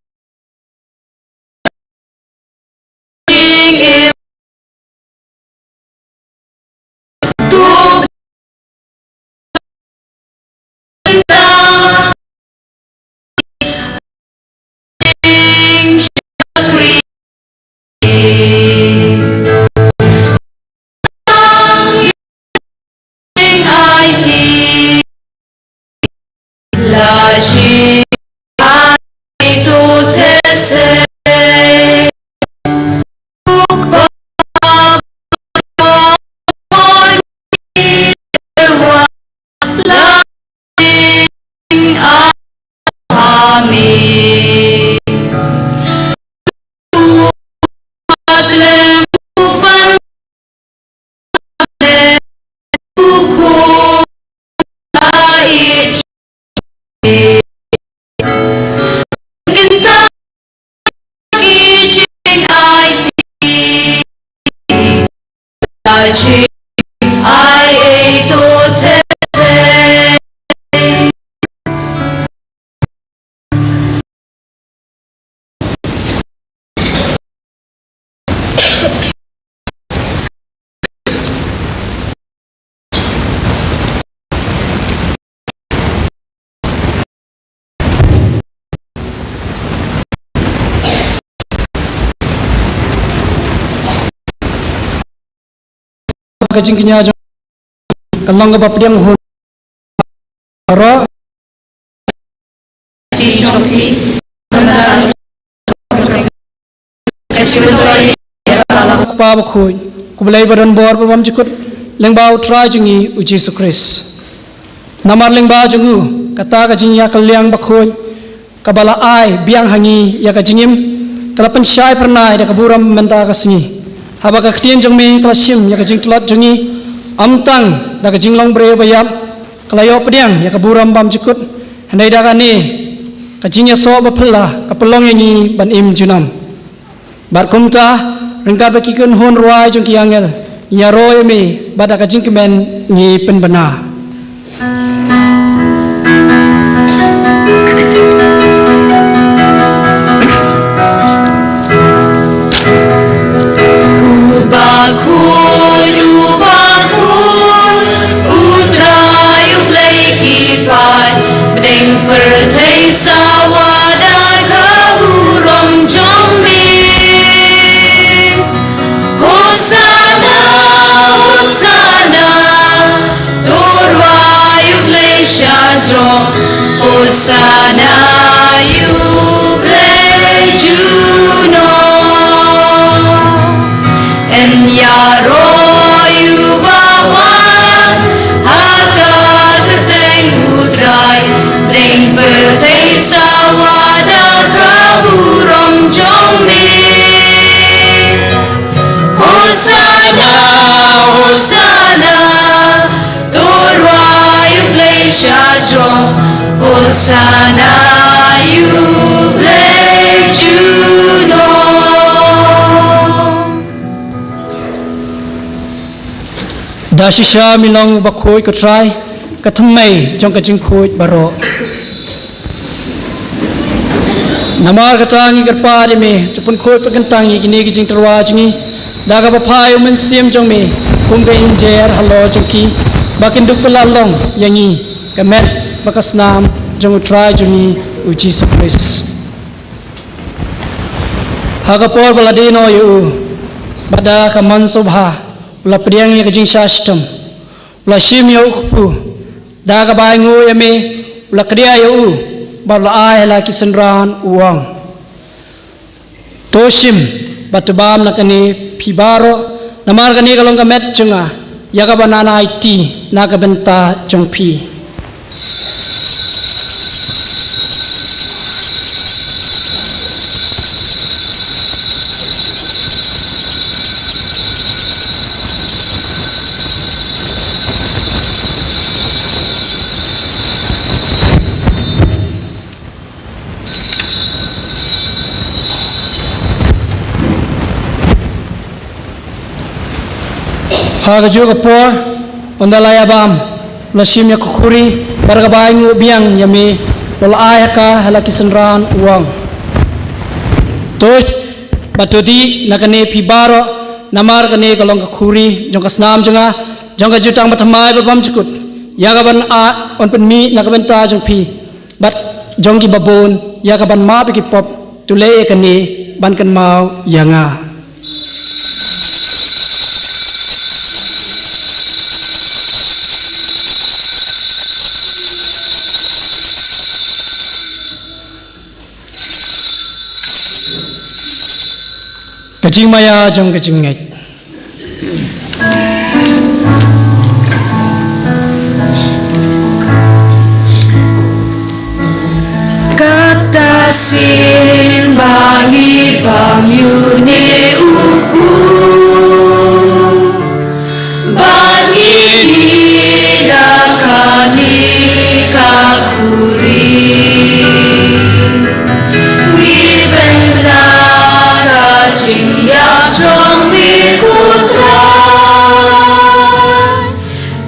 Ka jingkñia jong ka long kaba pdiang hun. Ro. Kpa bakhuid, ko Blei badonbor, ba bym jukut lyngba U Trai jong ngi U Jisu Khrist. Namar lyngba jong u, kata ka jingïakylliang bakhuid kaba la ai biang ha ngi ïa ka jingim, ka la pynshai phyrnai da ka burom mynta ka sngi. Haba ka ktien jong me ka la shim ïa ka jingtlot jong ngi, ym tang da ka jinglong briew ba ïap, ka la ïoh pdiang ïa ka burom bymjukut, hynrei da kane ka jingïasoh ba phylla ka pynlong ïa ngi ban im junom. Bad kumta, ryngkat bad ki kynhun rwai jong ki angel, ngi ïaroh ïa me, bad da ka jingkmen ngi pynbna. U Bakhuid, u Bakhuid, u Trai u Blei ki paid, bneng pyrthei sawa da ka burom jong me. Hosanna, Hosanna, to rwai u Blei sha jrong. Hosanna ïa u Blei junom. Yn ïaroh ïa uba wan ha ka kyrteng u Trai, bneng pyrthei sawa da ka burom jong me. Hosanna, Hosanna, to rwai u Blei sha jrong. Hosanna ïa u Blei junom. Da shisha me long uba khuid, ko Trai, ka thymmei jong ka jingkhuid baroh. Namar kata ngi kyrpad ïa me, to pynkhuid pynkyntang ïa kine ki jingtyrwa jong ngi da kaba phai u Mynsiem jong me kum ka injer halor jong ki, ba kin dup kylla long ïa ngi ka met bad ka snam jong u Trai jong ngi u Jisu Khrist. Ha ka por ba la die noh ïa u, bad da ka mon sngewbha u la pdiang ïa ka jingshah shitom, u la shim ïa u kpu, da kaba ainguh ïa me u la kdiah ïa u, bad u la ai ha la ki synran, u ong: To shim bad to bam na kane phi baroh, namar kane ka long ka met jong nga, ïa kaba ngan aiti na ka bynta jong phi. Ha kajuh ka por, ynda la ïa bam, u la shim ïa ka khuri, bad kaba ainguh biang ïa me, u la ai ha ka ha la ki synran, u ong: To, bad to dih na kane phi baroh, namar kane ka long ka khuri jong ka snam jong nga, jong ka jutang bathymmai ba bymjukut, ïa kaban, a, yn pynmih na ka bynta jong phi bad jong kiba bun, ïa kaban map ïa ki pop. To leh ïa kane ban kynmaw ïa nga. Ka jingmaïa jong ka jingngeit. Kata sien ba ngi bam ïa une u kpu, bad ngi dih da kane ka khuri. Ngi pynbna ka jingïap jong me, ko Trai,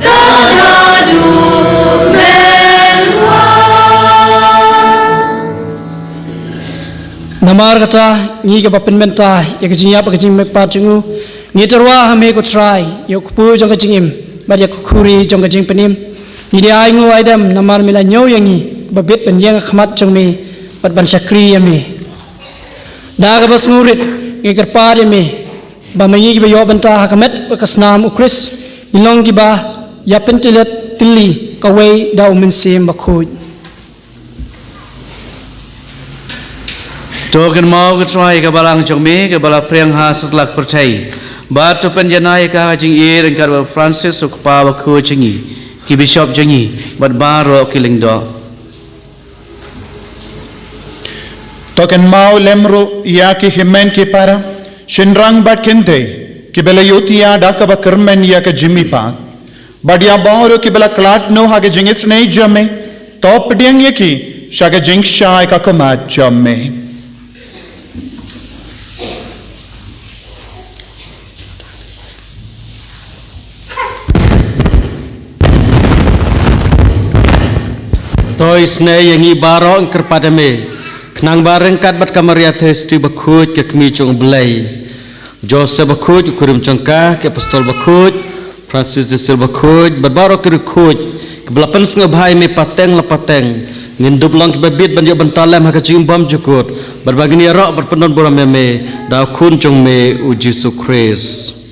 tang haduh men wan. Namar kata, ngi kiba pynbynta ïa ka jingïap bad ka jingmihpat jong u, ngi tyrwa ha me, ko Trai, ïa u kpu jong ka jingim bad ïa ka khuri jong ka jingpynim. Ngi dei ainguh aidem namar me la ñiew ïa ngi ba bit ban ïeng ha khmat jong me bad ban shakri ïa me. Da kaba sngewrit ngi kyrpad ïa me ba ma ngi kiba ïoh bynta ha ka met bad ka snam u Khrist, ngi long kiba ïa pyntyllad tylli kawei da u Mynsiem Bakhuid. To kynmaw, ko Trai, ïa ka balang jong me kaba la pyrshang ha satlak pyrthei, bad to pynjanai ïa ka ha ka jingïeit ryngkat bad u Francis u kpa bakhuid jong ngi, ki bishop jong ngi, bad baroh ki lyngdoh. To kynmaw lem ruh ïa ki hynmen ki para, shynrang bad kynthei, kiba la ïohi da kaba kyrmen ïa ka jingmihpat, bad ïa baroh kiba la khlad noh ha ka jingisynei jong me, to pdiang ïa ki sha ka jingshai ka khmat jong me. To isynei ïa ngi baroh, ngi kyrpad ïa me, khnang ba ryngkat bad ka Maria Theisotti bakhuid ka kmie jong U Blei, Joseph bakhuid u kurim jong ka, ki apostol bakhuid, Francis de Sales bakhuid, bad baroh ki riewkhuid kiba la pynsngewbha ïa me pateng la pateng, ngin dup long kiba bit ban ïoh bynta lem ha ka jingbymjukut, bad ba ngin ïaroh ban pyndonburom ïa me da U Khun jong me U Jisu Khrist.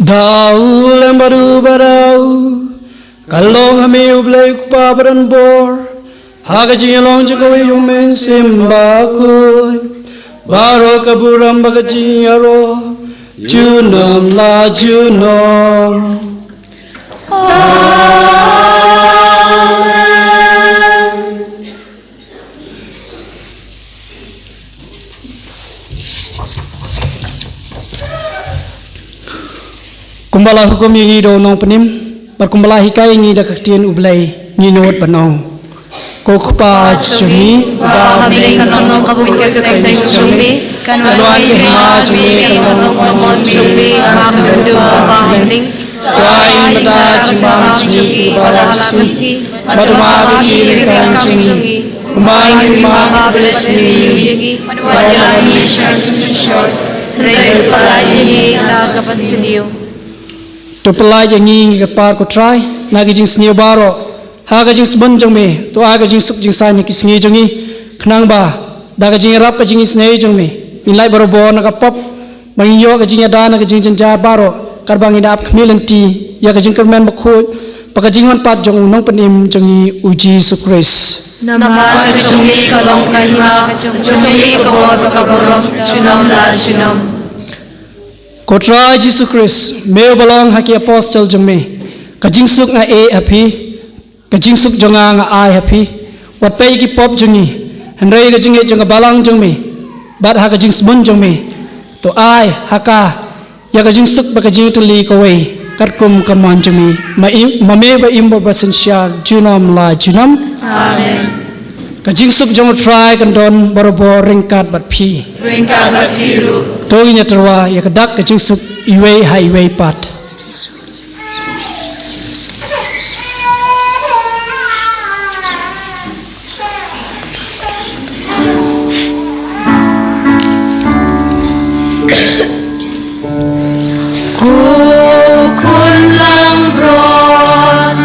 Da u lem bad u badaw, ka long ha me U Blei U Kpa badonbor, ha ka jingïalong jong kawei U Mynsiem Bakhuid, baroh ka burom bad ka jingïaroh junom la junom. Amen. Kumba la hukum ïa ngi da u Nongpynim, bad kumba la hikai ïa ngi da ka ktien U Blei, ngi nud ban ong: Ko Kpa jong ngi, ba ha bneng ka long ka burom ka kyrteng jong me, kan wan ka hima jong me, kan long ka mon jong me ha ka khyndew kumba ha bneng. To ai ïa ngi mynta ka jingim jong ngi kaba la shisha, bad to map ïa ngi ki ryngkang jong ngi, kumba ngi map ïa ki ba la shisha ïa ngi, bad ym ïalam ngi sha ka jingshoi, hynrei to pyllait ïa ngi na kaba sniew. To pyllait ïa ngi, ngi kyrpad ko Trai, na ki jingsniew baroh, ha ka jingsbun jong me, to ai ka jingsuk jingsaiñ ha ki sngi jong ngi, khnang ba da ka jingïarap ka jingisynei jong me, ngin lait barabor na ka pop, ba ngin ïoh ka jingïada na ka jingjynjar baroh, katba ngin ap khmih lynti ïa ka jingkyrmen bakhuid bad ka jingwan pat jong u Nongpynim jong ngi U Jisu Khrist. Namar ka jong me ka long ka hima, ka jong me ka bor bad ka burom, junom la junom. Ko Trai Jisu Khrist, me uba la ong ha ki apostol jong me: Ka jingsuk nga ai ha phi, ka jingsuk jong nga nga ai ha phi. Wat peit ïa ki pop jong ngi, hynrei ïa ka jingngeit jong ka balang jong me, bad ha ka jingsbun jong me, to ai ha ka ïa ka jingsuk bad ka jingtylli kawei, katkum ka mon jong me, ma im, ma me ba im bad ba synshar junom la junom. Amen. Ka jingsuk jong U Trai kan don barabor ryngkat bad phi. Ryngkat bad phi ruh. To ngin ïatyrwa ïa ka dak ka jingsuk iwei ha iwei pat. Ko Khun langbrot,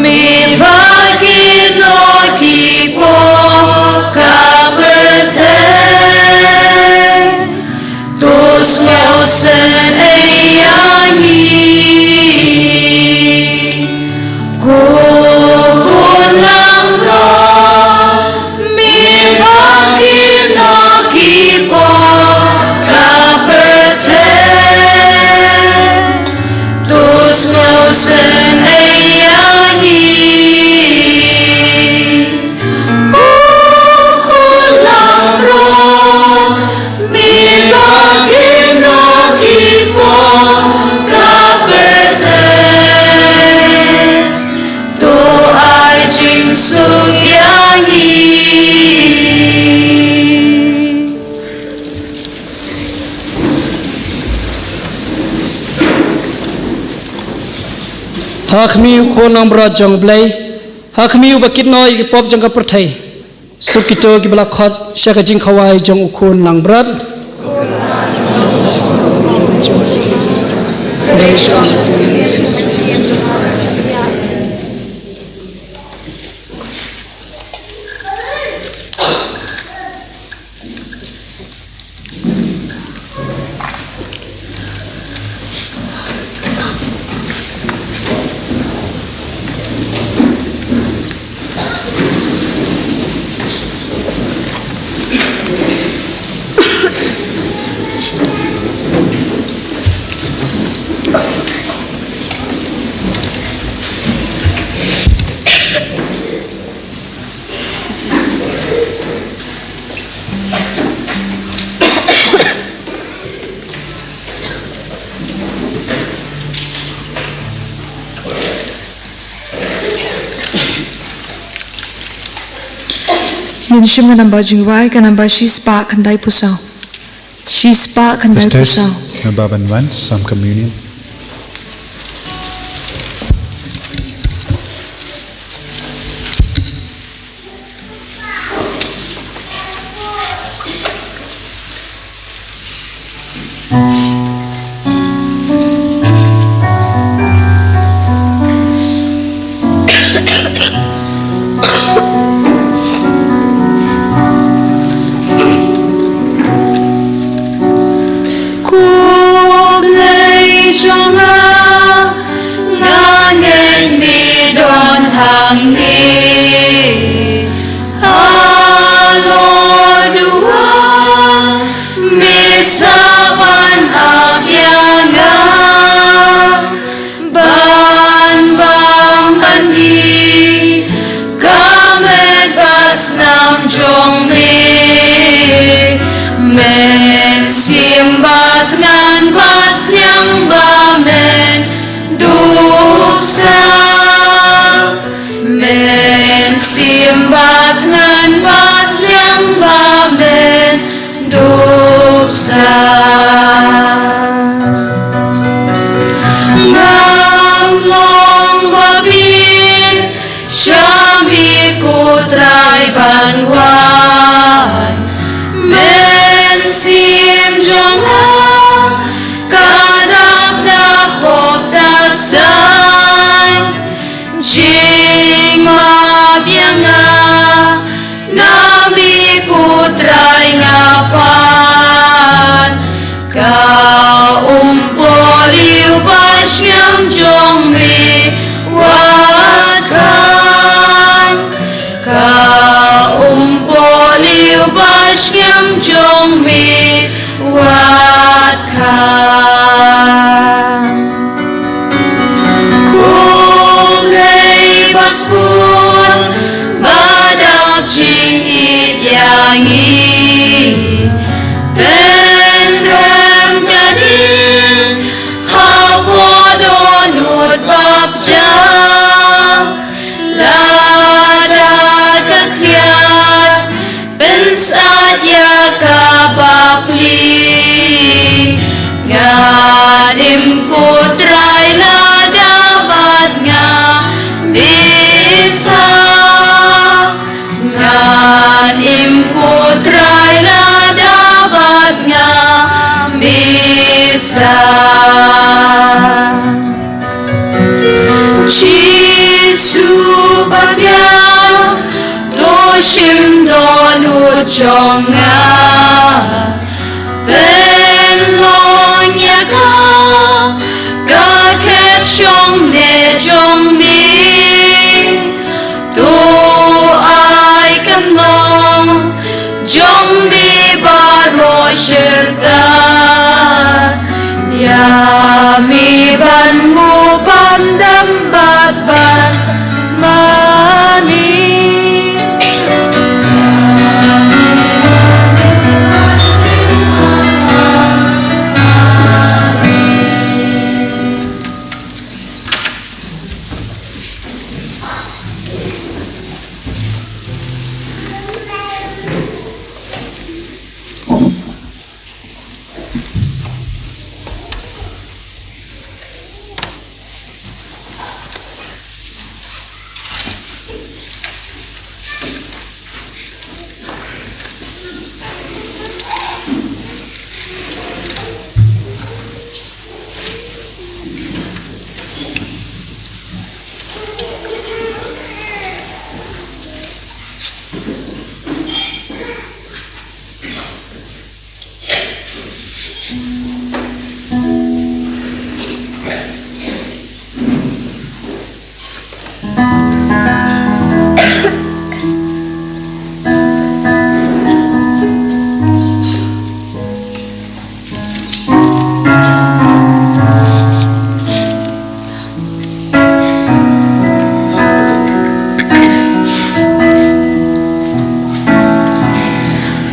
me ba ki noh ki pop ka pyrthei, to sngewsynei ïa ngi. Ko Khun langbrot, me ba ki noh ki pop ka pyrthei, to sngewsynei ïa ngi. Ko Khun langbrot, me ba ki noh ki pop ka pyrthei, to ai jingsuk ïa ngi. Ha khmih, Khun langbrot jong U Blei, ha khmih, uba kit noh ïa ki pop jong ka pyrthei. Suk kito kiba la khot sha ka jingkhawai jong U Khun langbrot. Ngin shim ka namba jingrwai, ka namba shispah khyndaiphew saw. Shispah khyndaiphew saw. Sisters, naba ban wan sam communion. Ko Blei jong nga, nga ngeit me don hangne. Halor duwan me sa ban ap ïa nga ban bam ban die ka met bad snam jong me. Men shim ba thngan ba sniang ba men dup sa. Men shim ba thngan ba sniang ba men dup sa. Ngam long ba bit sha me ko Trai ban wan. Men shim jong nga ka dap da pop da sai. Jingmap ïa nga na me ko Trai nga pan. Ka umpohliew ba sniang jong me wat khang. Ka umpohliew ba sniang jong me wat khang. Ko Blei ba sbun ba dap jingïeit ïa ngi. Pynrem ïa ngi hapoh dohnud bapjah. Lada ka khriat pynsat ïa ka bapli. Ngan im ko Trai lada bad nga me sa. Ngan im ko Trai lada bad nga me sa. Jisu Pathian, to shim dohnud jong nga. Pynlong ïa ka ka khet shong ne jong me. To ai kam long jong me baroh shirta. Ïa me ban nguh ban dem bad ban mane.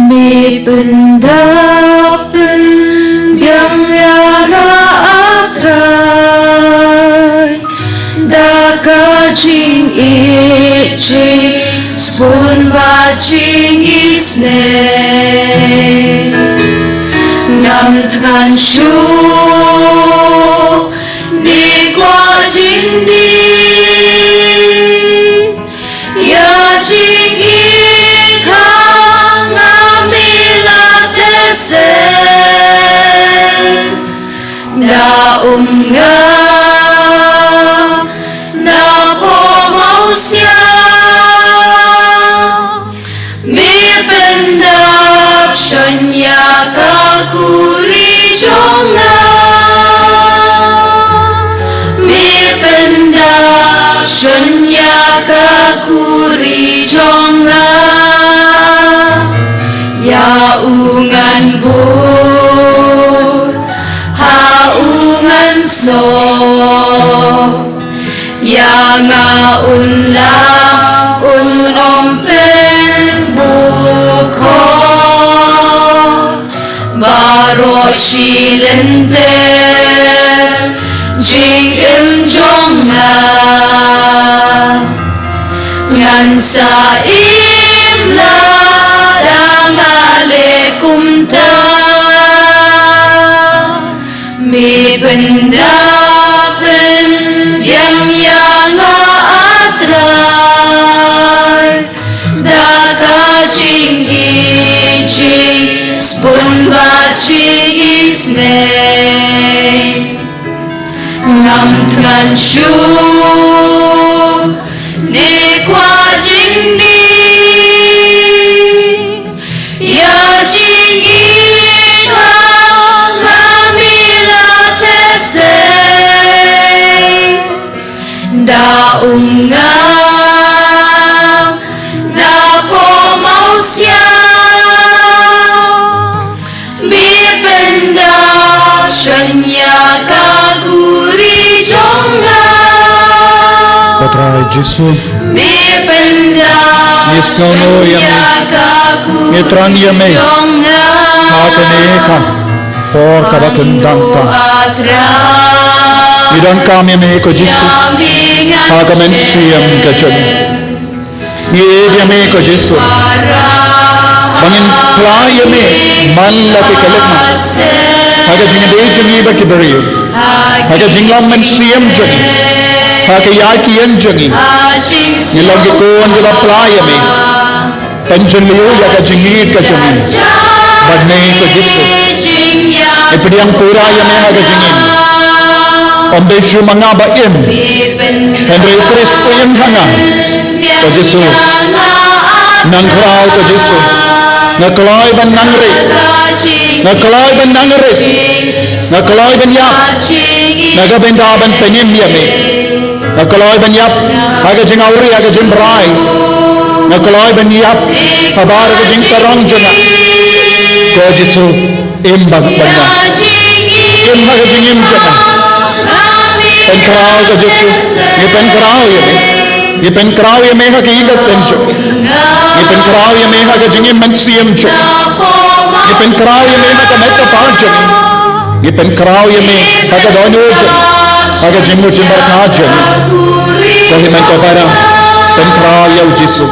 Me pynda pynbiang ïa nga, ah Trai, da ka jingïeit, jingsbun bad jing Nga na po mausia, me pyndap shon ïa ka khuri jong nga. Me pyndap shon ïa ka khuri jong nga. Ïa u ngan bud ha u ngan snoh. Ïa nga un lam un ym pynbukho. Baroh shi lynter jingim jong nga. Ngan sa im lada nga leh kumta. Me pyndap pynbiang ïa nga, A Trai, da ka jingïeit jingsbun bad jingisynei. Ngam thngan shuh ne kwah jingdih, ïa jingïeit ha nga me la theh sei. Da um ngam na po mausia, me pyndap shon ïa ka khuri jong nga. Ko Trai Jisu. Me pyndap, ngi sngewno ïa me, ngi thrang ïa me ha kane ka por kaba kyndang ka. Ngi donkam ïa me ko Jisu ha ka mynsiem ka jong ngi. Ngi ïeit ïa me ko Jisu ba ngin phla ïa me man la ki khyllipmat ha ka jingïadei jong ngi bad ki briew, ha ka jinglong mynsiem jong ngi, ha ka ïaid ka ïeng jong ngi. Ngi long ki khun kiba phla ïa me. Pynjynliew ïa ka jingïeit ka jong ngi bad me ko Jisu. Ngi pdiang pura ïa me ha ka jingim. Ym dei shuh ma nga ba im, hynrei u Khrist u im ha nga. Ko Jisu, nang khraw ko Jisu. Nga kloi ban nang rit, nga kloi ban nang rit, nga kloi ban ïap na ka bynta ban pynim ïa me. Nga kloi ban ïap ha ka jingawria, ha ka jingbrai. Nga kloi ban ïap habar ka jingsarong jong nga. Ko Jisu, im bad nga, im ha ka jingim jong nga. Pynkhraw ko Jisu, ngi pynkhraw ïa me. Ngi pynkhraw ïa me ha ka ïing ka sem jong ngi. Ngi pynkhraw ïa me ha ka jingim mynsiem jong ngi. Ngi pynkhraw ïa me ha ka met ka phad jong ngi. Ngi pynkhraw ïa me ha ka dohnud jong ngi, ha ka jingmut jingpyrkhat jong ngi. Ko Hynmen ko Para, pynkhraw ïa u Jisu.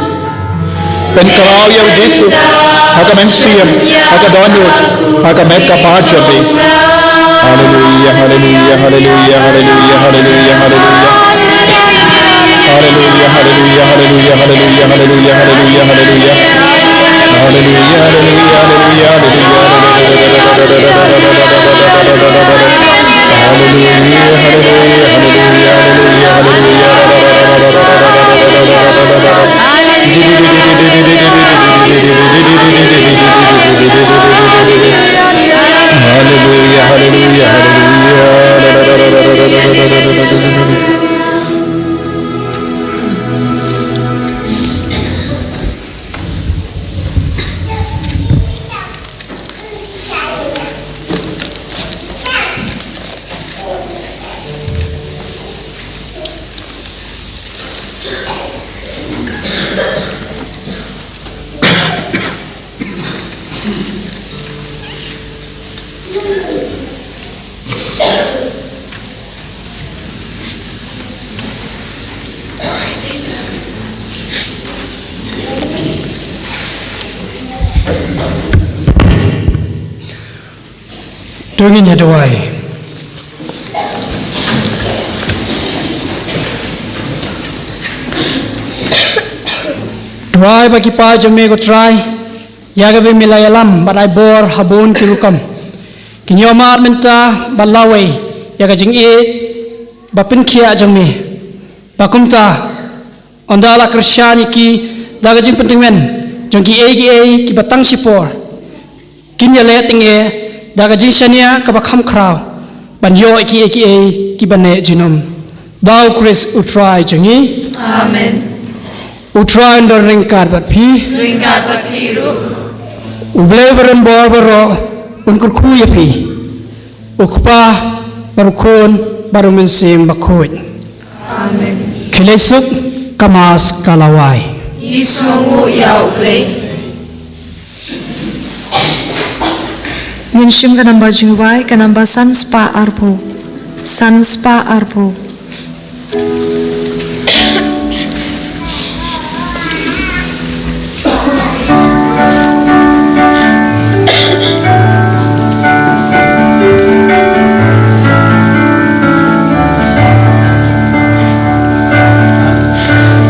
Pynkhraw ïa u Jisu ha ka mynsiem, ha ka dohnud, ha ka met ka phad jong ngi. Haleluia, haleluia, haleluia, haleluia, haleluia, haleluia. Haleluia, haleluia, haleluia, haleluia, haleluia, haleluia, haleluia. Haleluia, haleluia, haleluia, haleluia, haleluia. Haleluia, haleluia, haleluia, haleluia, haleluia, haleluia. Haleluia, haleluia, haleluia, haleluia. To ngin ïa duwai. Duwai ba ki paid jong me ko Trai, ïa kaba me la ïalam bad ai bor ha bun ki rukom, kin ïoh mad mynta bad lawei ïa ka jingïeit ba pynkhiah jong me. Ba kumta, ynda la kyrshan ïa ki da ka jingpyntngen jong kiei kiei kiba tang shipor, kin ïaleh tyngeh da ka jingshaniah kaba kham khraw ban ïoh ïa kiei kiei kiba neh junom. Da U Khrist U Trai jong ngi. Amen. U Trai un don ryngkat bad phi. Ryngkat bad phi ruh. U Blei ba rem bor baroh un kyrkhu ïa phi. U Kpa bad U Khun bad U Mynsiem Bakhuid. Amen. Khie leit suk, ka Mass ka la wai. Ngi sngewnguh ïa U Blei. Ngin shim ka namba jingwai, ka namba san spah arphew. San spah arphew.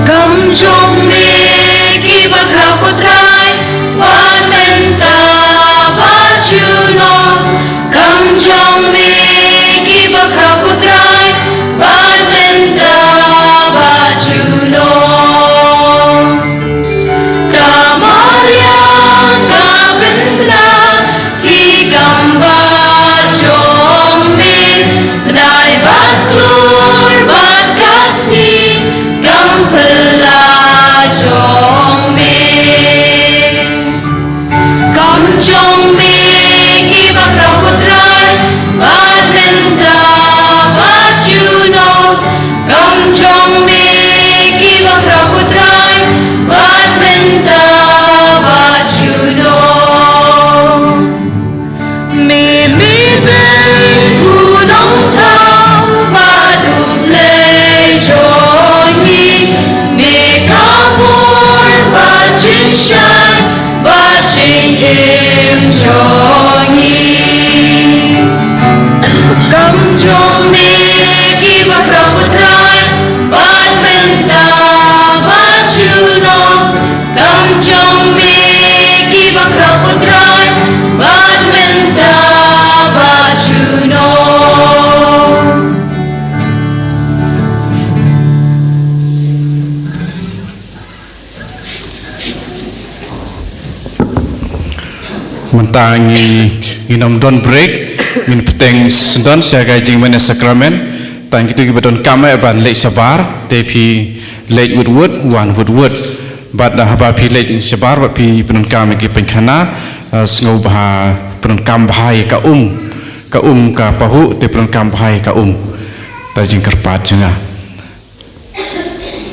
Kam jong me kiba khraw, ko Trai, bad mynta bad junom. Kam jong me kiba khraw, ko Trai, bad mynta bad junom. Ka mariang ka pynbna ki kam ba jong me, bnai bad klur bad ka sngi kam phylla jong me. Kam jong me kiba khraw, ko Trai, bad mynta bad junom. Kam jong me kiba khraw, ko Trai, bad mynta bad junom. Me, me dei u Nongthaw bad U Blei jong ngi. Me ka bor bad jingshai bad jingim jong ngi. Kam jong me kiba khraw, ko Trai, bad mynta bad junom. Kam jong me kiba khraw, ko Trai, bad mynta bad junom. Mynta ngi, ngin ym don break, ngin bteng shisyndon sha ka jingmane sakramen. Tang kito kiba donkam eh ban leit shabar, te phi leit wut wut, wan wut wut. Bad, ah, haba phi leit shabar bad phi pyndonkam ïa ki painkhana, ah, sngewbha pyndonkam bha ïa ka um, ka um ka pahuh, te pyndonkam bha ïa ka um. Te jingkyrpad jong nga.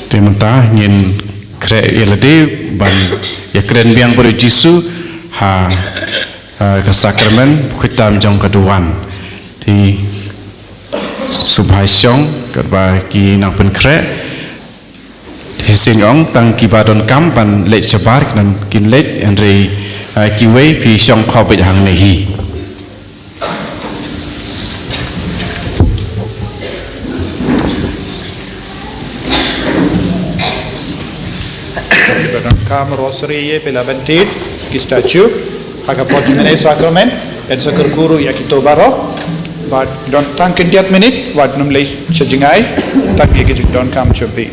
Te mynta ngin khreh ïa lade ban ïakren biang bad U Jisu ha, ha ka sakramen bakhuid tam jong ka duwan. Te sngewbha shong katba ki nang pynkhreh. Te sngewbha ong tang kiba donkam ban leit shabar kin, kin leit, hynrei, ha, kiwei phi shong khop beit hangne hi. Phi donkam rosary, phi lah ban thied ki statue ha ka por jingmane sakramen, yn sa kyrkhu ruh ïa kito baroh. Bad don tang khyndiat minit wat nym leit sha jngai, tang ïa ki jingdonkam jong phi.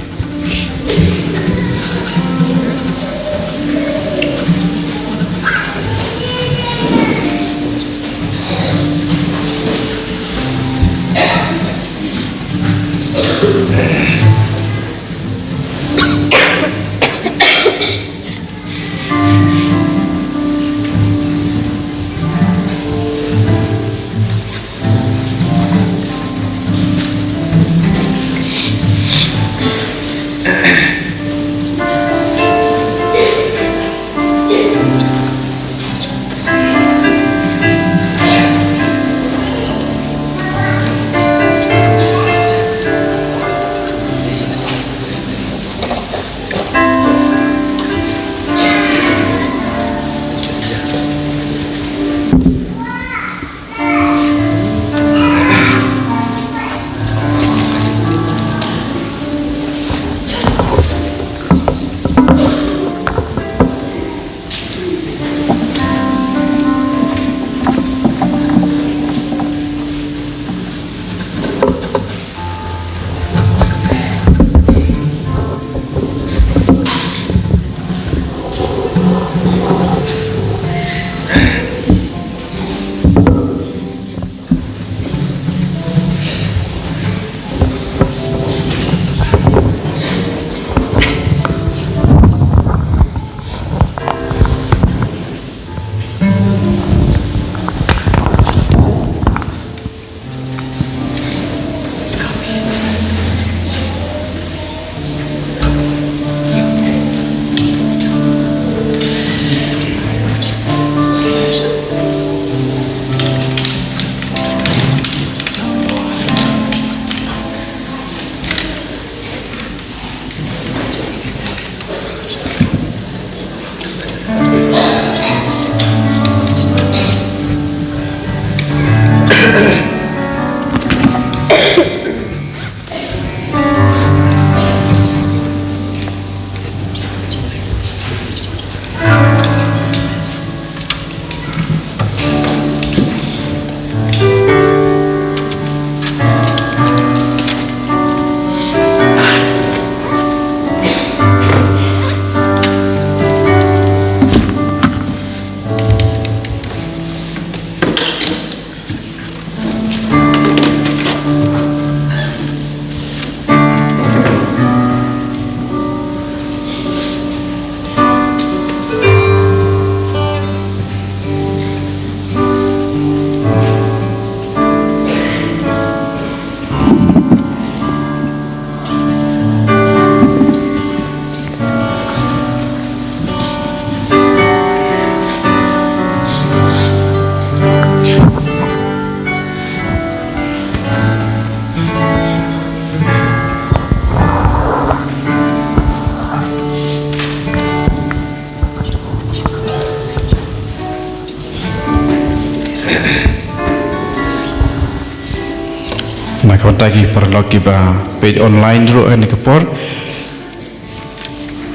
Na ka bynta ki paralok kiba peit online ruh ha kane ka por,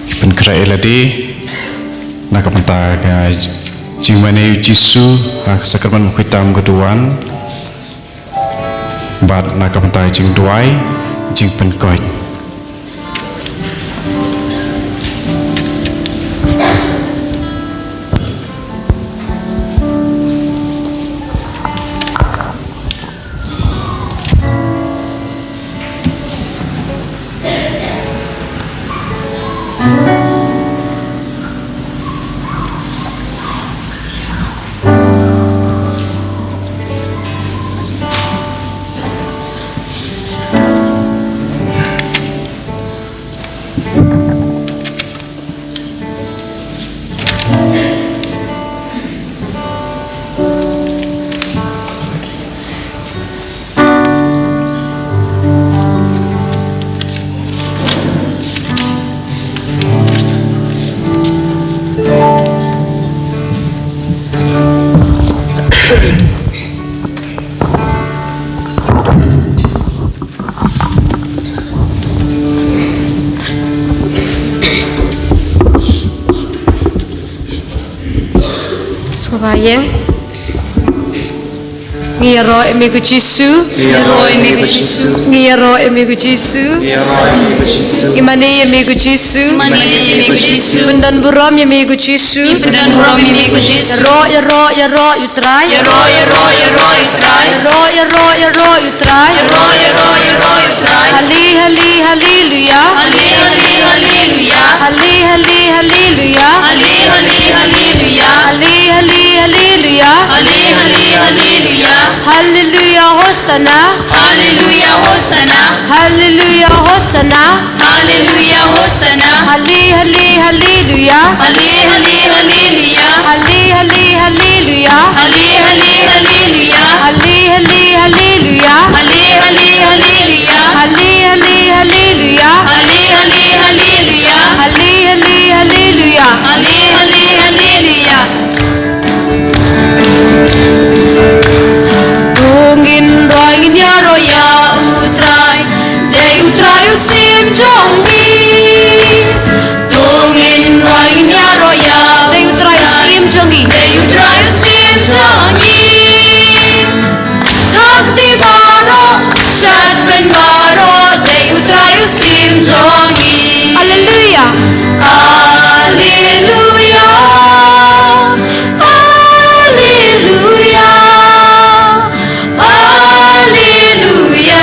ki pynkhreh ïa lade na ka bynta ka jingmane ïa u Jisu ha ka sakramen bakhuid tam ka duwan. Bad na ka bynta jingduwai, jingpynkoit. Sngewbha ïeng. Ngi ïaroh ïa me ko Jisu. Ngi ïaroh ïa me ko Jisu. Ngi ïaroh ïa me ko Jisu. Ngi ïaroh ïa me ko Jisu. Ngi mane ïa me ko Jisu. Ngi mane ïa me ko Jisu. Pyndon burom ïa me ko Jisu. Ngi pyndon burom ïa me ko Jisu. Ïaroh, ïaroh, ïaroh ïa u Trai. Ïaroh, ïaroh, ïaroh ïa u Trai. Ïaroh, ïaroh, ïaroh ïa u Trai. Ïaroh, ïaroh, ïaroh ïa u Trai. Hali, hali, haleluya. Hali, hali, haleluya. Hali, hali, haleluya. Hali, hali, haleluya. Hali, hali, haleluya. Hali, hali, haleluya. Haleluya, hosana. Haleluya, hosana. Haleluya, hosana. Haleluya, hosana. Hali, hali, haleluya. Hali, hali, haleluya. Hali, hali, haleluya. Hali, hali, haleluya. Hali, hali, haleluya. Hali, hali, haleluya. Hali, hali, haleluya. Hali, hali, haleluya. Hali, hali, haleluya. Hali, hali, haleluya. To ngin rwai ngin ïaroh ïa u Trai, dei u Trai u Syiem jong ngi. To ngin rwai ngin ïaroh ïa, dei u Trai u Syiem jong ngi. Dei u Trai u Syiem jong ngi. Thok ti baroh, shad beiñ baroh, dei u Trai u Syiem jong ngi. Haleluya. Haleluya. Haleluya. Haleluya.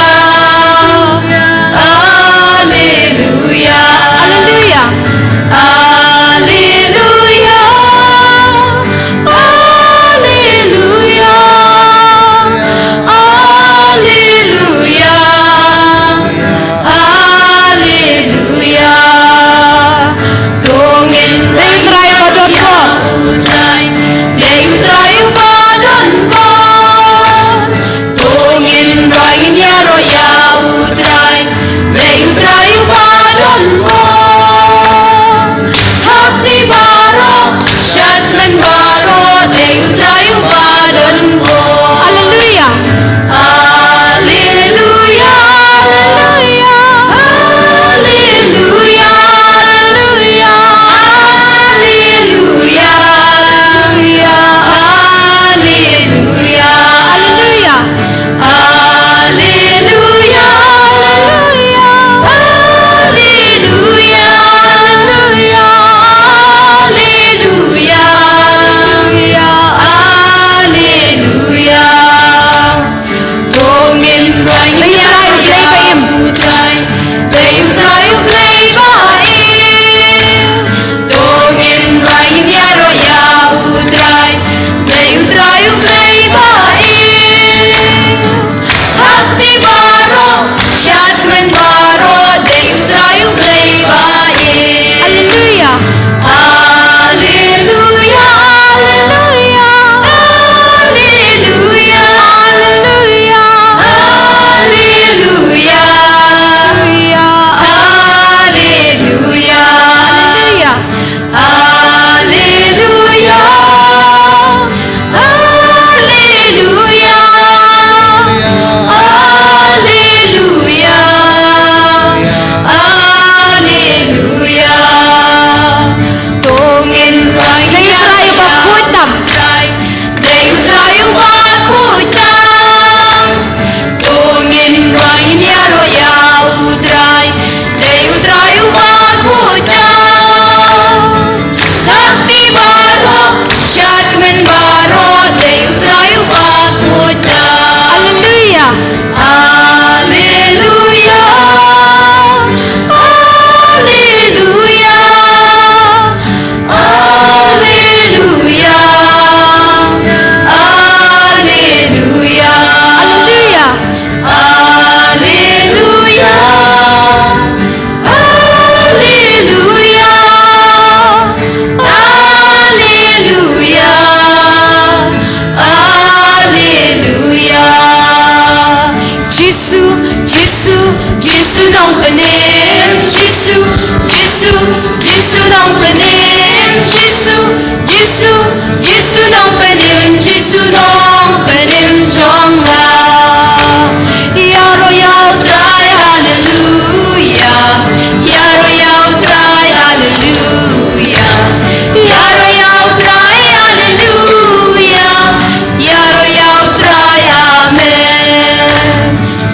Hallelujah. Hallelujah. Hallelujah. Hallelujah. Hallelujah. Hallelujah. Hallelujah. Hallelujah. Hallelujah. Hallelujah. Hallelujah. To ngin rwai, dei U Trai uba khuid tam. Dei U Trai uba khuid tam. To ngin rwai, ngin ïaroh ïa U Trai. Dei U Trai uba khuid tam. Thakti baroh, shakmen baroh, dei U Trai uba khuid tam. Hallelujah. Hallelujah. Hallelujah. Hallelujah. Hallelujah. Hallelujah. Hallelujah. Hallelujah. Hallelujah. Hallelujah. Jisu, Jisu, Jisu Nongpynim. Jisu, Jisu, Jisu Nongpynim. Jisu, Jisu, Jisu Nongpynim, Jisu Nongpynim jong nga. Ïaroh ïa U Trai, haleluya. Ïaroh ïa U Trai, haleluya. Ïaroh ïa U Trai, haleluya. Ïaroh ïa U Trai, amen.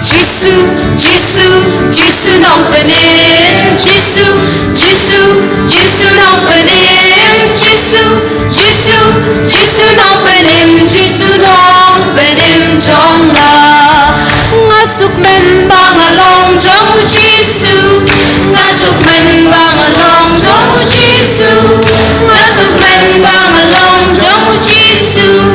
Jisu, Jisu, Jisu Nongpynim. Jisu, Jisu, Jisu Nongpynim. Jisu, Jisu, Jisu Nongpynim, Jisu Nongpynim jong nga. Nga sngewkmen ba nga long jong U Jisu. Nga sngewkmen ba nga long jong U Jisu. Nga sngewkmen ba nga long jong U Jisu.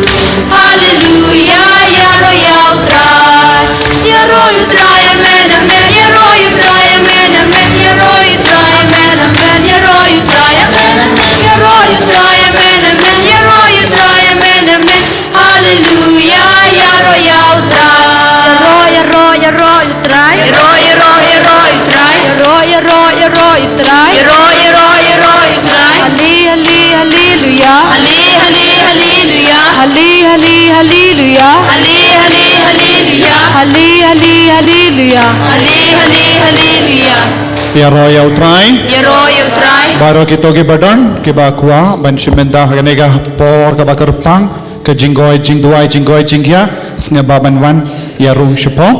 Haleluya, ïaroh ïa U Trai. Ïaroh ïa U Trai, amen, amen. Ïaroh ïa U Trai, amen, amen. Ïaroh ïa U Trai, amen, amen. Ïaroh ïa U Trai, amen, amen. Ïaroh ïa U Trai, amen, amen. Ïaroh ïa U Trai, amen, amen. Haleluya, ïaroh ïa U Trai. Ïaroh, ïaroh, ïaroh ïa U Trai. Ïaroh, ïaroh, ïaroh ïa U Trai. Ïaroh, ïaroh, ïaroh ïa U Trai. Ïaroh, ïaroh, ïaroh ïa U Trai. Hale, hale, haleluya. Hale, hale, haleluya. Hale, hale, haleluya. Hale, hale, haleluya. Hale, hale, haleluya. Hale, hale, haleluya. Ïaroh ïa U Trai. Ïaroh ïa U Trai. Baroh kito kiba don, kiba kwah ban shim bynta ha kane ka por kaba kyrpang, ka jingkoi jingduwai, jingkoi jingkhiah, sngewbha ban wan ïa rung shapoh.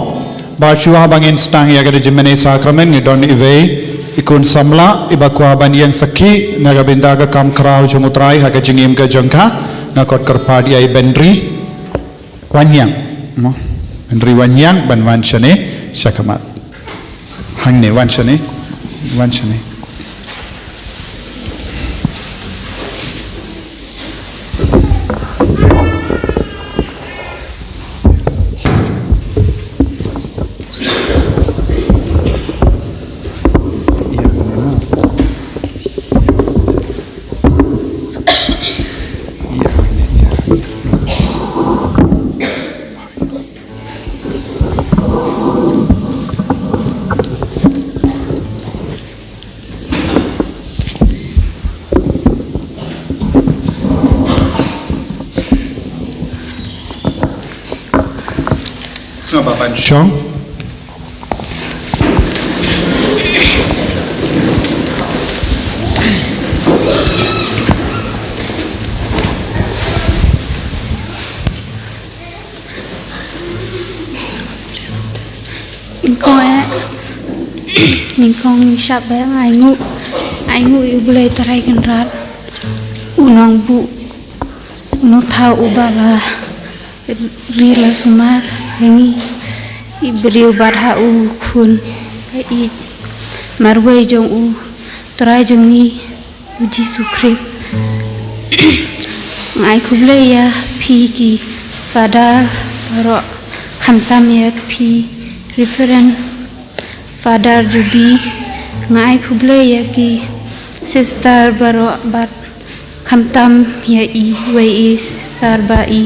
Bad shuwa ba ngin sdang ïa ka jingmane sakramen, ngi don iwei i khun samla iba kwah ban ïeng sakhi na ka bynta ka kam khraw jong U Trai ha ka jingim ka jong ka. Nga khot kyrpad ïa i Benri Wanhiang, mo? Benri Wanhiang ban wan shane sha khmat. Hangne, wan shane, wan shane. Sngewbha ban shong. Nyngkong eh, nyngkong ngi shap eh, nga ainguh, ainguh ïa U Blei Trai Kynrad, U Nongbuh, U Nongthaw uba la ri la sumar ïa ngi, i briew bad ha U Khun ba ïeit marwei jong U Trai jong ngi, U Jisu Khrist. Nga ai khublei ïa phi ki Father baroh, khamtam ïa phi Reverend Father Jubi. Nga ai khublei ïa ki Sister baroh bad khamtam ïa i wei i sister ba i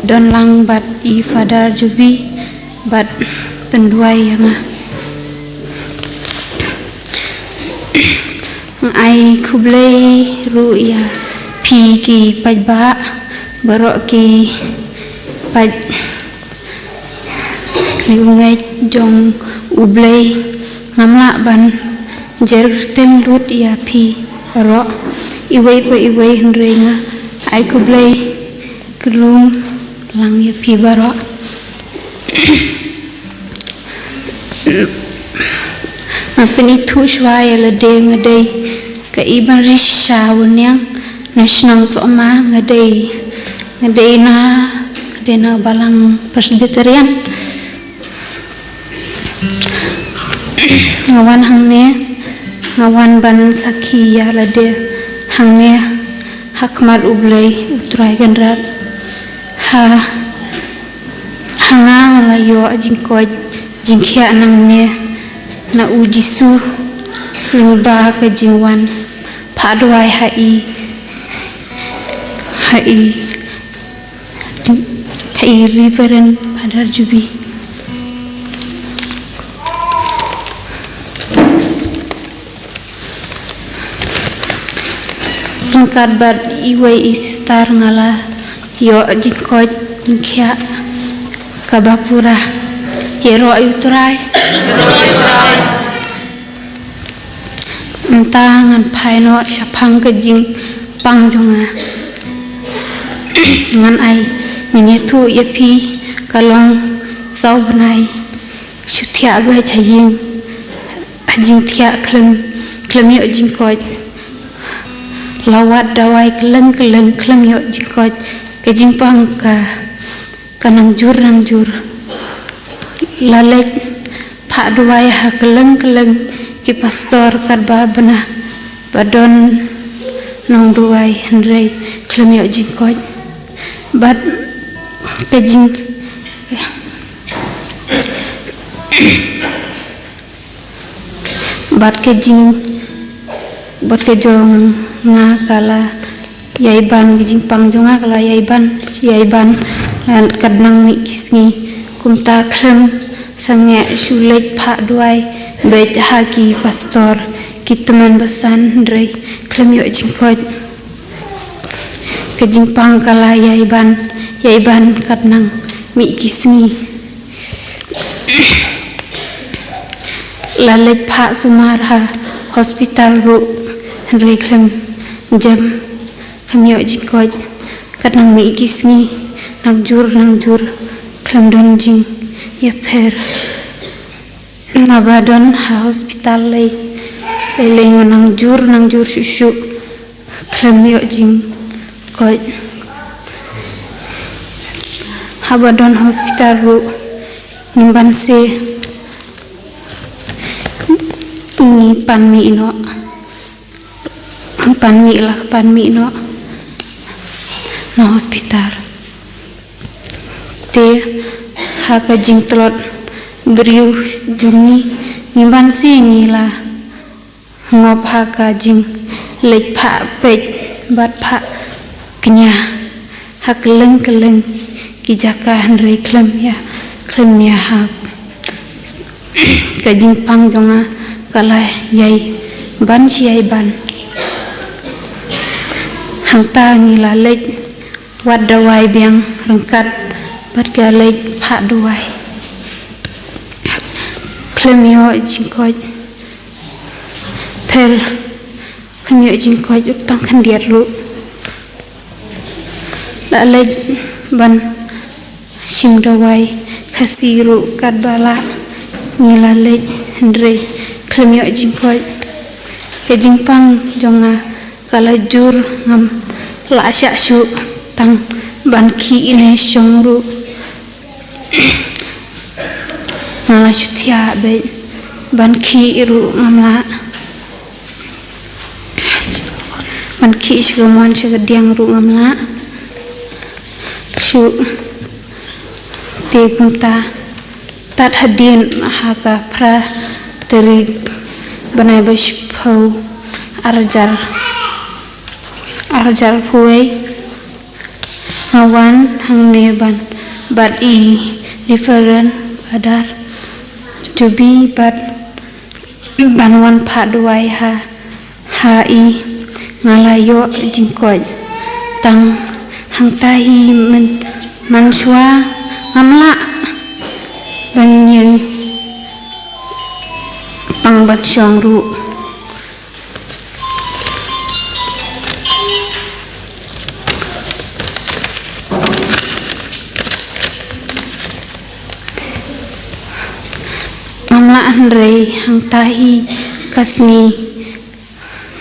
don lang bad i Father Jubi bad pynduwai ïa nga. Nga ai khublei ruh ïa phi ki paidbah baroh ki paid riewngeit jong U Blei. Ngam lah ban jer kyrteng lut ïa phi baroh iwei pa iwei, hynrei nga ai khublei kylum lang ïa phi baroh. Nga pynithuh shuwa ïa lade, nga dei ka Ibanri shisha Waniang na shnong Sohma, nga dei, nga dei na, nga dei na balang Presbyterian. Nga wan hangne, nga wan ban sakhi ïa lade hangne ha khmat U Blei U Trai Kynrad. Ha, ha nga nga la ïoh jingkoit jingkhiah nangne na U Jisu lyngba ka jingwan phah duwai ha i, ha i Hai Reverend Father Jubi. Ryngkat bad iwei i sister nga la ïoh jingkoit jingkhiah kaba pura. Ïaroh ïa U Trai. Mynta ngan phai noh shaphang ka jingpang jong nga. Ngan ai, ngan ïathuh ïa phi, ka long saw bnai shu thiah beit ha ïing, ha jingthiah khlem, khlem ïoh jingkoit. La wad dawai kylleng kylleng khlem ïoh jingkoit. Ka jingpang ka ka nang jur nang jur. La leit phah duwai ha kylleng kylleng ki pastor katba bna ba don nongduwai, hynrei khlem ïoh jingkoit. Bad ka jing Bad ka jing, bad ka jong nga ka la ïai ban, ka jingpang jong nga ka la ïai ban, ïai ban, la kat nang mih ki sngi. Kumta khlem sangeh shu leit phah duwai beit ha ki pastor, ki tymmen basan, hynrei khlem ïoh jingkoit. Ka jingpang ka la ïai ban, ïai ban kat nang mih ki sngi. La leit phah sumar ha hospital ruh, hynrei khlem jem, khlem ïoh jingkoit. Kat nang mih ki sngi, nang jur, nang jur, khlem don jingïapher. Naba don ha hospital lei, lei lei nga nang jur, nang jur shuh shuh. Khlem ïoh jingkoit. Haba don hospital ruh, ngim banse ngi pan mih noh. Pan mih lah, pan mih noh na hospital. Te ha ka jingtlot briew jong ngi, ngim banse ngi la ngop ha ka jingleit phah peit bad phah kñia ha kylleng kylleng ki jaka, hynrei khlem ïa, khlem ïahap. Ka jingpang jong nga ka la ïai ban shi ïai ban. Hangta ngi la leit wad dawai biang ryngkat bad ka leit phah dawai. Khlem ïoh jingkoit. Pher, khlem ïoh jingkoit u tang khyndiat ruh. La leit ban shim dawai Khasi ruh katba lah ngi la leit, hynrei khlem ïoh jingkoit. Ka jingpang jong nga ka la jur, ngam lah shah shuh tang ban khih ne shong ruh. Nga la shu thiah beit, ban khih ruh ngam lah. Ban khih sha ka mon sha ka diang ruh ngam lah shuh. Te kumta, tad hadien ha ka phra tarik bnai ba shiphew, arjar, arjar phuwei, nga wan hangne ban bad i Reverend Father Jobi bad ban wan phah duwai ha, ha i. Nga la ïoh jingkoit tang hangta hi, man, man shuwa ngam lah ban ïeng tang ban shong ruh. Ngam lah hynrei hangta hi ka sngi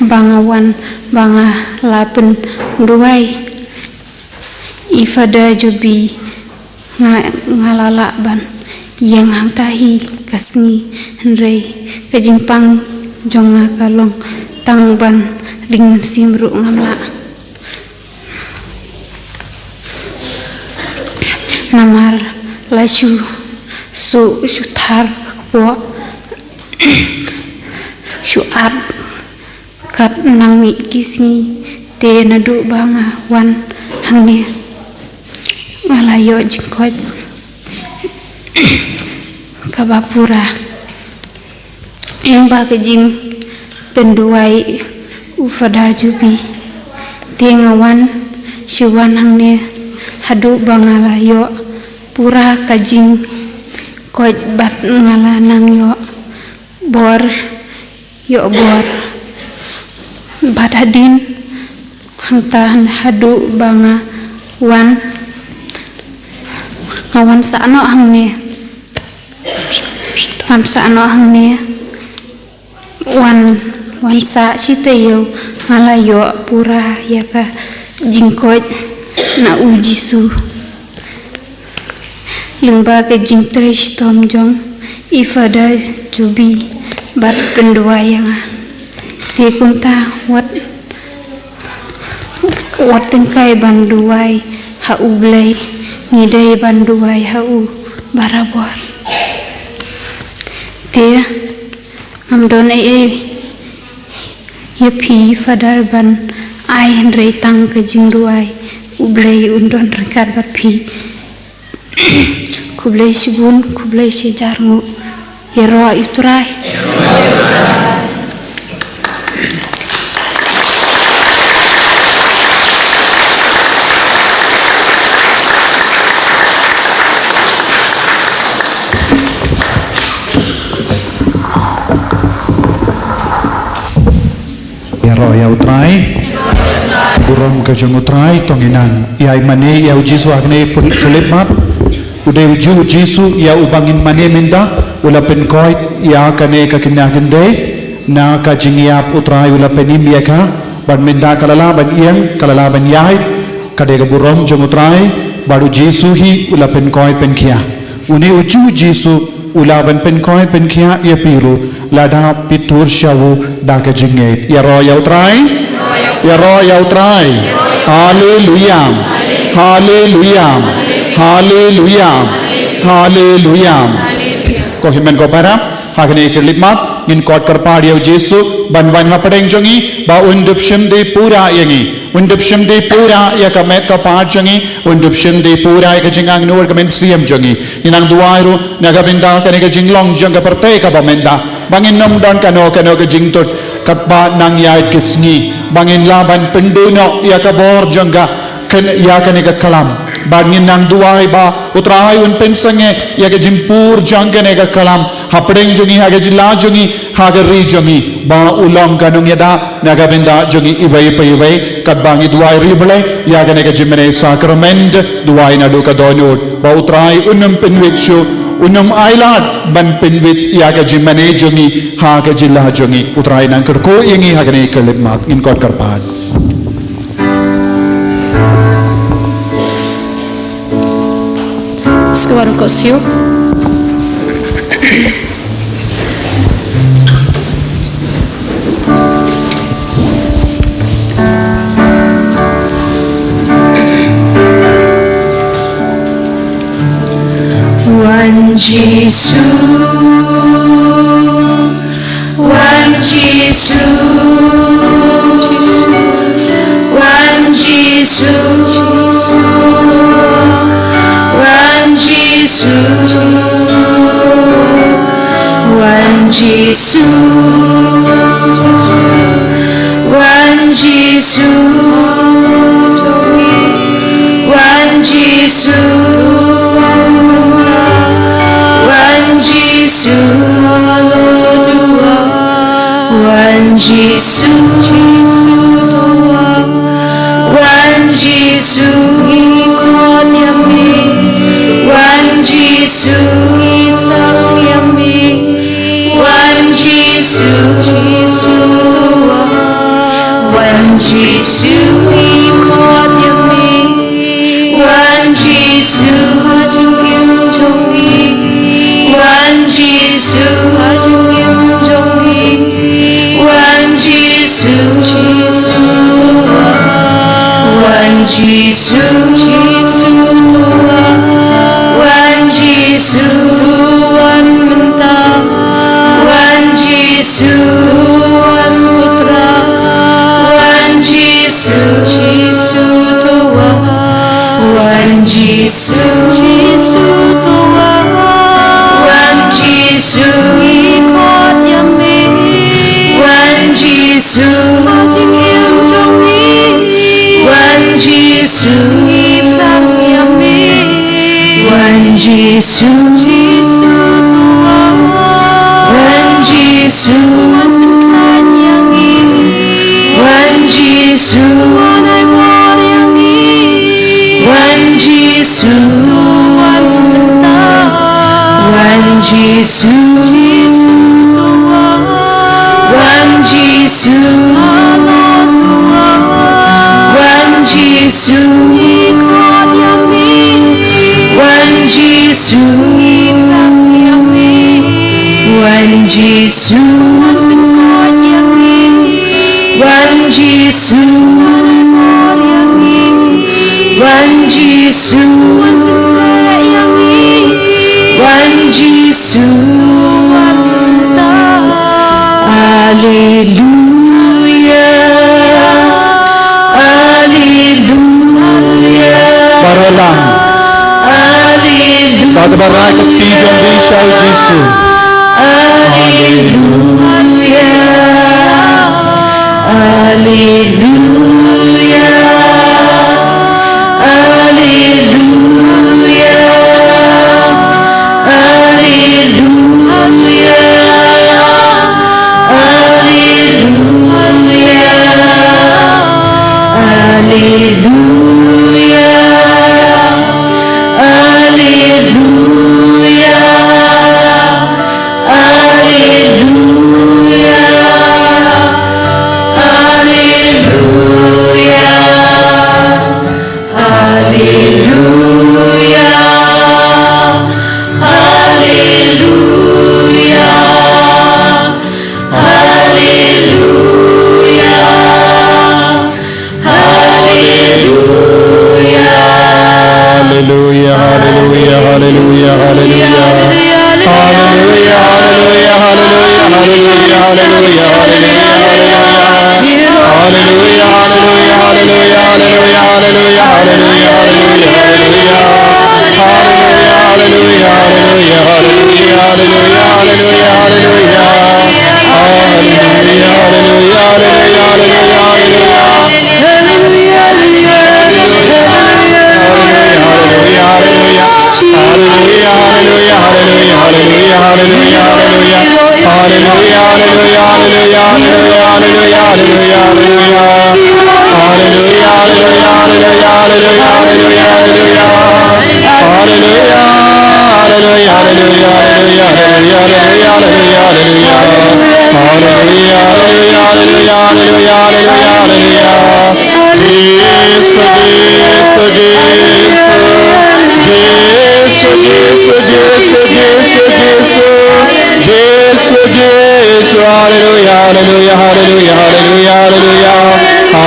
ba nga wan ba nga la pynduwai i Father Jobi. Nga, nga la lah ban ïeng hangta hi ka sngi hynrei ka jingpang jong nga ka long tang ban ring mynsiem ruh ngam lah. Namar la shu, shu, shu thar ka kpoh, shu at kat nang mih ki sngi, te naduh ba nga wan hangne nga la ïoh jingkoit kaba pura. Lyngba ka jingpynduwai u Father Jobi, te nga wan shu wan hangne haduh ba nga la ïoh pura ka jingkoit bad nga la nang ïoh bor, ïoh bor. Bad hadien hangta haduh ba nga wan, nga wan sah noh hangne, wan sah noh hangne, wan, wan sah shi taïew, nga la ïoh pura ïa ka jingkoit na u Jisu. Lyngba ka jingtrei shitom jong i Father Jobi bad pynduwai ïa nga. Te kumta wat, wat tyngkai ban duwai ha u Blei, ngi dei ban duwai ha u barabor. Te ngam don ei ei ïa phi Father ban ai hynrei tang ka jingduwai, u Blei un don ryngkat bad phi. Khublei shibun, khublei shihajar nguh. Ïaroh ïa u Trai. Ïaroh ïa u Trai. Burom ka jong u Trai, to ngin nang ïai mane ïa u Jisu ha kane ka khyllipmat. U dei u Jisu ïa uba ngin mane mynta, u la pynkoit ïa kane ka kynja kyndei na ka jingïap, u Trai u la pynim ïa ka, bad mynta ka la lah ban ïeng, ka la lah ban ïaid. Ka dei ka burom jong u Trai, bad u Jisu hi u la pynkoit pynkhia. Une u Jisu u lah ban pynkoit pynkhia ïa phi ruh lada phi tur sha u da ka jingngeit. Ïaroh ïa u Trai. Ïaroh ïa u Trai. Haleluia. Haleluia. Haleluia. Haleluia. Ko hynmen ko para, ha kane ka khyllipmat ngin khot kyrpad ïa u Jisu ban wan hapdeng jong ngi, ba un dep shim dei pura ïa ngi. Un dep shim dei pura ïa ka met ka phad jong ngi, un dep shim dei pura ïa ka jingangnud ka mynsiem jong ngi. Ngin nang duwai ruh na ka bynta kane ka jinglong jong ka pyrthei kaba mynta, ba ngin nym don kano kano ka jingtut kaba nang ïaid ka sngi, ba ngin lah ban pynduh noh ïa ka bor jong ka, kan, ïa kane ka klam. Bad ngin nang duwai ba u Trai un pynsangeh ïa ka jingpur jong kane ka klam hapdeng jong ngi, ha ka jylla jong ngi, ha ka ri jong ngi, ba u long ka nongïada na ka bynta jong ngi iwei pa iwei. Katba ngi duwai ri Blei ïa kane ka jingmane sakrament, duwai naduh ka dohnud ba u Trai un nym pynwit shuh, un nym ailad ban pynwit ïa ka jingmane jong ngi ha ka jylla jong ngi. U Trai nang kyrkhu ïa ngi ha kane ka khyllipmat. Ngin khot kyrpad. Sngewbha ïa ka shu. Wan Jisu, wan Jisu, Wan Jisu, Wan Jisu, Wan Jisu, Wan Jisu, Wan Jisu, Wan Jisu, Jisu, Wan Jisu, ngi khot ïa me. Wan Jisu, ngi tang ïa me. Wan Jisu, Jisu, Wan Jisu, ngi khot ïa me. Wan Jisu, ha jingim jong ngi. Wan Jisu, ha jingim jong ngi. Wan Jisu, Jisu, Wan Jisu, Jisu, Wan Jisu, wan mynta. Wan Jisu, wan ko Trai. Wan Jisu, Jisu, Wan Jisu, Jisu, Wan Jisu, ngi khot ïa me. Wan Jisu, ha jingim jong ngi. Wan Jisu, ngi tang ïa me. Wan Jisu, Jisu, Wan Jisu, wan khlaiñ ïa ngi. Wan Jisu, wan ai bor ïa ngi. Wan Jisu, wan mynta. Wan Jisu, Jisu, Wan Jisu, Wan Jisu, ngi khot ïa me. Wan Jisu, ngi tang ïa me. Wan Jisu, Wan Jisu, Wan Jisu, Wan Jisu, Wan Jisu. Alleluia, alleluia. Baroh lang. Alleluia. Bad barai ka kti jong ngi sha u Jisu. Alleluia. Alleluia. Alleluia. Alleluia. Alleluia. Alleluia. Alleluia. Alleluia. Alleluia. Alleluia. Alleluia. Alleluia. Alleluia. Alleluia, alleluia, alleluia, alleluia. Alleluia, alleluia, alleluia, alleluia, alleluia, alleluia. Alleluia, alleluia, alleluia, alleluia, alleluia, alleluia, alleluia, alleluia. Alleluia, alleluia, alleluia, alleluia, alleluia, alleluia, alleluia. Alleluia, alleluia, alleluia, alleluia, alleluia. Alleluia, alleluia, alleluia, alleluia. Alleluia, alleluia, alleluia, alleluia, alleluia, alleluia. Alleluia, alleluia, alleluia, alleluia, alleluia, alleluia, alleluia. Alleluia, alleluia, alleluia, alleluia, alleluia, alleluia. Alleluia, alleluia, alleluia, alleluia, alleluia, alleluia, alleluia. Alleluia, alleluia, alleluia, alleluia, alleluia, alleluia. Jisu, Jisu, Jisu. Jisu, Jisu, Jisu, Jisu, Jisu. Jisu, Jisu, alleluia, alleluia, alleluia, alleluia, alleluia.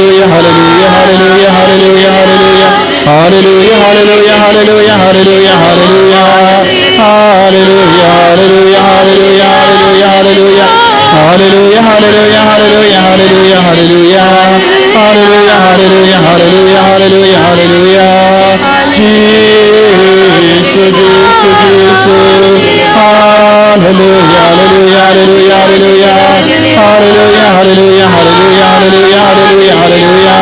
Hallelujah, hallelujah, hallelujah, hallelujah, hallelujah. Hallelujah, hallelujah, hallelujah, hallelujah, hallelujah. Hallelujah, hallelujah, hallelujah, hallelujah, hallelujah. Hallelujah, hallelujah, hallelujah, hallelujah, hallelujah. Hallelujah, hallelujah, hallelujah, hallelujah, hallelujah. Jesus, Jesus, Jesus. Hallelujah, hallelujah, hallelujah, hallelujah. Hallelujah, hallelujah, hallelujah, hallelujah, hallelujah, hallelujah.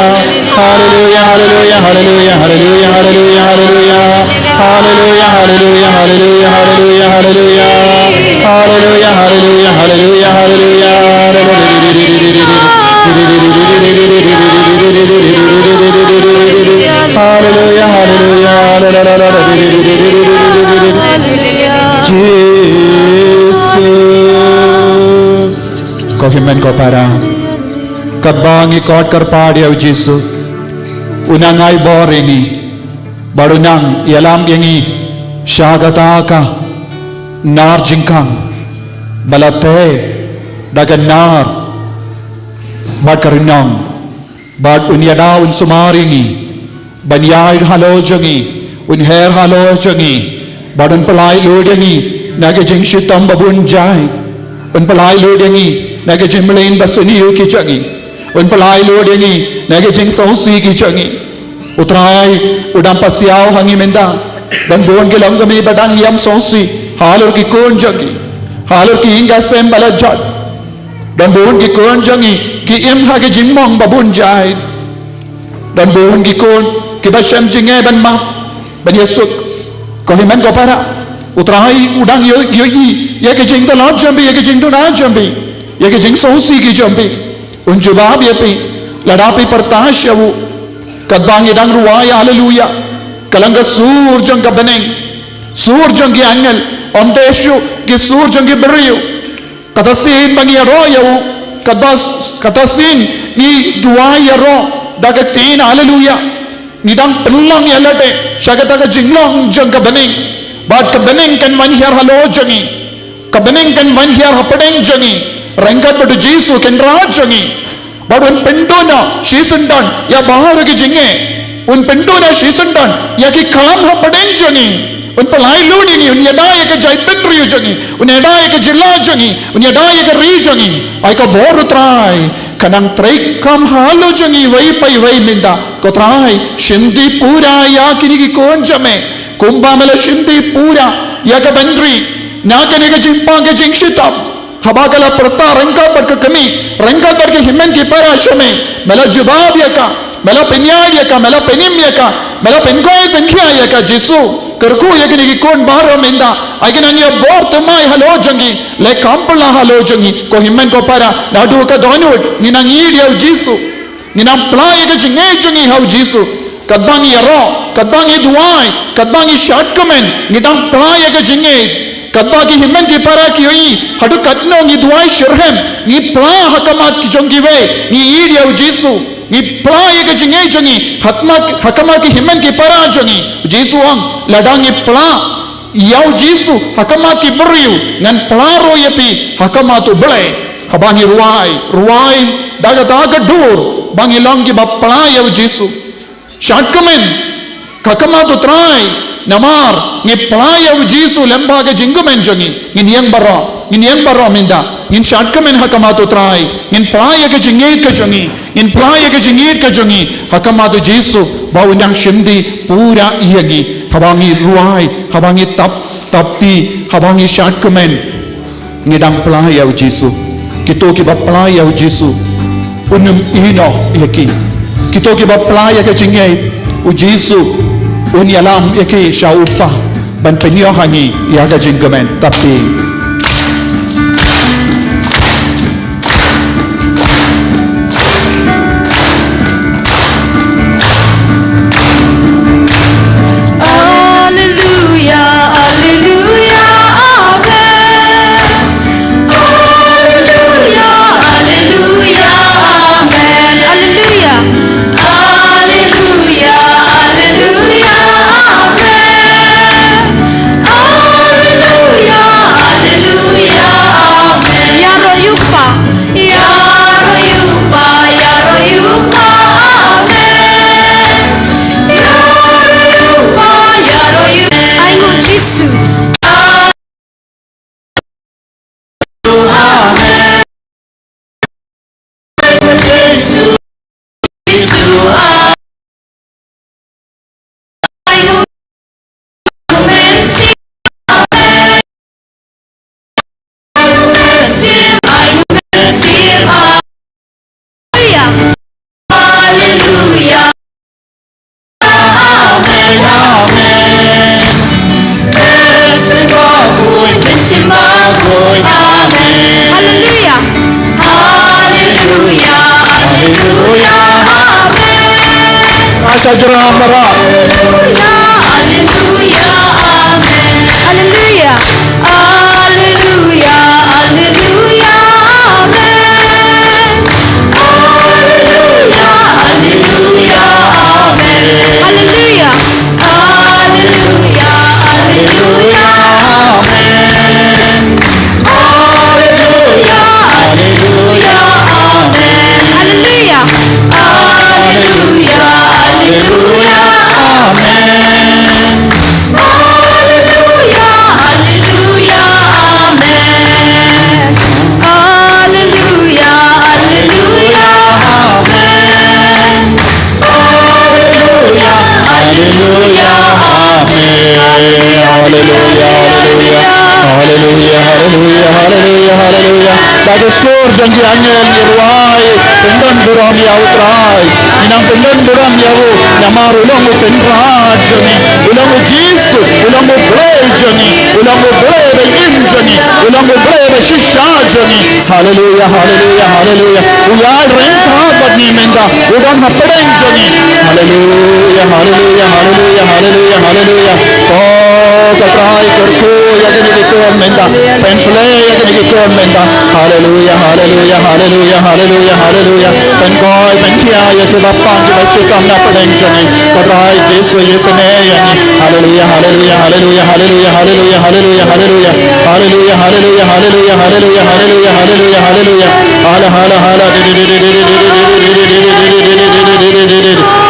Hallelujah, hallelujah, hallelujah, hallelujah, hallelujah, hallelujah. Hallelujah, hallelujah, hallelujah, hallelujah, hallelujah. Hallelujah, hallelujah, hallelujah, hallelujah. Hallelujah, hallelujah. Jesus. Ko hynmen ko para. Katba ngi khot kyrpad ïa u Jisu, u nang ai bor ïa ngi, bad u nang ïalam ïa ngi sha kata ka nar jingkhang ba la tei da ka nar bad ka rynïeng, bad un ïada, un sumar ïa ngi, ban ïaid halor jong ngi, un her halor jong ngi, bad un pyllait lut ïa ngi na ka jingshitom ba bun jait. Un pyllait lut ïa ngi na ka jingmlien ba sniew ki jong ngi. Un pyllait lut ïa ngi na ka jingsngewsih ki jong ngi. U Trai u dang pasiaw ha ngi mynta. Don bun ki longkmie ba dang ïam sngewsih halor ki khun jong ki, halor ki ïing ki sem ba la jot. Don bun ki khun jong ngi ki im ha ka jingmong ba bun jait. Don bun ki khun kiba shem jingeh ban map, ban ïasuk. Ko hynmen ko para, u Trai u dang ïoh, ïohi ïa ka jingtlot jong phi, ïa ka jingduna jong phi, ïa ka jingsngewsih ki jong phi. Un jubab ïa phi lada phi pyrta sha u. Katba ngi dang rwai haleluya, ka long ka sur jong ka bneng, sur jong ki angel, ym dei shuh ki sur jong ki briew. Kata sien ba ngi ïaroh ïa u, kata, kata sien ngi duwai ïaroh da ka ktien haleluya. Ngi dang pynlong ïa lade sha kata ka jinglong jong ka bneng, bad ka bneng kan wan hiar halor jong ngi. Ka bneng kan wan hiar hapdeng jong ngi, ryngkat bad u Jisu u kynrad jong ngi. Bad un pynduna shisyndon ïa baroh ki jingeh. Un pynduna shisyndon ïa ki khlam hapdeng jong ngi. Un pyllait lut ïa ngi, un ïada ïa ka jaitbynriew jong ngi, un ïada ïa ka jylla jong ngi, un ïada ïa ka ri jong ngi. Ai ka bor u Trai ka nang treikam halor jong ngi iwei pa iwei mynta. Ko Trai, shim dih pura ïa kine ki khun jong me, kumba me la shim dih pura ïa ka bynriew na kane ka jingpang ka jingshitom. Haba ka la pyrta ryngkat bad ka kmie, ryngkat bad ki hynmen ki para jong me, me la jubab ïa ka, me la pynïaid ïa ka, me la pynim ïa ka, me la pynkhuid pynkhiah ïa ka. Jisu, kyrkhu ïa kine ki khun baroh mynta. Ai ki nang ïa bor thymmai halor jong ki, leh kam pla halor jong ki. Ko hynmen ko para, naduh ka dohnud ngi nang ïeit ïa u Jisu. Ngi nang pla ïa ka jingngeit jong ngi ha u Jisu. Katba ngi ïaroh, katba ngi duwai, katba ngi shad kmen, ngi nang pla ïa ka jingngeit. Katba ki hynmen ki para ki ïohi haduh katno ngi duwai shitrhem, ngi pla ha khmat ki jong kiwei, ngi ïeit ïa u Jisu. Ngi pla ïa ka jingngeit jong ngi ha khmat, ha khmat ki hynmen ki para jong ngi. U Jisu u ong, lada ngi pla ïa u Jisu ha khmat ki briew, ngan pla ruh ïa phi ha khmat U Blei. Haba ngi rwai, rwai da kata ka dur ba ngi long kiba pla ïa u Jisu. Shad kmen ha khmat U Trai, Namar ngi pynlait ïa u Jisu lem bad ka jingkmen jong ngi, ngin ïeng baroh, ngin ïeng baroh mynta, ngin shad kmen ha khmat u Trai, ngin pynlait ïa ka jingngeit ka jong ngi, ngin pynlait ïa ka jingngeit ka jong ngi ha khmat u Jisu, ba un dang shim dih pura ïa ngi, haba ngi rwai, haba ngi tap, tap dih, haba ngi shad kmen. Ngi dang pynlait ïa u Jisu. Kito kiba pynlait ïa u Jisu, un ym ïehnoh ïa ki. Kito kiba pynlait ïa ka jingngeit, u Jisu un ïalam ïa ki sha u Kpa ban pynïoh ha ngi ïa ka jingkmen. Tap dih. Alleluia, alleluia, amen. Alleluia, alleluia, amen. Alleluia. Alleluia, alleluia, amen. Alleluia, alleluia, amen. Ïaroh ïa u Kpa. Ïaroh ïa u Kpa, ïaroh ïa u Kpa, amen. Ïaroh ïa u Kpa, ïaroh ïa u Kpa. Ai nguh Jisu. Alleluia. Amen, amen. Mynsiem Bakhuid, Mynsiem Bakhuid, amen. Alleluia. Alleluia, alleluia, amen. Asha jram bara. Alleluia, alleluia, amen. Alleluia. Alleluia, alleluia, amen. Alleluia, alleluia, amen. Alleluia. Alleluia, alleluia, amen. Alleluia, alleluia, amen. Alleluia. Alleluia, alleluia, amen. Alleluia, alleluia, amen. Alleluia, alleluia, amen. Alleluia, alleluia, amen. Alleluia, alleluia. Alleluia, alleluia, alleluia, alleluia. Da ka sur jong ki angel ngi rwai pyndon burom ïa u Trai. Ngi nang pyndon burom ïa u namar u long u Trai jong ngi. U long u Jisu, u long u Blei jong ngi, u long u Blei ba im jong ngi, u long u Blei ba shisha jong ngi. Haleluia, haleluia, haleluia. U ïaid ryngkat bad ngi mynta, u don hapdeng jong ngi. Haleluia, haleluia, haleluia, haleluia, haleluia. To ka Trai kyrkhu ïa kine ki khun mynta. Pynshlei ïa kine ki khun mynta. Haleluia, haleluia, haleluia, haleluia, haleluia. Pynkhuid, pynkhiah ïa kiba pang kiba shitom na pdeng jong ngi. Ko Trai Jisu, ïasnoh ïa ngi. Haleluia, haleluia, haleluia, haleluia, haleluia, haleluia, haleluia. Haleluia, haleluia, haleluia, haleluia, haleluia, haleluia, haleluia. Hala, hala, hala.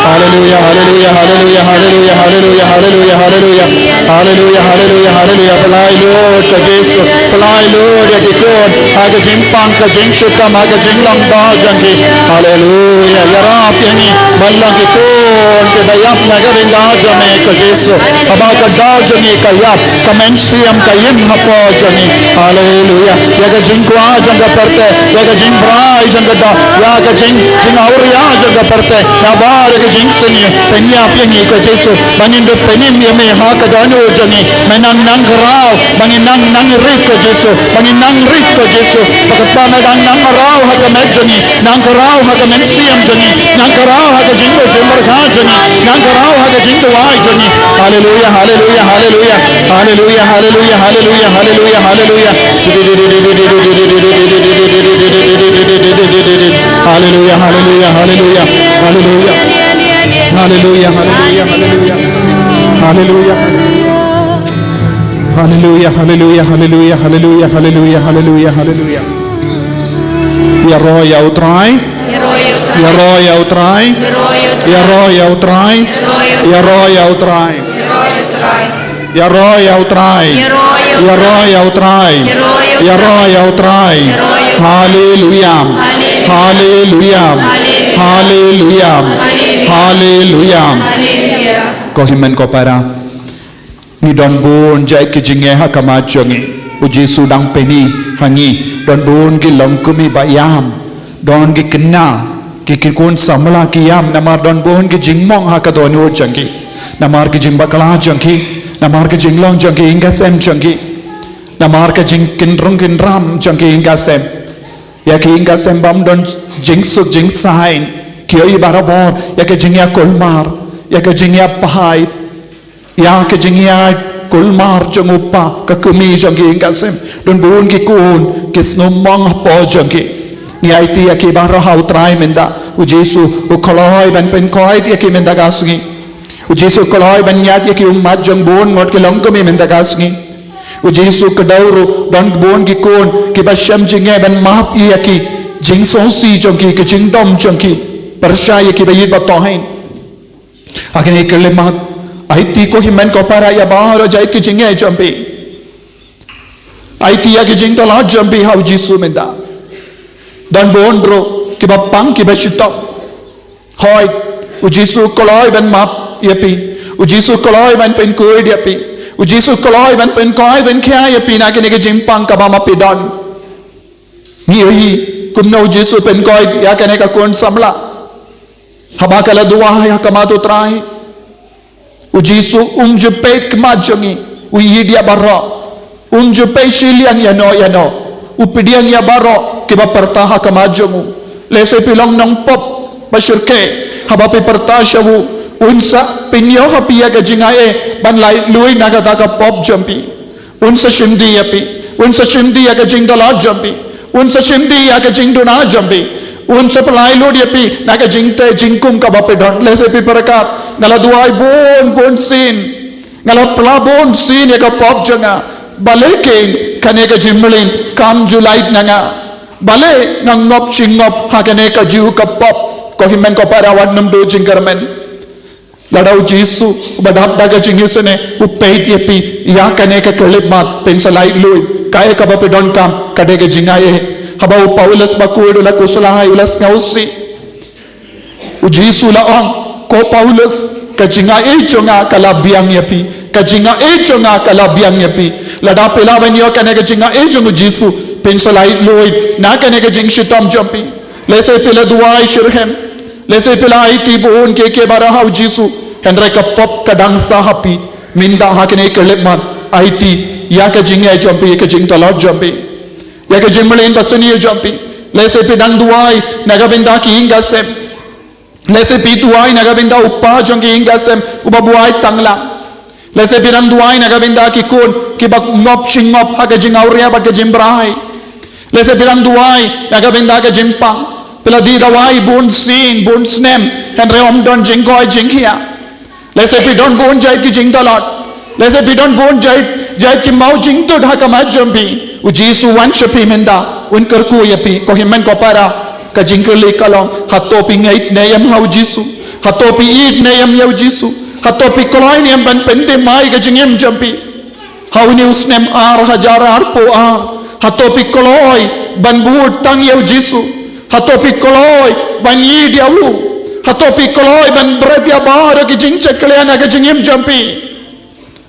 Haleluia, haleluia, haleluia, haleluia, haleluia, haleluia, haleluia. Haleluia, haleluia, haleluia. Pynlait Lord ka Jisu. Pynlait Lord ïa ki khun ha ka jingpang ka jingshitom ha ka jinglong ba jong ki. Haleluia. Ïarap ïa ngi ban long ki khun kiba ïap na ka bynta jong me ko Jisu. Haba ka daw jong ngi ka ïap, ka mynsiem ka im hapoh jong ngi. Haleluia. Ïa ka jingkwah jong ka pyrthei, ïa ka jingbrai jong ka daw, ïa ka jing, jingawria jong ka pyrthei. Naba da ka jingsniew pynïap ïa ngi ko Jisu, ba ngin da pynim ïa me ha ka dohnud jong ngi. Me nang nang khraw ba ngin nang nang rit ko Jisu, ba ngin nang rit ko Jisu. Ba ka ba me nang nang khraw ha ka met jong ngi, nang khraw ha ka mynsiem jong ngi, nang khraw ha ka jingmut jingpyrkhat jong ngi, nang khraw ha ka jingduwai jong ngi. Haleluia, haleluia, haleluia. Haleluia, haleluia, haleluia, haleluia, haleluia. Haleluia, haleluia, haleluia, haleluia. Haleluia, haleluia, haleluia. Haleluia. Haleluia, haleluia, haleluia, haleluia, haleluia, haleluia, haleluia. Ïaroh ïa u Trai. Ïaroh ïa u Trai. Ïaroh ïa u Trai. Ïaroh ïa u Trai. Ïaroh ïa U Trai. Ïaroh ïa U Trai. Ïaroh ïa U Trai. Haleluya. Haleluya. Haleluya. Haleluya. Ko hynmen ko para, ngi don bun jait ki jingeh ha khmat jong ngi. U Jisu dang pyni ha ngi, don bun ki longkmie ba ïam, don ki khynnah, ki khun samla ki ïam namar don bun ki jingmong ha ka dohnud jong ki, namar ki jingbakla jong ki, namar ki jinglong jong ki ïing ka sem jong ki, namar ka jingkynrung kynram jong ki ïing ka sem. Ïa ki ïing ka sem bym don jingsuk jingsaiñ, ki ïohi barabor ïa ka jingïakulmar, ïa ka jingïapait, ïa ka jingïakulmar jong u pa, ka kmie jong ki ïing ka sem. Don bun ki khun ki sngewmong hapoh jong ki. Ngi aiti ïa ki baroh ha U Trai mynta. U Jisu u kloi ban pynkoit ïa ki mynta ka sngi. U Jisu u kloi ban ñiad ïa ki ummat jong bun ngut ki longkmie mynta ka sngi. U Jisu u kdew ruh, don bun ki khun kiba shem jingeh ban map ïa ki jingsngewsih jong ki, ki jingdom jong ki, pyrshah ïa ki ba ïeit ba tohïn. Ha kine ki khyllipmat, aiti ko hynmen ko para ïa baroh jait ki jingeh jong phi. Aiti ïa ki jingtlot jong phi ha U Jisu mynta. Don bun ruh kiba pang kiba shitom. Hooid, U Jisu u kloi ban map ïa phi. U Jisu u kloi ban pynkoit ïa phi. U Jisu u kloi ban pynkoit ban khia ïa phi na kine ki jingpang kaba ma phi don. Ngi ïohi kumno U Jisu u pynkoit ïa kane ka khun samla haba ka la duwai ha khmat U Trai. U Jisu um ju peit khmat jong ngi, u ïeit ïa baroh. Um ju peit shiliang ïano ïano. U pdiang ïa baroh kiba pyrta ha khmat jong u. Lehse phi long nongpop ba shyrkhei, haba phi pyrta sha u, un sa pynïoh ha phi ïa ka jingaiei ban laitluid na kata ka pop jong phi. Un sa shim die ïa phi. Un sa shim die ïa ka jingtlot jong phi. Un sa shim die ïa ka jingduna jong phi. Un sa pynlait lut ïa phi na ka jingtei jingkum kaba phi don. Lehse phi pyrkhat, nga la duwai bun bun sien, nga la pla bun sien ïa ka pop jong nga. Balei kane ka jingmlien kam ju lait na nga? Balei nga ngop shi ngop ha kane ka jingïoh ka pop? Ko hynmen ko para, wat nym duh jingkyrmen. Lada U Jisu uba dap da ka jingisynei u peit ïa phi ïa kane ka khyllipmat, phin sa laitluid. Kaei kaba phi donkam ka dei ka jingaiei. Haba u Paulus bakhuid u la khuslai, u la sngewsih, U Jisu u la ong, ko Paulus, ka jingaiei jong nga ka la biang ïa phi. Ka jingaiei jong nga ka la biang ïa phi. Lada phi lah ban ïoh kane ka jingaiei jong U Jisu, phin sa laitluid na kane ka jingshitom jong phi. Lehse phi la duwai shitrhem. Lehse phi la aiti bun kiei kiei baroh ha U Jisu, hynrei ka pop ka dang sah ha phi. Mynta ha kine ki khyllipmat, aiti ïa ka jingaiei jong phi, ïa ka jingtlot jong phi, ïa ka jingmlien basniew jong phi. Lehse phi dang duwai na ka bynta ki ïing ka sem. Lehse phi duwai na ka bynta u pa jong ki ïing ka sem uba buaid tang lang. Lehse phi dang duwai na ka bynta ki khun kiba ngop shi ngop ha ka jingawria bad ka jingbrai. Lehse phi dang duwai na ka bynta ka jingpang. Phi la die dawai bun sien bun snem, hynrei ym don jingkoit jingkhiah. Lehse phi don bun jait ki jingtlot. Lehse phi don bun jait, jait ki maw jingtut ha khmat jong phi. U Jisu u wan sha phi mynta, un kyrkhu ïa phi. Ko hynmen ko para, ka jingkylli ka long, hato phi ngeit ne em ha U Jisu? Hato phi ïeit ne em ïa U Jisu? Hato phi kloi ne em ban pyndem ïa ka jingim jong phi? Ha une u snem ar hajar arphew ar, hato phi kloi ban bud tang ïa U Jisu? Hato phi kloi ban ïeit ïa u? Hato phi kloi ban bret ïa baroh ki jingshakri na ka jingim jong phi?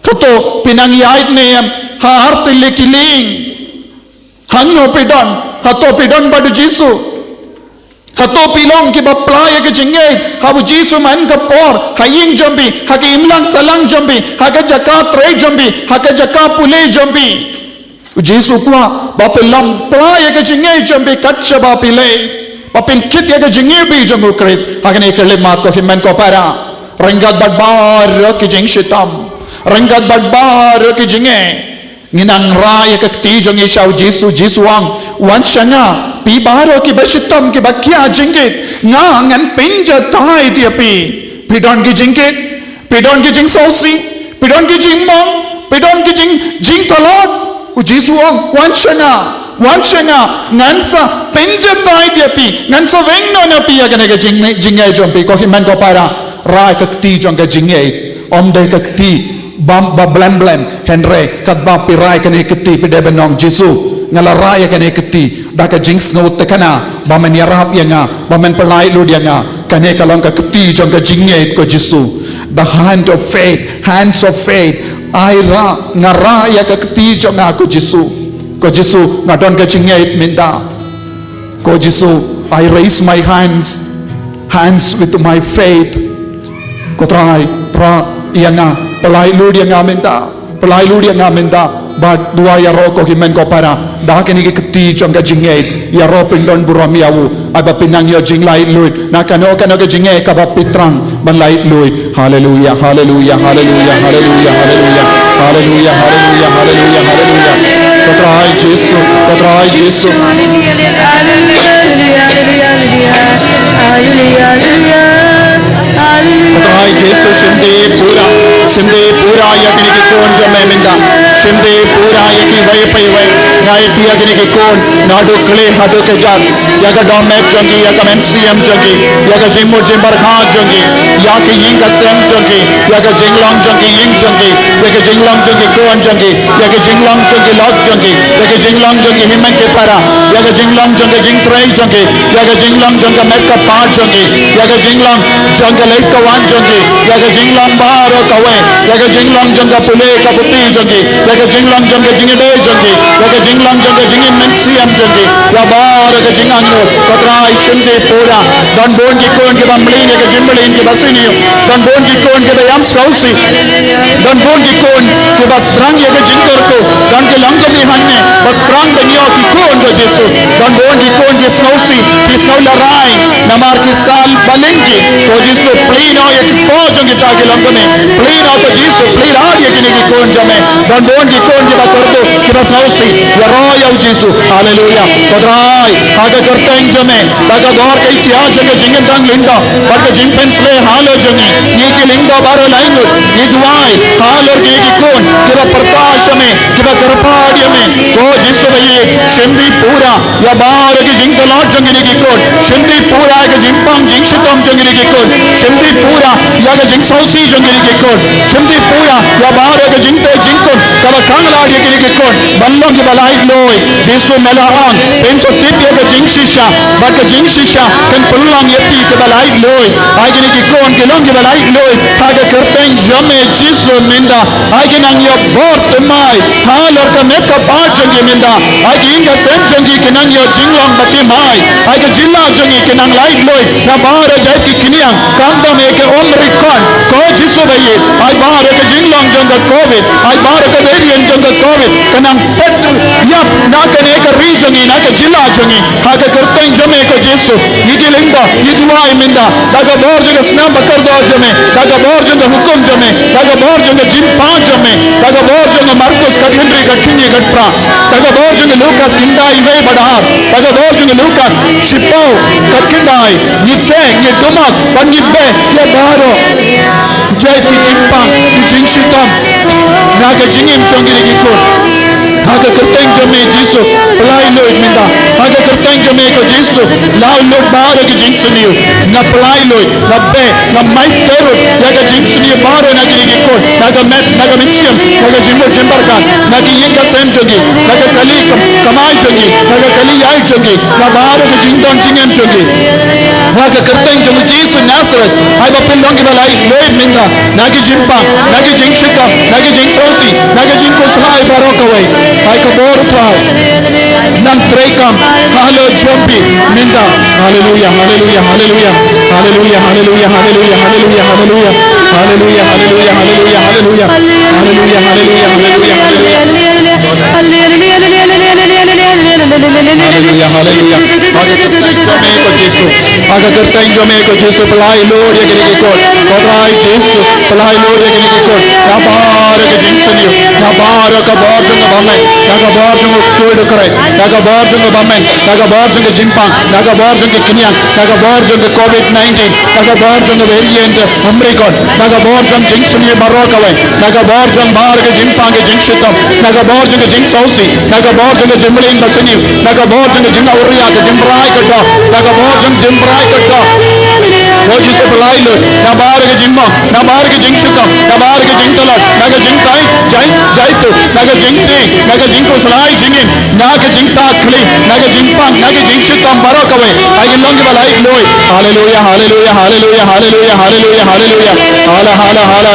Hato phi nang ïaid ne em ha artylli ki lieng? Hangno phi don? Hato phi don bad U Jisu? Hato phi long kiba pla ïa ka jingngeit ha U Jisu man ka por, ha ïing jong phi, ha ka imlang sahlang jong phi, ha ka jaka trei jong phi, ha ka jaka pule jong phi? U Jisu u kwah ba phin long pla ïa ka jingngeit jong phi kat shaba phi leit, ba phin kit ïa ka jingngeit jong U Khrist ha kane ka khyllipmat, ko hynmen ko para. Ryngkat bad baroh ki jingshitom, ryngkat bad baroh ki jingeh, ngin nang rah ïa ka kti jong ngi sha U Jisu. U Jisu u ong, wan sha nga phi baroh kiba shitom kiba khia jingkit, nga ngan pynjatai ïa phi. Phi don ki jingkit, phi don ki jingsngewsih, phi don ki jingmong, phi don ki jing, jingtlot. U Jisu u ong, wan sha nga, wan sha nga, ngan sa pynjatai ïa phi, ngan sa weng noh na phi ïa kane ka jing, jingngeit jong phi. Ko hynmen ko para, rah ïa ka kti jong ka jingngeit. Ym dei ka kti bam ba blem blem, hynrei katba phi rai kane ka kti phi dei ban ong, Jisu, nga la rah ïa kane ka kti da ka jingsngewthikna ba men ïarap ïa nga, ba men pynlaitluid ïa nga. Kane ka long ka kti jong ka jingngeit, ko Jisu. The hand of faith, hands of faith. Ai rah, nga rah ïa ka kti jong nga, ko Jisu. Ko Jisu, nga don ka jingngeit mynta. Ko Jisu, I raise my hands, hands with my faith. Ko Trai, rah ïa nga, pynlaitluid ïa nga mynta, pynlaitluid ïa nga mynta. Bad duwai ïaroh ko hynmen ko para, da kine ki kti jong ka jingngeit, ïaroh pyndon burom ïa u, ai ba phin nang ïoh jinglaitluid na kano kano ka jingngeit kaba phi thrang ban laitluid. Haleluia, haleluia, haleluia, haleluia, haleluia, haleluia, haleluia, haleluia. Ko Trai Jisu, ko Trai Jisu. Ko Trai Jisu, shim dih pura, shim dih pura ïa kine ki khun jong me mynta. Shim dih pura ïa kiwei pa iwei. Nga ïeit ïa kine ki khun, naduh kli haduh kjat. Ïa ka dohmed jong ki, ïa ka mynsiem jong ki, ïa ka jingmut jingpyrkhat jong ki, ïa ka ïing ka sem jong ki, ïa ka jinglong jong ki ïing jong ki, ïa ka jinglong jong ki khun jong ki, ïa ka jinglong jong ki lok jong ki, ïa ka jinglong jong ki hynmen ki para, ïa ka jinglong jong ka jingtrei jong ki, ïa ka jinglong jong ka met ka phad jong ki, ïa ka jinglong jong ka leit ka wan jong ki, ïa ka jinglong baroh kawei, ïa ka jinglong jong ka pule ka puthi jong ki, ïa ka jinglong jong ka jingïadei jong ki, ïa ka jinglong jong ka jingim mynsiem jong ki, ïa baroh ka jingangnud, ko Trai shim dih pura. Don bun ki khun kiba mlien ïa ka jingmlien kiba sniew, don bun ki khun kiba ïam sngewsih, don bun ki khun kiba thrang ïa ka jingkyrkhu, don ki longkmie hangne ba thrang ban ïoh ki khun, ko Jisu. Don bun ki khun ki sngewsih, ki sngew larai namar ki sah baling ki, ko Jisu, plie noh ïa ki paw jong kita ki longkmie, plie noh, ko Jisu, plie lad ïa kine ki khun jong me. Don bun ki khun kiba kyrduh, kiba sngewsih, ïaroh ïa u Jisu. Haleluia. Ko Trai, ha ka kyrteng jong me, da ka bor ka itiar jong ka jingkyntang lyngdoh bad ka jingpynshlei halor jong ngi, ngi ki lyngdoh baroh laitluid, ngi duwai halor kine ki khun kiba pyrta sha me, kiba kyrpad ïa me, ko Jisu ba ïeit, shim dih pura ïa baroh ki jingtlot jong kine ki khun, shim dih pura ïa ka jingpang jingshitom jong kine ki khun, shim dih pura ïa ka jingsngewsih jong kine ki khun, shim dih pura ïa baroh ka jingteh jingkun kaba khang lad ïa kine ki khun ban long kiba laitluid. Jisu, me la ong phin sa tip ïa ka jingshisha, bad ka jingshisha kan pynlong ïa phi kiba laitluid. Ai kine ki khun ki long kiba laitluid ha ka kyrteng jong me, Jisu, mynta. Ai ki nang ïoh bor thymmai halor ka met ka phad jong ki mynta. Ai ki ïing ka sem jong ki ki nang ïoh jinglong ba thymmai. Ai ka jylla jong ngi ki nang laitluid na baroh jait ki khñiang, khamtam ïa ka Omicron, ko Jisu ba ïeit. Ai baroh ka jinglong jong ka Covid, ai baroh ka variant jong ka Covid ka nang phet ïap na kane ka ri jong ngi, na ka jylla jong ngi. Ha ka kyrteng jong me, ko Jisu, ngi ki lyngdoh, ngi duwai mynta da ka bor jong ka snam bakordor jong me, da ka bor jong ka hukum jong me, da ka bor jong ka jingpang jong me, da ka bor jong ka Markos khathynriew khatkhyndai khatphra, da ka bor jong ka Lukas khyndai wei bad ar, da ka bor jong ka Lukas shiphew khatkhyndai. Ngi teh, ngi dumat bad ngi beh ïa baroh jait ki jingpang, ki jingshitom na ka jingim jong kine ki khun. Ha ka kyrteng jong me, Jisu, pynlaitluid mynta. Ha ka kyrteng jong me, ko Jisu, laitluid baroh ki jingsniew. Nga pynlaitluid, nga beh, nga mait kyrut ïa ka jingsniew baroh na kine ki khun, na ka met, na ka mynsiem, na ka jingmut jingpyrkhat, na ki ïing ka sem jong ki, na ka kali kam-, kamai jong ki, na ka kali ïaid jong ki, na baroh ka jingdon jingem jong ki. Ha ka kyrteng jong u Jisu Nasareth, ai ba phin long kiba laitluid mynta na ki jingpang, na ki jingshitom, na ki jingsngewsih, na ki jingkhuslai baroh kawei. Ai ka bor u Trai nang treikam halor jong phi mynta. Haleluia, haleluia, haleluia. Haleluia, haleluia, haleluia, haleluia, haleluia. Haleluia, haleluia, haleluia, haleluia. Haleluia, haleluia, haleluia, haleluia. Haleluia, haleluia. Ha ka kyrteng jong me, ko Jisu. Ha ka kyrteng jong me, ko Jisu, pynlaitluid ïa kine ki khun. Ko Trai Jisu, pynlaitluid ïa kine ki khun. Ïa baroh ka jingsniew, ïa baroh ka bor jong ka bymman, ïa ka bor jong ka ksuid u khreh, ïa ka bor jong ka bymman, ïa ka bor jong ka jingpang, ïa ka bor jong ka khñiang, ïa ka bor jong ka Covid nineteen, ïa ka bor jong ka variant Omicron, ïa ka bor jong jingsniew baroh kawei, ïa ka bor jong baroh ka jingpang ka jingshitom, ïa ka bor jong ka jingsngewsih, ïa ka bor jong ka jingmlien basniew, ïa ka bor jong ka jingawria ka jingbrai ka doh, ïa ka bor jong jingbrai ka doh. Ko Jisu, pynlait lut na baroh ka jingmong, na baroh ka jingshitom, na baroh ka jingtlot, na ka jingtai jai jai tu, na ka jingtieng, na ka jingkhuslai jingim, na ka jingtah khlieh, na ka jingpang, na ka jingshitom baroh kawei. Ai ngi long kiba lait lut. Haleluya, haleluya, haleluya, haleluya, haleluya, haleluya. Hala, hala, hala.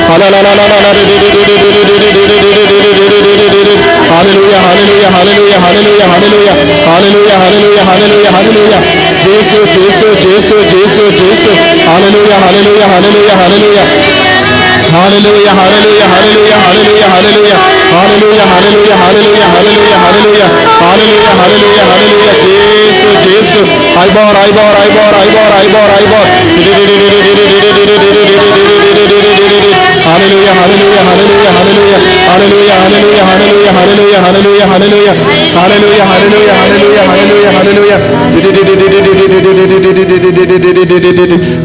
Hala, la, la, la, la, la. Haleluya, haleluya, haleluya, haleluya, haleluya. Haleluya, haleluya, haleluya, haleluya. Jisu, Jisu, Jisu, Jisu, Jisu. Haleluya, haleluya, haleluya, haleluya. Haleluya, haleluya, haleluya, haleluya, haleluya. Haleluya, haleluya, haleluya, haleluya, haleluya. Haleluya, haleluya, haleluya. Jisu, Jisu. Ai bor, ai bor, ai bor, ai bor, ai bor, ai bor. Haleluya, haleluya, haleluya, haleluya, haleluya. Haleluya, haleluya, haleluya, haleluya, haleluya, haleluya. Haleluya, haleluya, haleluya, haleluya, haleluya.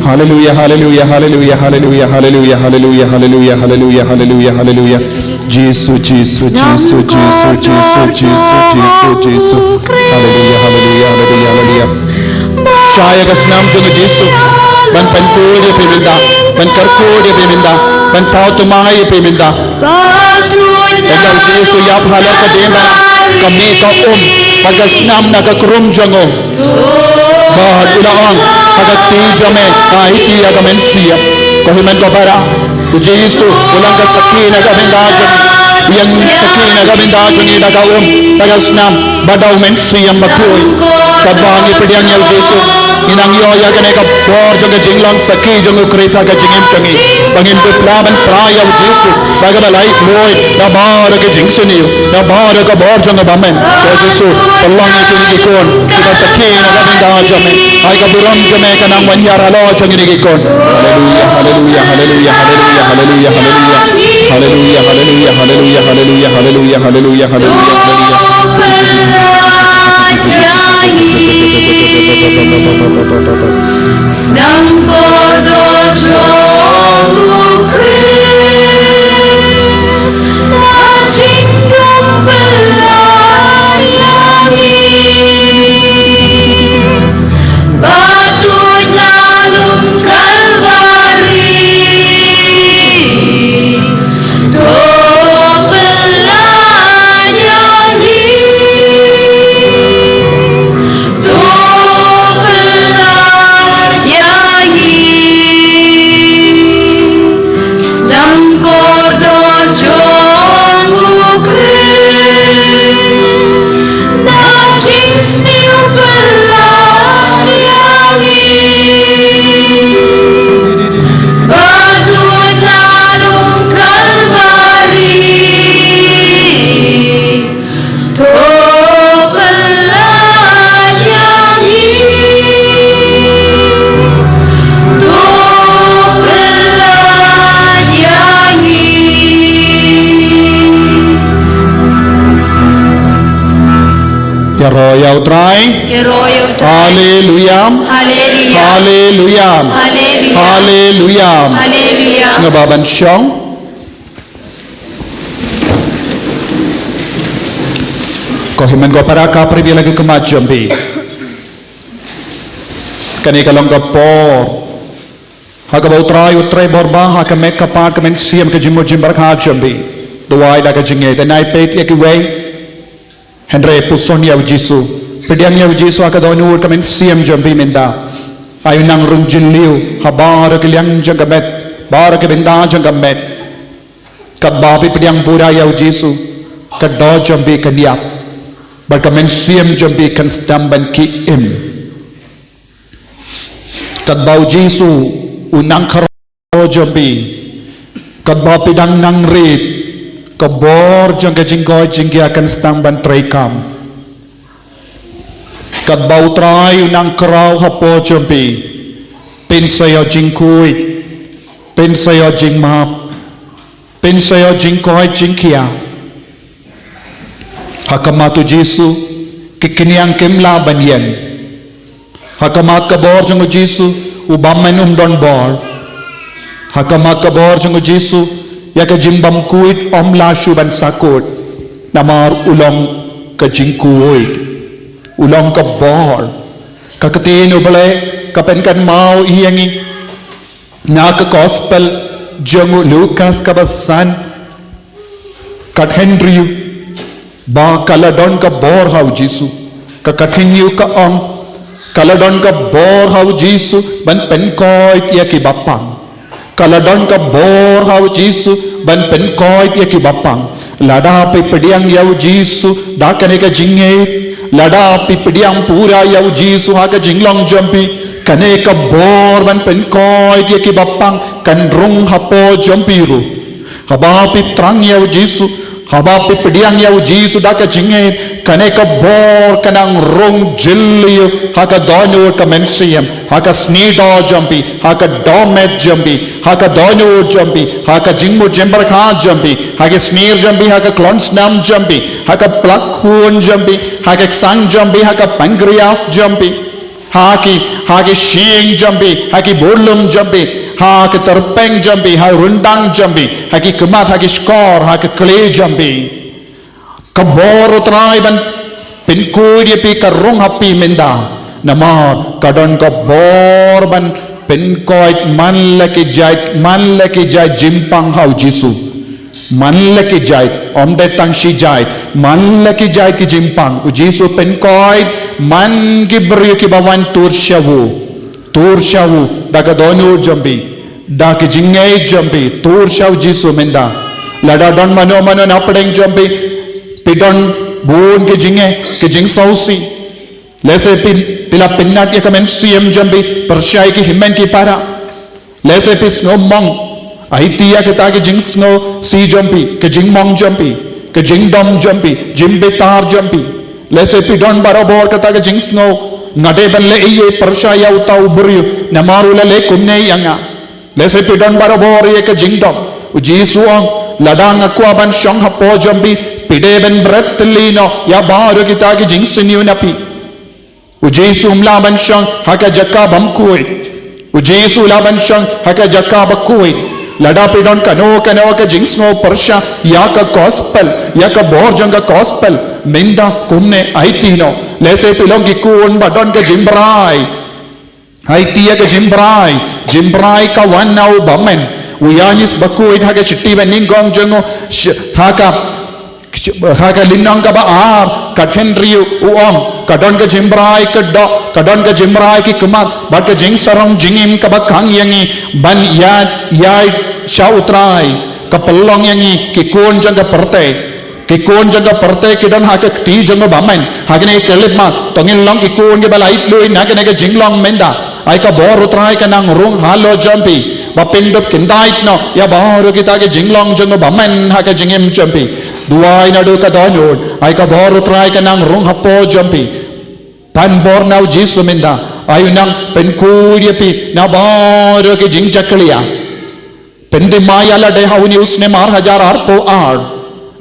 Haleluya, haleluya, haleluya, haleluya, haleluya, haleluya, haleluya, haleluya, haleluya, haleluya, haleluya. Jisu, Jisu, Jisu, Jisu, Jisu, Jisu, Jisu, Jisu. Haleluya, haleluya, haleluya, haleluya. Shah ïa ka snam jong u Jisu ban pynkuid ïa phi mynta, ban kyrkhu ïa phi mynta, ban thaw thymmai ïa phi mynta. Ynda u Jisu u ïap halor ka diengphna, ka mih ka um bad ka snam na ka krum jong u. Bad u la ong ha ka kti jong me, nga ai ïa ka mynsiem. Ko hynmen ko para, u Jisu u long ka sakhi na ka bynta jong ngi. U ïeng sakhi na ka bynta jong ngi da ka um, da ka snam bad da u Mynsiem Bakhuid. Katba ngi pdiang ïa u Jisu, ngi nang ïoh ïa kane ka bor jong ka jinglong sakhi jong u Khrist ha ka jingim jong ngi. Ba ngin pynpra ban pra ïa u Jisu, ba ka ba lait lut na baroh ka jingsniew, na baroh ka bor jong ka bymman. Ko Jisu, pynlong ïa kine ki khun kiba sakhi na ka bynta jong me. Ai ka burom jong me ka nang wan hiar halor jong kine ki khun. Haleluya, haleluya, haleluya, haleluya, haleluya, haleluya. Haleluya, haleluya, haleluya, haleluya, haleluya, haleluya, haleluya, haleluya. Snam kordor jong u Khrist, na jingdum pynlait ïa ngi. Ba tuid na lum Kalbari. To pynlait ïa ngi. To pynlait ïa ngi. Snam kordor jong u Khrist. Na jingsniew pynlait ïa ngi. Ba tuid na lum Kalbari. To pynlait ïa ngi. To pynlait ïa ngi. Ïaroh ïa u Trai. Ïaroh ïa u Trai. Haleluya. Haleluya. Haleluya. Haleluya. Haleluya. Haleluya. Sngewbha ban shong. Ko hynmen ko para, ka pyrshah ïa la ki khmat jong phi. Kane ka long ka por ha kaba u Trai u trei bor bha ha ka met ka pat ka mynsiem ka jingmut jingpyrkhat jong phi. Duwai da ka jingngeit, dei nai peit ïa kiwei. Hynrei puson ïa u Jisu. Pdiang ïa u Jisu ha ka dohnud ka mynsiem jong phi mynta. Ai u nang rung jylliew ha baroh ki liang jong ka met, baroh ki bynta jong ka met. Katba phi pdiang burom ïa u Jisu, ka doh jong phi kan ïap, bad ka mynsiem jong phi kan sdang ban ki im. Katba u Jisu u nang khraw jong phi, katba phi dang nang rit, ka bor jong ka jingkoit jingkhiah kan sdang ban treikam. Katba u Trai u nang khraw hapoh jong phi, phin sa ïoh jingkhuid, phin sa ïoh jingmap, phin sa ïoh jingkoit jingkhiah. Ha khmat u Jisu ki khñiang kim lah ban ïeng. Ha khmat ka bor jong u Jisu u bymman um don bor. Ha khmat ka bor jong u Jisu ïa ka jingbymkhuid ym lah shuh ban sahkut. Namar u long ka jingkhuid, u long ka bor. Ka ktien u Blei ka pynkynmaw ïa ngi na ka gospel jong u Lukas kaba san, ka khathynriew, ba ka la don ka bor ha u Jisu. Ka khathynriew ka ong, ka la don ka bor ha u Jisu ban pynkoit ïa kiba pang. Ka la don ka bor ha u Jisu ban pynkoit ïa kiba pang. Lada phi pdiang ïa u Jisu da kane ka jingngeit, lada phi pdiang pura ïa u Jisu ha ka jinglong jong phi, kane ka bor ban pynkoit ïa kiba pang kan rung hapoh jong phi ruh. Haba phi pdiang ïa u Jisu, haba phi pdiang ïa u Jisu da ka jingngeit, kane ka bor ka nang rung jylliew ha ka dohnud ka mynsiem, ha ka sniewdoh jong phi, ha ka dohmed jong phi, ha ka dohnud jong phi, ha ka jingmut jingpyrkhat jong phi, ha ka snier jong phi, ha ka khlong snam jong phi, ha ka plak khun jong phi, ha ka ksang jong phi, ha ka pancreas jong phi, ha ki, ha ki shyieng jong phi, ha ki burlum jong phi, ha ki tyrpeng jong phi, ha rundang jong phi, ha ki khmat, ha ki shkor, ha ki kli jong phi. Ka bor u Trai ban pynkoit ïa phi ka rung ha phi mynta. Namar ka don ka bor ban pynkoit man la ki jait, man la ki jait jingpang ha u Jisu. Man la ki jait, ym dei tang shi jait, man la ki jait ki jingpang. U Jisu pynkoit man ki briew kiba wan tur sha u. Tur sha u da ka dohnud jong phi, da ki jingngeit jong phi, tur sha u Jisu mynta. Lada don mano mano na pdeng jong phi, phi don bun ki jingeh, ki jingsngewsih. Lehse phi, phi la pynnat ïa ka mynsiem jong phi pyrshah ïa ki hynmen ki para. Lehse phi sngew mong, aiti ïa kita ki jingsngewsih jong phi, ki jingmong jong phi, ki jingdom jong phi, jingbitar jong phi. Lehse phi don barabor kata ka jingsngew, nga dei ban leh eiei pyrshah ïa uta u briew, namar u la leh kumne ïa nga. Lehse phi don barabor ïa ka jingdom. U Jisu u ong, lada nga kwah ban shong hapoh jong phi, phi dei ban bret tylli noh ïa baroh kita ki jingsniew na phi. U Jisu um lah ban shong ha ka jaka bym khuid. U Jisu u lah ban shong ha ka jaka ba khuid. Lada phi don kano kano ka jingsngew pyrshah ïa ka gospel, ïa ka bor jong ka gospel, mynta kumne aiti noh. Lehse phi long ki khun ba don ka jingbrai. Aiti ïa ka jingbrai, jingbrai ka wan na u bymmen. U Ïoannis bakhuid ha ka shithi banyngkong jong u, sh-, ha ka ha ka lynnong kaba ar, ka khathynriew u ong, ka don ka jingbrai ka doh, ka don ka jingbrai ki khmat, bad ka jingsarong jingim kaba khang ïa ngi ban ïaid, ïaid sha u Trai, ka pynlong ïa ngi ki khun jong ka pyrthei. Ki khun jong ka pyrthei ki don ha ka kti jong u bymmen. Ha kane ka khyllipmat, to ngin long ki khun kiba la itluid na kane ka jinglong mynta. Ai ka bor u Trai ka nang rung halor jong phi, ba phin dup khyndai noh ïa baroh kita ki jinglong jong u bymmen ha ka jingim jong phi. Duwai naduh ka dohnud, ai ka bor u Trai ka nang rung hapoh jong phi. Pan bor na u Jisu mynta, ai u nang pynkhuid ïa phi na baroh ki jingjakhlia. Pynthymmai ïa lade ha une u snem ar hajar arphew ar.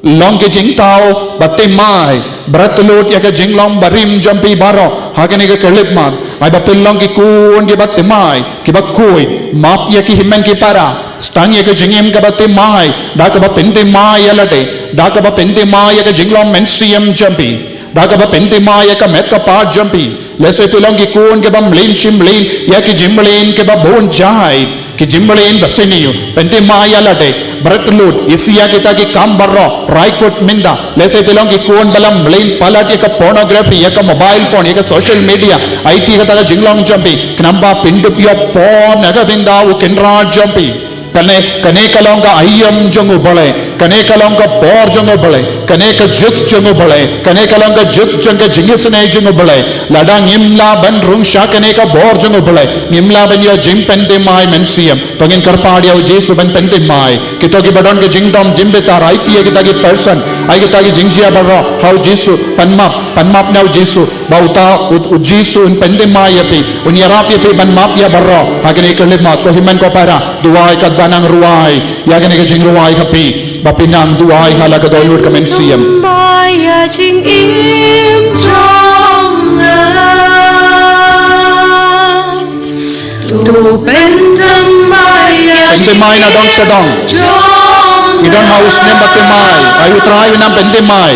Long ki jingthaw ba thymmai, bret lut ïa ka jinglong barim jong phi baroh ha kane ka khyllipmat. Ai ba phin long ki khun kiba thymmai, kiba khuid, map ïa ki hynmen ki para, sdang ïa ka jingim kaba thymmai da kaba pynthymmai ïa lade, da kaba pynthymmai ïa ka jinglong mynsiem jong phi. Da kaba pynthymmai ïa ka met ka phad jong phi. Lehse phi long ki khun kiba mlien shi mlien ïa ki jingmlien kiba bun jait, ki jingmlien ba sniew. Pynthymmai ïa lade, bret lut, isih ïa kita ki kam baroh, rai kut mynta. Lehse phi long ki khun ba la mlien palat ïa ka pornography, ïa ka mobile phone, ïa ka social media. Aiti kata ka jinglong jong phi, khnang ba phin dup ïoh pop na ka bynta u Kynrad jong phi. Kane, kane ka long ka aïom jong u Blei, kane ka long ka bor jong u Blei, kane ka juk jong u Blei, kane ka long ka juk jong ka jingisynei jong u Blei. Lada ngim lah ban rung sha kane ka bor jong u Blei, ngim lah ban ïoh jingpynthymmai mynsiem. To ngin kyrpad ïa u Jisu ban pynthymmai. Kito kiba don ka jingdom jingbitar, aiti ïa kita ki person, ai kita ki jingjia baroh ha u Jisu, pan map, pan map na u Jisu. Ba uta u, u Jisu un pynthymmai ïa phi, un ïarap ïa phi ban map ïa baroh. Ha kane ka khyllipmat, ko hynmen ko para, duwai katba nang rwai ïa kane ka jingrwai ha phi, ba phin nang duwai ha la ka dohnud ka mynsiem. Pynthymmai ïa jingim jong nga. To pynthymmai ïa, pynthymmai na dong sha dong. Jong nga. Ngi don ha u snem ba thymmai, ai u Trai u nang pynthymmai.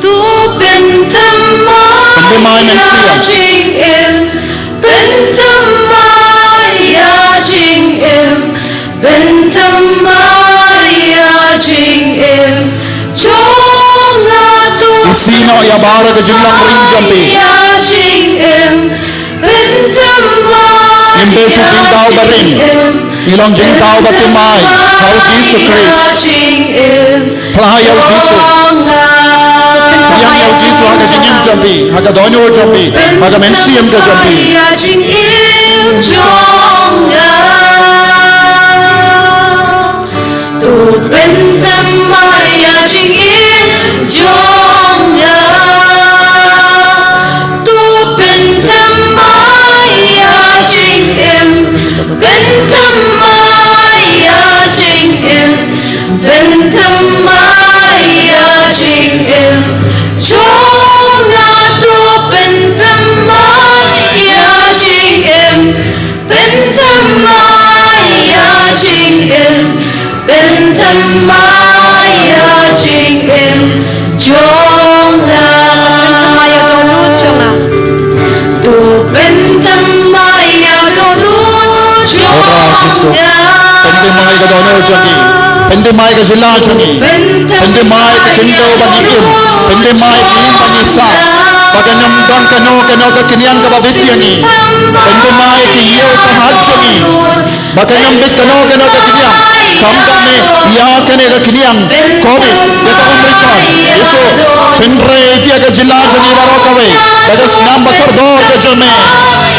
To pynthymmai, pynthymmai ïa mynsiem. Jingim Pynthymmai ïa jingim, pynthymmai ïa jingim jong nga. To isih noh ïa baroh ka jinglong ring jong phi. Ïa jingim, pynthymmai. Ngim dei shuh jingdaw ba ring. Ngi long jingdaw ba thymmai ha u Jisu Khrist. Phla ïa u Jisu. Pdiang ïa u Jisu ha ka jingim jong phi, ha ka dohnud jong phi, ha ka mynsiem ka jong phi. Ïa jingim jong nga. To pynthymmai ïa jingim jong nga. To pynthymmai ïa jingim, pynthymmai ïa jingim, pynthymmai ïa jingim jong nga. To pynthymmai ïa jingim, pynthymmai ïa jingim, pynthymmai ïa jingim jong nga. Pynthymmai ïa dohnud jong nga. To pynthymmai ïa dohnud jong nga. Pynthymmai ka dohnud jong ngi. Pynthymmai ka jylla jong ngi. Pynthymmai ka khyndew ba ngi im. Pynthymmai ka ïing ba ngi sah. Ba kan ym don kano kano ka khñiang kaba bit ïa ngi. Pynthymmai ka ïew ka hat jong ngi. Ba kan ym bit kano kano ka khñiang. Khamtam ïa kane ka khñiang Covid, ïa ka Omicron. Jisu, shynrei ïa ka jylla jong ngi baroh kawei. Ba ka snam ba kordor ka jong me.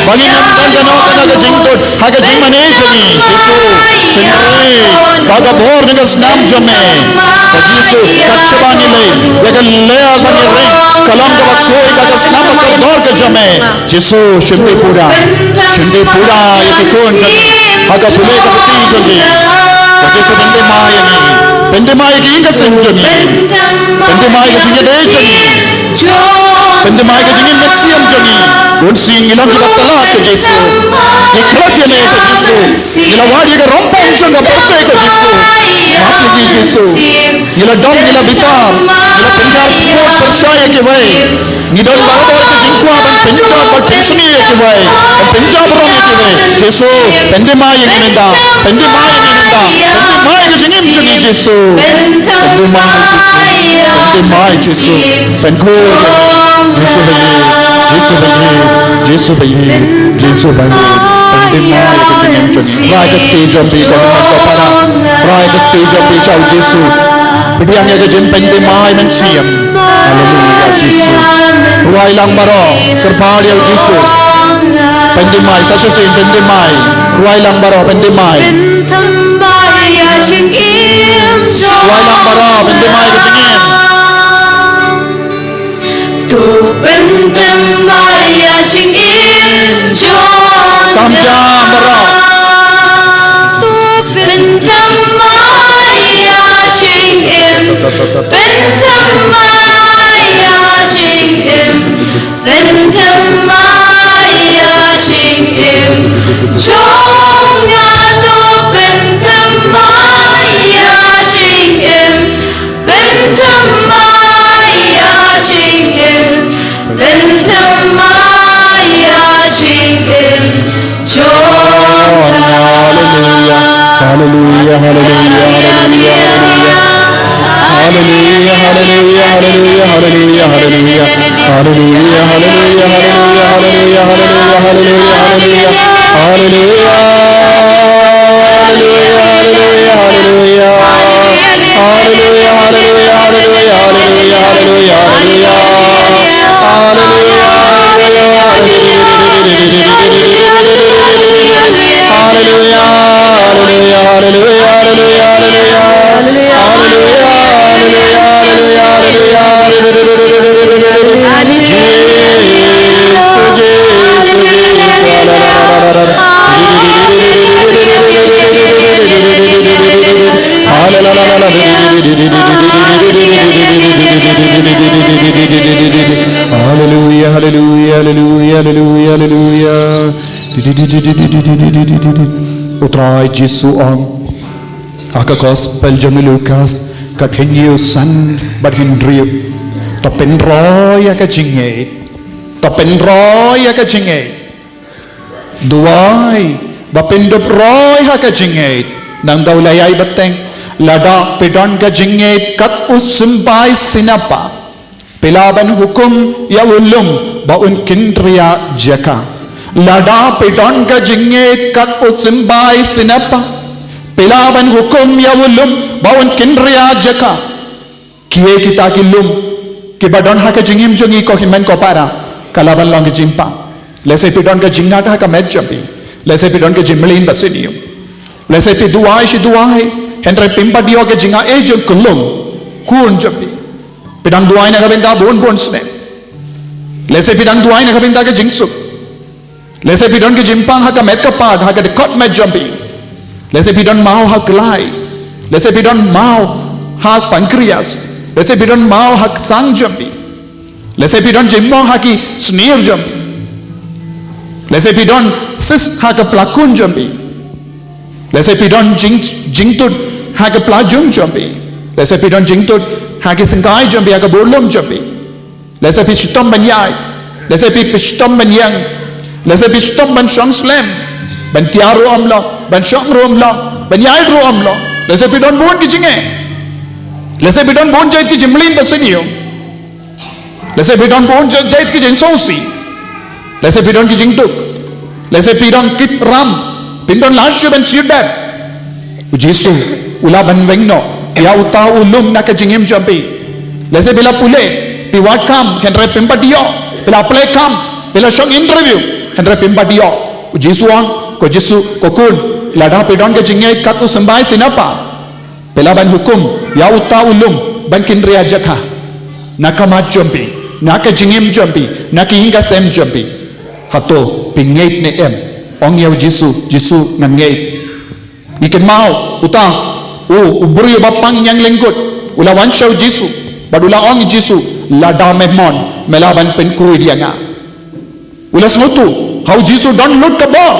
Ba ngin ym don kano kano ka jingkut ha ka jingmane jong ngi. Jisu, shynrei ba ka bor jong ka snam jong me. Ka Jisu, kat shaba ngi leit, ïa ka lyer ba ngi ring, ka long kaba khuid ha ka snam ba kordor ka jong me. Jisu, shim pura, shim pura ïa ki khun jong ngi ha ka pule ka puthi jong ngi. Ka Jisu, pynthymmai ïa ngi, pynthymmai ïa ki ïing ka sem jong ngi, pynthymmai ïa ka jingïadei jong ngi, pynthymmai ïa ka jingim mynsiem jong ngi. Bun sien ngi long kiba kylla, ka Jisu. Ngi khlad ïa me, ka Jisu. Ngi la wad ïa ka rong pang jong ka pyrthei, ka Jisu. Map ïa ngi, Jisu. Ngi la dom, ngi la bitar, ngi la pynjah pyrshah ïa kiwei. Ngi don barabor ka jingkwah ban pynjot, ban pynsmie ïa kiwei, ban pynjah burom ïa kiwei. Jisu, pynthymmai ïa ngi mynta, pynthymmai ïa ngi mynta, pynthymmai ïa ka jingim jong ngi, Jisu. Pynthymmai, Jisu. Pynthymmai, Jisu. Pynkhuid ïa ngi, Jisu ba ïeit, Jisu ba ïeit, Jisu ba ïeit, Jisu ba ïeit. Pynthymmai ïa ka jingim jong ngi. Rai ka kti jong phi, sa ka para. Rai ka kti jong phi sha u Jisu. Pdiang ïa ka jingpynthymmai mynsiem. Haleluia, Jisu. Rwai lang baroh, kyrpad ïa u Jisu. Pynthymmai, sa shisien pynthymmai. Rwai lang baroh, pynthymmai. Pynthymmai ïa jingim jong. Rwai lang baroh, pynthymmai ka jingim. To pynthymmai ïa jingim jong. Kam jam baroh. To pynthymmai ïa jingim. Pynthymmai ïa jingim. Pynthymmai ïa jingim jong nga. To pynthymmai ïa jingim. Pynthymmai ïa jingim, pynthymmai ïa jingim jong nga. Haleluia, haleluia, haleluia, haleluia. Haleluia, haleluia, haleluia, haleluia, haleluia. Haleluia, haleluia, haleluia, haleluia, haleluia, haleluia. Haleluia, haleluia, haleluia, haleluia. Haleluia, haleluia, haleluia, haleluia, haleluia. Haleluia, haleluia, haleluia, haleluia. Haleluia, haleluia, haleluia, haleluia. Haleluia, haleluia, haleluia, haleluia. Jisu, Jisu, Jisu. Haleluia, haleluia, haleluia, haleluia, haleluia. U Trai Jisu ong ha ka Gospel jong u Lukas, ka hynñiew san bad hynriew: To pynroi ïa ka jingngeit. To pynroi ïa ka jingngeit. Duwai ba pyndup roi ha ka jingngeit. Nang daw la ïai bteng. Lada phi don ka jingngeit kat u symbai sinapa, phi lah ban hukum ïa u lum ba un kynriah jaka. Lada phi don ka jingngeit kat u symbai sinapa, phi lah ban hukum ïa u lum ba un kynriah jaka. Kiei kita ki lum kiba don ha ka jingim jong ngi ko hynmen ko para, ka lah ban long ka jingpang. Lehse phi don ka jingngat ha ka met jong phi. Lehse phi don ka jingmlien ba sniew. Lehse phi duwai shi duwai, hynrei phim pat ïoh ka jingaiei jong ka lum khun jong phi. Phi dang duwai na ka bynta bun bun snem. Lehse phi dang duwai na ka bynta ka jingsuk. Lehse phi don ka jingpang ha ka met ka pat, ha ka dkhot met jong phi. Lehse phi don maw ha ka lai. Lehse phi don maw ha pancreas. Lehse phi don maw ha ka sang jong phi. Lehse phi don jingmong ha ki snier jong phi. Lehse phi don cyst ha ka pla khun jong phi. Lehse phi don jing, jingtut ha ka pla jung jong phi. Lehse phi don jingtut ha ki syngkai jong phi, ha ka burlum jong phi. Lehse phi shitom ban ïaid. Lehse phi, phi shitom ban ïeng. Lehse phi shitom ban shong slem. Ban tiar ruh ym long, ban shong ruh ym long, ban ïaid ruh ym long. Lehse phi don bun ki jingeh. Lehse phi don bun jait ki jingmlien ba sniew. Lehse phi don bun jait, jait ki jingsngewsih. Lehse phi don ki jingduk. Lehse phi don kit ram. Phim don lad shuh ban siew dep. U Jisu u lah ban weng noh ïa uta u lum na ka jingim jong phi. Lehse phi la pule, phi wad kam, hynrei phim pat ïoh. Phi la apply kam, phi la shong interview, hynrei phim pat ïoh. U Jisu u ong, ko Jisu, ko khun, lada phi don ka jingngeit kat u symbai sinapa, phi lah ban hukum ïa uta u lum ban kynriah jaka. Na ka mat jong phi, na ka jingim jong phi, na ka ïing ka sem jong phi. Hato phi ngeit ne em? Ong ïa u Jisu, Jisu, nga ngeit. Ngi kynmaw uta u, u briew uba pang ñianglyngkut, u la wan sha u Jisu bad u la ong, Jisu, lada me mon, me lah ban pynkhuid ïa nga. U la sngewthuh ha u Jisu don lut ka bor.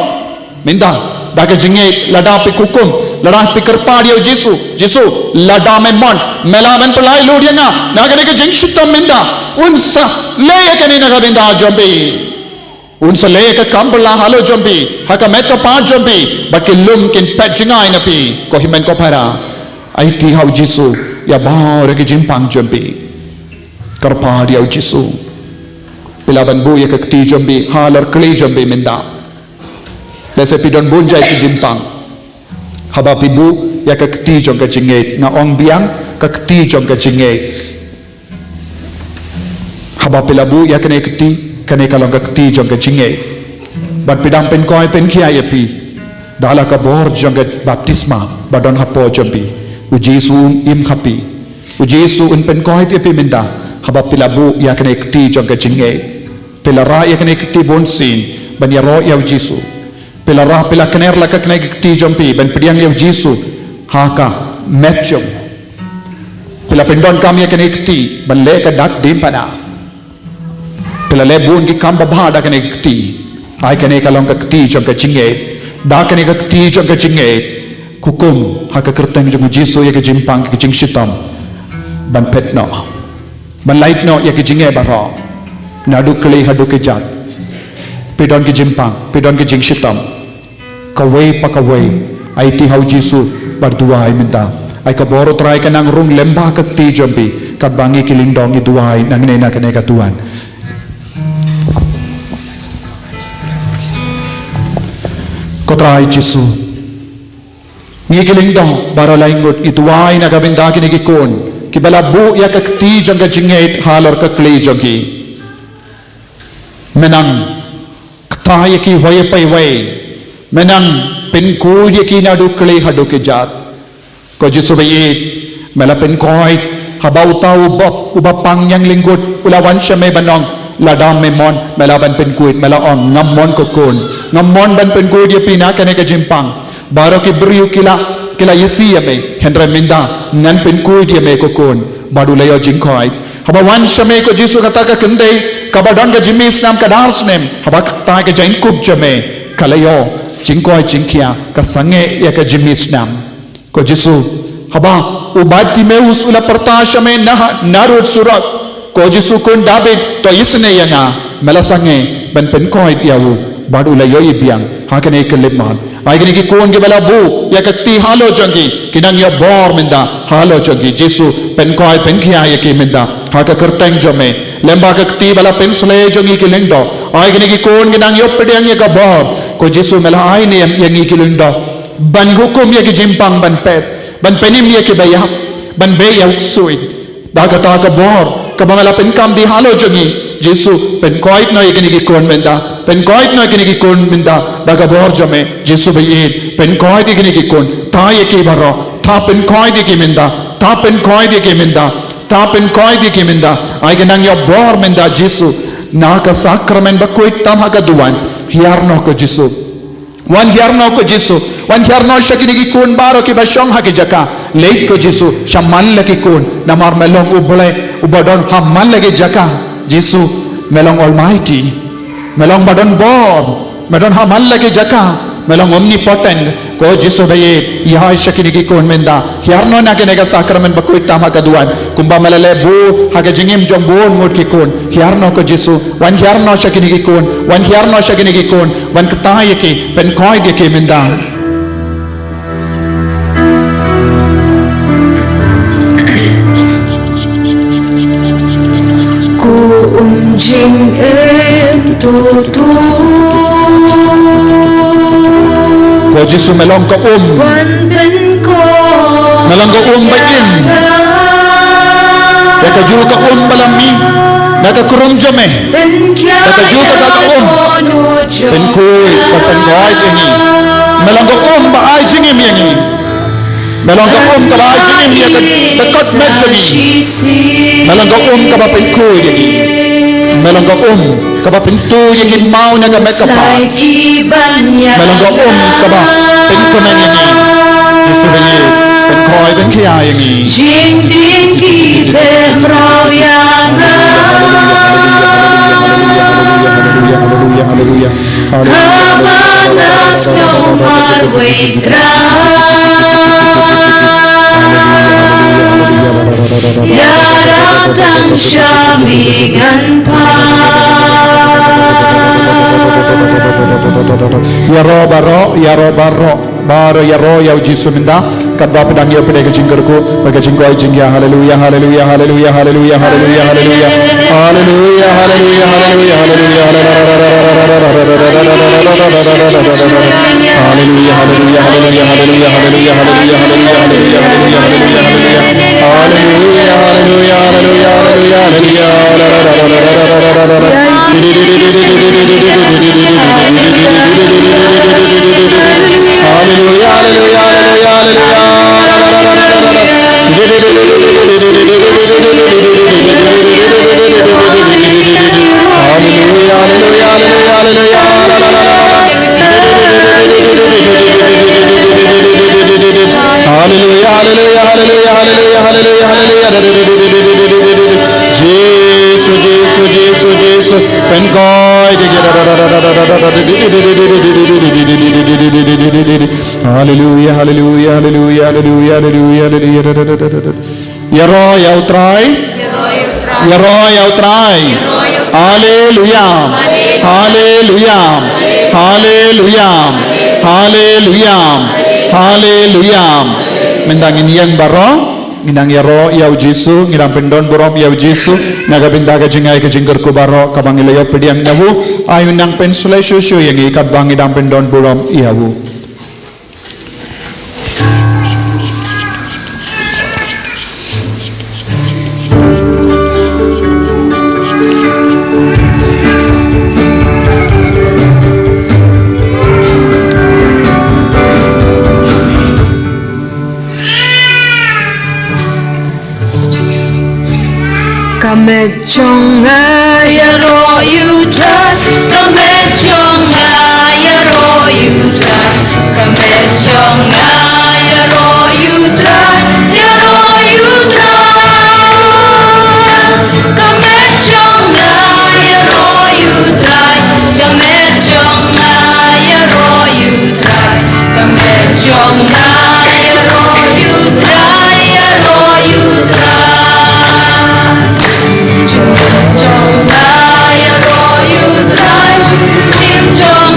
Mynta da ka jingngeit, lada phi hukum, lada phi kyrpad ïa u Jisu, Jisu, lada me mon, me lah ban pyllait lut ïa nga na kane ka jingshitom mynta. Un sa leh ïa kane na ka bynta jong phi. Un sa leh ïa ka kam phylla halor jong phi, ha ka met ka pat jong phi, bad ki lum kin phet jngai na phi, ko hynmen ko para. Aiti ha u Jisu ïa baroh ki jingpang jong phi. Kyrpad ïa u Jisu. Phi lah ban buh ïa ka kti jong phi halor kli jong phi mynta. Lehse phi don bun jait ki jingpang. Haba phi buh ïa ka kti jong ka jingngeit, nga ong biang, ka kti jong ka jingngeit. Haba phi la buh ïa kane ka kti, kane ka long ka kti jong ka jingngeit. Bad phi dang pynkoit pynkhia ïa phi da la ka bor jong ka baptisma ba don hapoh jong phi. U Jisu un im ha phi. U Jisu un pynkoit ïa phi mynta haba phi la buh ïa kane ka kti jong ka jingngeit. Phi la rah ïa kane ka kti bunsien ban ïaroh ïa u Jisu. Phi la rah, phi la kner la ka kane ka kti jong phi ban pdiang ïa u Jisu ha ka met jong. Phi la pyndonkam ïa kane ka kti ban leh ka dak diengphna. Phi la leh bun ki kam babha da kane ka kti. Ai kane ka long ka kti jong ka jingngeit. Da kane ka kti jong ka jingngeit, hukum ha ka kyrteng jong u Jisu ïa ka jingpang, ka jingshitom ban phet noh. Ban lait noh ïa ki jingeh baroh. Naduh kli haduh kjat. Phi don ki jingpang, phi don ki jingshitom. Kawei pa kawei, aiti ha u Jisu bad duwai mynta. Ai ka bor u Trai ka nang rung lem bha ha ka kti jong phi, katba ngi ki lyngdoh ngi duwai nangne na kane ka duwan. Ko Trai Jisu. Ngi ki lyngdoh baroh lai ngut ngi duwai na ka bynta kine ki khun kiba la buh ïa ka kti jong ka jingngeit halor ka kli jong ki. Me nang kta ïa ki wei pa wei. Me nang pynkhuid ïa ki naduh kli haduh kjat. Ko Jisu ba ïeit, me la pynkoit haba uta u bap, uba pang ñianglyngkut u la wan sha me ban ong, lada me mon, me lah ban pynkhuid, me la ong, ngam mon ko khun, ngam mon ban pynkhuid ïa phi na kane ka jingpang. Baroh ki briew ki la, ki la ïasi ïa me, hynrei mynta ngan pynkhuid ïa me ko khun. Bad u la ïoh jingkhuid. Haba wan sha me ko Jisu kata ka kynthei kaba don ka jingmih snam ka dar snem, haba kata ka jingkup jong me, ka la ïoh jingkhuid jingkhia, ka sangeh ïa ka jingmih snam. Ko Jisu, haba u Bartimeus u la pyrta sha me na, narud surok, ko Jisu khun David, to isynei ïa nga, me la sangeh ban pynkhuid ïa u. Bad u la ïohi biang ha kane ka lipmat. Ai kine ki khun kiba la buh ïa ka kti halor jong ki, ki nang ïoh bor mynta halor jong ki. Jisu, pynkoit pynkhia ïa ki mynta ha ka kyrteng jong me. Lem bad ka kti ba la pynshlei jong ngi ki lyngdoh. Ai kine ki khun ki nang ïoh pdiang ïa ka bor. Ko Jisu, me la ai niam ïa ngi ki lyngdoh ban hukum ïa ki jingpang ban pet, ban pynim ïa kiba ïap, ban beh ïa u ksuid. Da kata ka bor kaba me la pynkam dih halor jong ngi, Jisu, pynkoit noh ïa kine ki khun mynta, pynkoit noh ïa kine ki khun mynta da ka bor jong me, Jisu ba ïeit, pynkoit ïa kine ki khun, tha ïa ki baroh, tha pynkoit ïa ki mynta, tha pynkoit ïa ki mynta, tha pynkoit ïa ki mynta. Ai ki nang ïoh bor mynta, Jisu, na ka sakramen bakhuid tam ha ka duwan. Hiar noh ko Jisu. Wan hiar noh ko Jisu. Wan hiar noh sha kine ki khun baroh kiba shong ha ki jaka. Leit ko Jisu, shaman la ki khun. Namar me long U Blei uba don ha man la ki jaka. Jisu, me long Almighty. Me long ba don bor. Me don ha man la ki jaka. Me long omnipotent. Ko Jisu ba ïeit, ïa sha kine ki khun mynta. Hiar noh na kane ka sakramen bakhuid tam ha ka duwan. Kumba me la leh buh ha ka jingim jong bun ngut ki khun. Hiar noh ko Jisu. Wan hiar noh sha kine ki khun, wan hiar noh sha kine ki khun, wan kta ïa ki, pynkoit ïa ki mynta. Ko um jingim tutu. Ko Jisu, me long ka um. Wan pynkoit. Me long ka um ba im. Ïa ka juh ka um ba la mih na ka krum jong me. Ïa ka juh kata ka um. Pynkhuid bad pynkoit ïa ngi. Me long ka um ba ai jingim ïa ngi. Me long ka um kaba ai jingim ïa ka, ka kot met jong ngi. Me long ka um kaba pynkhuid ïa ngi. Me long ka um kaba pyntu ïa ngi maw na ka met ka phad. Me long ka um kaba pynkmen ïa ngi. Jisu ba ïeit, pynkoit pynkhia ïa ngi. Jingtieng ki them rau ïa nga. Haleluya, haleluya, haleluya, haleluya, haleluya, haleluya. Haleluya, haleluya, haleluya, haleluya. Kaba nga sngewbha marwei Trai. Ïarap tang sha me ngan pan. Ïaroh baroh, ïaroh baroh. Baroh ïaroh ïa u Jisu mynta. Katba phi dang ïoh phi dei ka jingkyrkhu bad ka jingkoit jingkhiah. Haleluya, haleluya, haleluya, haleluya, haleluya, haleluya. Haleluya, haleluya, haleluya, haleluya, haleluya. Haleluya, haleluya, haleluya, haleluya, haleluya, haleluya, haleluya, haleluya, haleluya, haleluya. Haleluya, haleluya, haleluya, haleluya, haleluya. Haleluya, haleluya, haleluya, haleluya. Haleluya, haleluya, haleluya, haleluya. Haleluya, haleluya, haleluya, haleluya, haleluya, haleluya. Jisu, Jisu, Jisu, Jisu. Pynkoit. Haleluya, haleluya, haleluya, haleluya, haleluya, haleluya. Ïaroh ïa u Trai. Ïaroh ïa u Trai. Haleluya. Haleluya. Haleluya. Haleluya. Haleluya. Mynta ngin ïeng baroh, ngin nang ïaroh ïa u Jisu, ngin nang pyndon burom ïa u Jisu na ka bynta ka jingai ka jingkyrkhu baroh kaba ngi la ïoh pdiang na u. Ai u nang pynshlei shuh shuh ïa ngi katba ngi dang pyndon burom ïa u. Ka met jong nga ïaroh ïa u Trai, ka met jong nga ïaroh ïa u Trai, ka met jong nga ïaroh ïa u Trai, ïaroh ïa u Trai. Ka met jong nga ïaroh ïa u Trai, ka met jong nga ïaroh ïa u Trai. Ka met jong nga ïaroh ïa u Trai, ïaroh ïa u Trai. Jingmut jong nga ïaroh ïa u Trai, jingim jong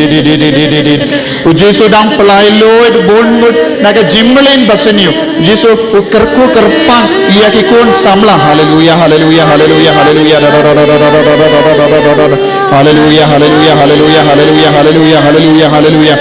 U Jisu dang pynlait lut bun ngut na ka jingmlien basniew. U Jisu u kyrkhu kyrpang ïa ki khun samla. Haleluya, haleluya, haleluya, haleluya. Haleluya, haleluya, haleluya, haleluya, haleluya, haleluya, haleluya, haleluya.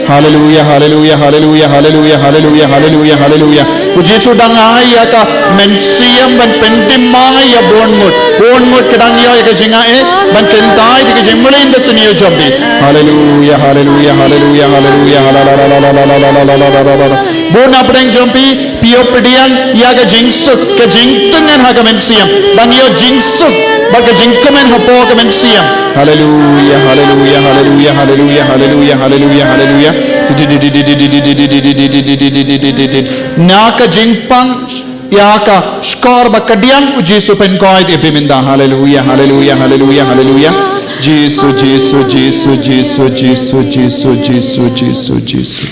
Haleluya, haleluya, haleluya, haleluya, haleluya, haleluya, haleluya. U Jisu dang ai ïa ka mynsiem ban pyndem ïa bun ngut. Bun ngut ki dang ïoh ïa ka jingaiei ban kyntait ïa ka jingmlien basniew jong phi. Haleluya, haleluya, haleluya, haleluya, haleluya. Bun na pdeng jong phi, phi ïoh pdiang ïa ka jingsuk, ka jingtyngan ha ka mynsiem. Ban ïoh jingsuk bad ka jingkmen hapoh ka mynsiem. Haleluya, haleluya, haleluya, haleluya, haleluya, haleluya, haleluya. Na ka jingpang ïa ka shkor bad ka diang, U Jisu pynkoit ïa phi mynta. Haleluya, haleluya, haleluya, haleluya. Jisu, Jisu, Jisu, Jisu.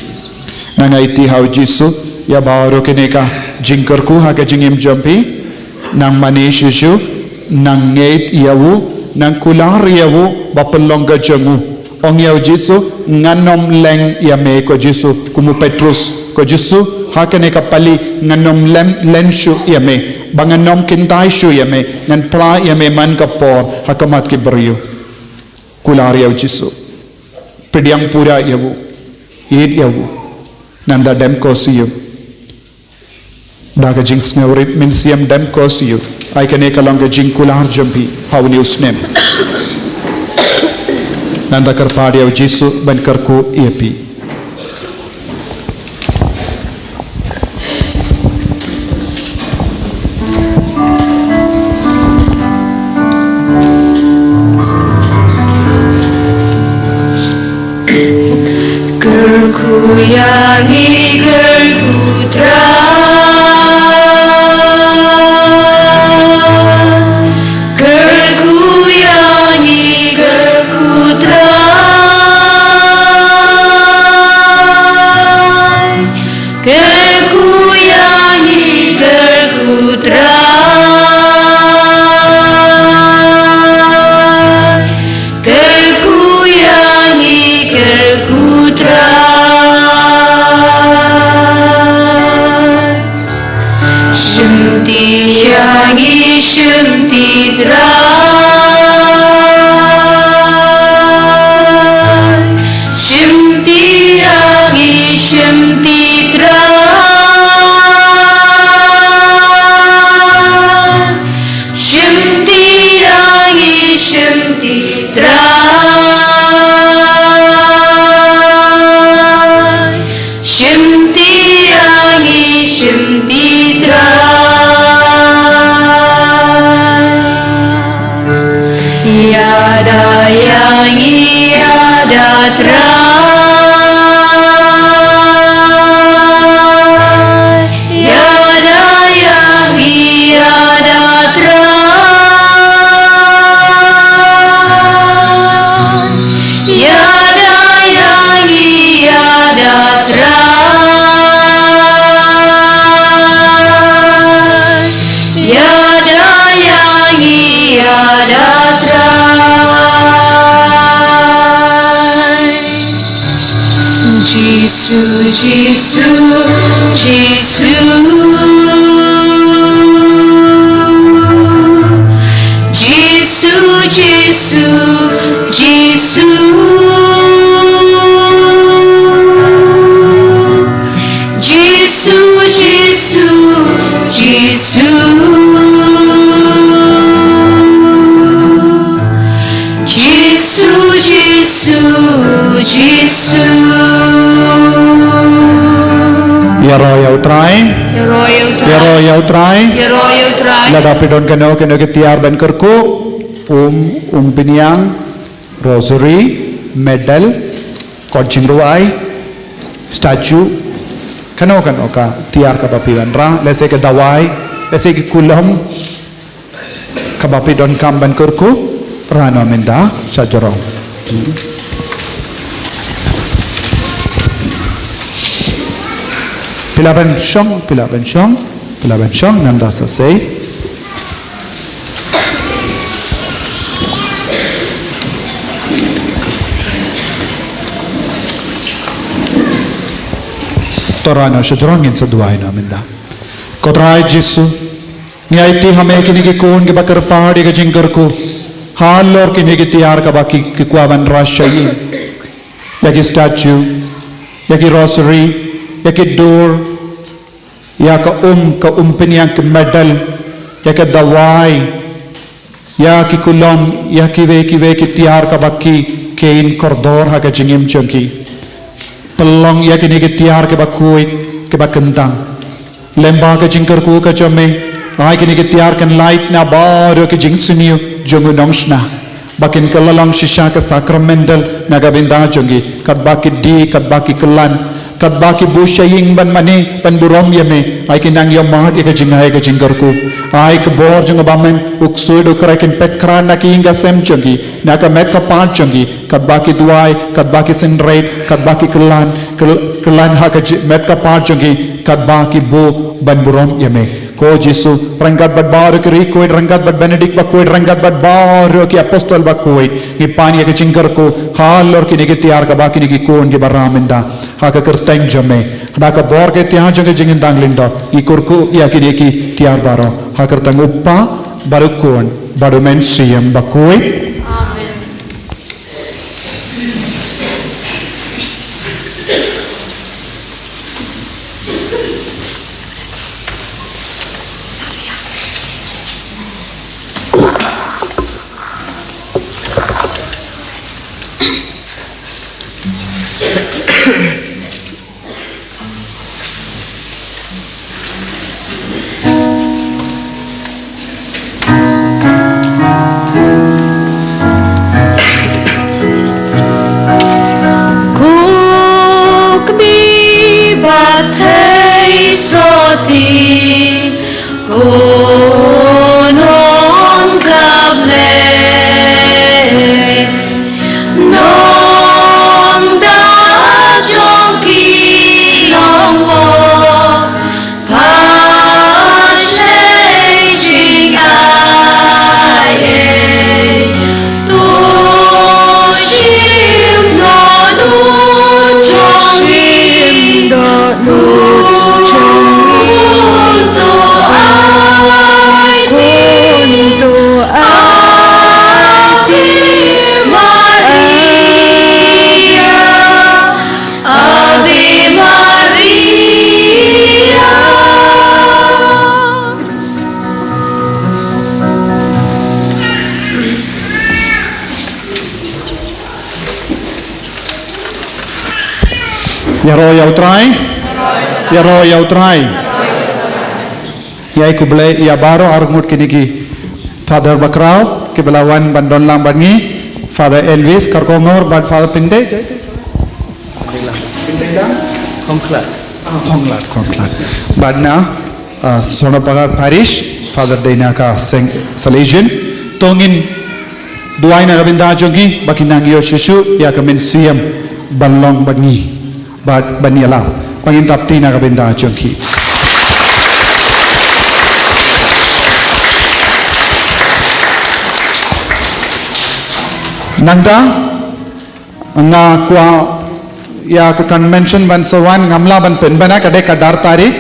Nang aiti ha U Jisu ïa baroh kine ka jingkyrkhu ha ka jingim jong phi. Nang mane shuh shuh, nang ngeit ïa u, nang kular ïa u ba pynlong ka jong u. Ong ïa U Jisu, ngan ym leng ïa me, ko Jisu, kum u Petrus, ko Jisu, ha kane ka pali ngan ym leng, leng shuh ïa me, ba ngan ym kyntait shuh ïa me, ngan phla ïa me man ka por ha khmat ki briew. Kular ïa U Jisu. Pdiang pura ïa u. Ïeit ïa u. Nangta dem kos ïa u. Da ka jingsngewrit mynsiem dem kos ïa u. Ai kane ka long ka jingkular jong phi ha une u snem. Nangta kyrpad ïa U Jisu ban kyrkhu ïa phi. Kyrkhu ïa ngi, kyrkhu Trai. Kyrkhu ïa ngi, kyrkhu Trai. Kyrkhu ïa ngi, kyrkhu Trai. Kyrkhu ïa ngi, kyrkhu Trai. Shimti ïa ngi, shimti Trai. Shimti ïa ngi, shimti Trai. Shimti ïa ngi, shimti Trai. Shimti ïa ngi, shimti Trai. Ïada ïa ngi, ïada Trai. Ïada ïa ngi, ïada Trai. Ïada ïa ngi, ïada Trai. Ïada ïa ngi, ïada Trai. Jisu, Jisu, Jisu. Jisu, Jisu, Jisu. Jisu, Jisu, Jisu. Jisu, Jisu, Jisu. Ïaroh ïa u Trai. Ïaroh ïa u Trai. Ïaroh ïa u Trai. Ïaroh ïa u Trai. Lada phi don kano kano ki tiar ban kyrkhu, um, um pynïang, rosary, medal, kot jingrwai, statue, kano kano ka tiar kaba phi wanrah, lehse ka dawai, lehse ki kulom, kaba phi donkam ban kyrkhu, rah noh mynta sha jrong. Phi lah ban shong, phi lah ban shong, phi lah ban shong, nangta sa sei. To rah noh sha jrong, ngin sa duwai noh mynta. Ko Trai Jisu, ngi aiti ha me kine ki khun kiba kyrpad ïa ka jingkyrkhu halor kine ki tiar kaba ki, ki kwah ban rah sha ïing. Ïa ki statue, ïa ki rosary, ïa ki dur, ïa ka um, ka um pynïang, ki medal, ïa ka dawai, ïa ki kulom, ïa kiwei kiwei ki tiar kaba ki kein kordor ha ka jingim jong ki. Pynlong ïa kine ki tiar kiba khuid, kiba kyntang. Lyngba ka jingkyrkhu ka jong me, ai kine ki tiar kin lait na baroh ki jingsniew jong u nongshna. Ba kin kylla long shisha ka sacramental na ka bynta jong ki, katba ki die, katba ki kyllan, katba ki buh sha ïing ban mane, ban burom ïa me, ai ki nang ïohmad ïa ka jingai ka jingkyrkhu. Ai ka bor jong u Bamen, u ksuid u krai kin peit khrat na ka ïing ka sem jong ki, na ka met ka phad jong ki, katba ki duwai, katba ki synreit, katba ki kyllan, kyl-, kyllan ha ka ji-, met ka phad jong ki, katba ki buh ban burom ïa me. Ko Jisu, ryngkat bad baroh ki ri khuid, ryngkat bad Benedict ba khuid, ryngkat bad baroh ki apostol ba khuid, ngi pan ïa ka jingkyrkhu halor kine ki tiar kaba kine ki khun kiba rah mynta. Ha ka kyrteng jong me, da ka bor ka ïatiar jong ka jingim dang lyngdoh, ngi kyrkhu ïa kine ki tiar baroh ha ka kyrteng u Kpa, bad u Khun, bad u Mynsiem Bakhuid. Amen. Kuk bi ba thei soti, ko non ka blei, nong da jong ki long mo. Ïaroh ïa U Trai. Ïaroh ïa U Trai. Ïa khublei ïa baroh arngut kine ki Father bakhraw kiba la wan ban don lang bad ngi, Father Elvis Karkongor bad Father Pynde. Khongklat. Ah, Khongklat, Khongklat. Bad na, ah, Snohpagar Parish, Father Deinaka Seng Salesian. To ngin duwai na ka bynta jong ki ba kin nang ïoh shuh shuh ïa ka mynsiem ban long bad ngi bad ban ïalap. Ba ngin tap ti na ka bynta jong ki. Nangta nga kwah ïa ka convention ban sa wan, ngam lah ban pynbna, ka dei ka dar tarik.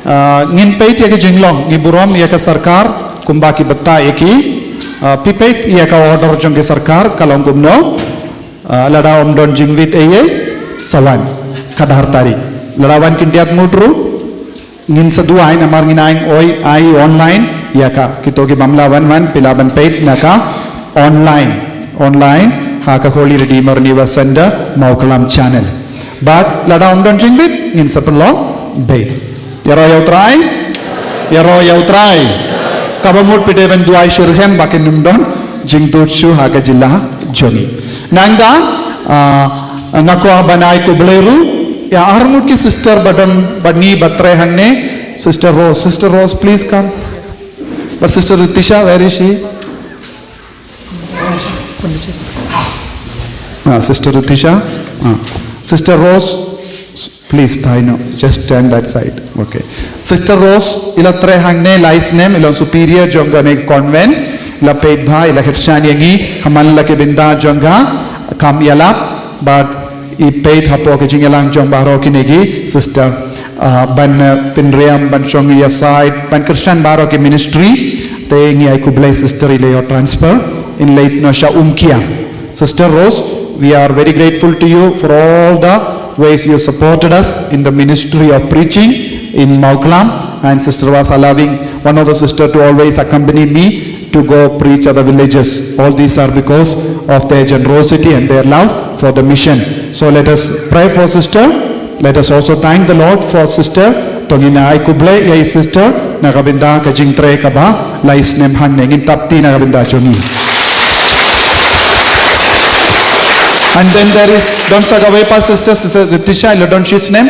Ah, ngin peit ïa ka jinglong, ngi burom ïa ka sorkar kumba ki batai ïa ki. Ah, phi peit ïa ka order jong ka sorkar ka long kumno. Ah, lada ym don jingwit ei ei, sa wan ka dar tarik. Lada wan khyndiat ngut ruh, ngin sa duwai namar ngin ai, oi, ai online ïa ka. Kito ki bym lah ban wan, phi lah ban peit na ka online, online ha ka Holy Redeemer Renewal Centre Mawklam channel. Bad lada ym don jingwit, ngin sa pynlong bei. Ïaroh ïa U Trai. Ïaroh ïa U Trai. Kaba mut phi dei ban duwai shitrhem ba kin ym don jingdud shuh ha ka jylla jong ngi. Nangta, ah, nga kwah ban ai khublei ruh ïa arngut ki sister ba don bad ngi ba trei hangne. Sister Rose, Sister Rose, please come. But Sister Ritisha, where is she? Ah, Sister Ritisha. Ah. Sister Rose, please, bhai, no, just stand that side. Okay. Sister Rose, i la trei hangne lai snem, i long superior jong kane ka convent, i la peit bha, i la kyrshan ïa ngi ha man la ki bynta jong ka kam ïalap, bad i peit hapoh ka jingïalang jong baroh kine ki sister, ah, ban, eh, pynriam, ban shong ïa side, ban kyrshan baroh ki ministry. Te ngi ai khublei sister, i la ïoh transfer, in leit noh sha Umkiang. Sister Rose, we are very grateful to you for all the ways you supported us in the ministry of preaching in Mawklam. And Sister Rose allowing one of the sister to always accompany me to go preach other villages. All these are because of their generosity and their love for the mission. So let us pray for sister. Let us also thank the Lord for sister. To ngin ai khublei ïa i sister na ka bynta ka jingtrei kaba lai snem hangne, ngin tap ti na ka bynta jong ngi. And then there is, don sa kawei pat sister, Sister Ritisha, i la don shi snem.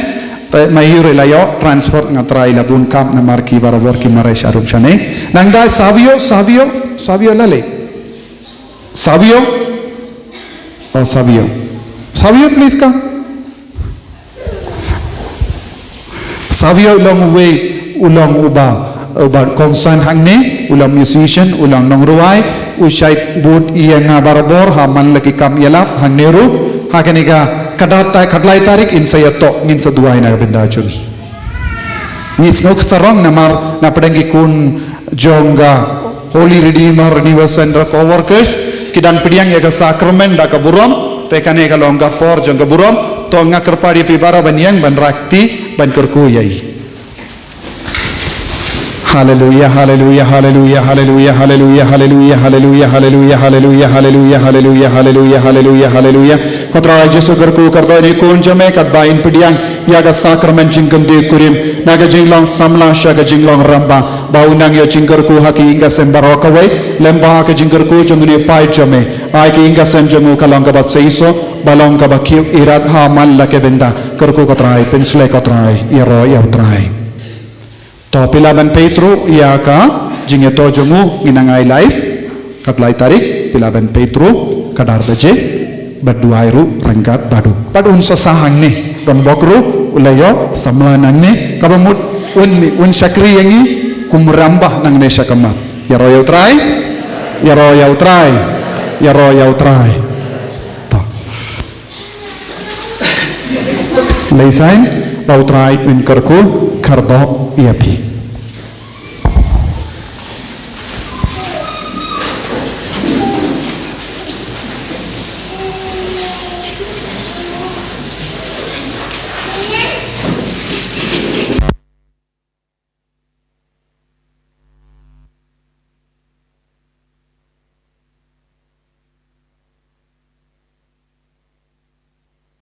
Te ma ïoh ruh i la ïoh transfer, nga trai i la bun kam namar ki barabor ki mareh sharum shane. Nangta Savio, Savio, Savio Lale. Savio? Oh, Savio. Savio, please come. Savio u long uwei, u long uba, uba kongsan hangne, u long musician, u long nongrwai, u shait bud ïa nga barabor ha man la ki kam ïalap hangne ruh. Ha kane ka, ka dar ta, ka lai tarik in sa ïatoh, ngin sa duwai na ka bynta jong ngi. Ngi sngewsarong namar na pdeng ki khun jong ka Holy Redeemer Renewal Centre co-workers ki dang pdiang ïa ka sakramen da ka burom, te kane ka long ka por jong ka burom. To nga kyrpad ïa phi baroh ban ïeng ban rah kti ban kyrkhu ïa i. Haleluia, haleluia, haleluia, haleluia, haleluia, haleluia, haleluia, haleluia, haleluia, haleluia, haleluia, haleluia, haleluia, haleluia. Ko Trai Jisu, kyrkhu kyrdoh ïa i khun jong me katba in pdiang ïa ka sakramen jingkyntiew kurim, na ka jinglong samla sha ka jinglong rangbah, ba un nang ïoh jingkyrkhu ha ki ïing ki sem baroh kawei, lem bad ha ka jingkyrkhu jong une u paid jong me. Ai ka ïing ka sem jong u ka long kaba seisoh, ba long kaba kiew irat ha man la ka bynta. Kyrkhu ko Trai, pynshlei ko Trai, ïaroh ïa u Trai. To phi lah ban peit ruh ïa ka jingïatoh jong u, ngin nang ai live. Ka lai tarik phi lah ban peit ruh ka dar baje, bad duwai ruh ryngkat bad u. Bad un sa sah hangne, don bok ruh u la ïoh samla nangne, kaba mut un, un shakri ïa ngi kum rangbah nangne sha ka mat. Ïaroh ïa u Trai. Ïaroh ïa u Trai. Ïaroh ïa u Trai. To. Lei saiñ, ba u Trai un kyrkhu kyrdoh ïa phi.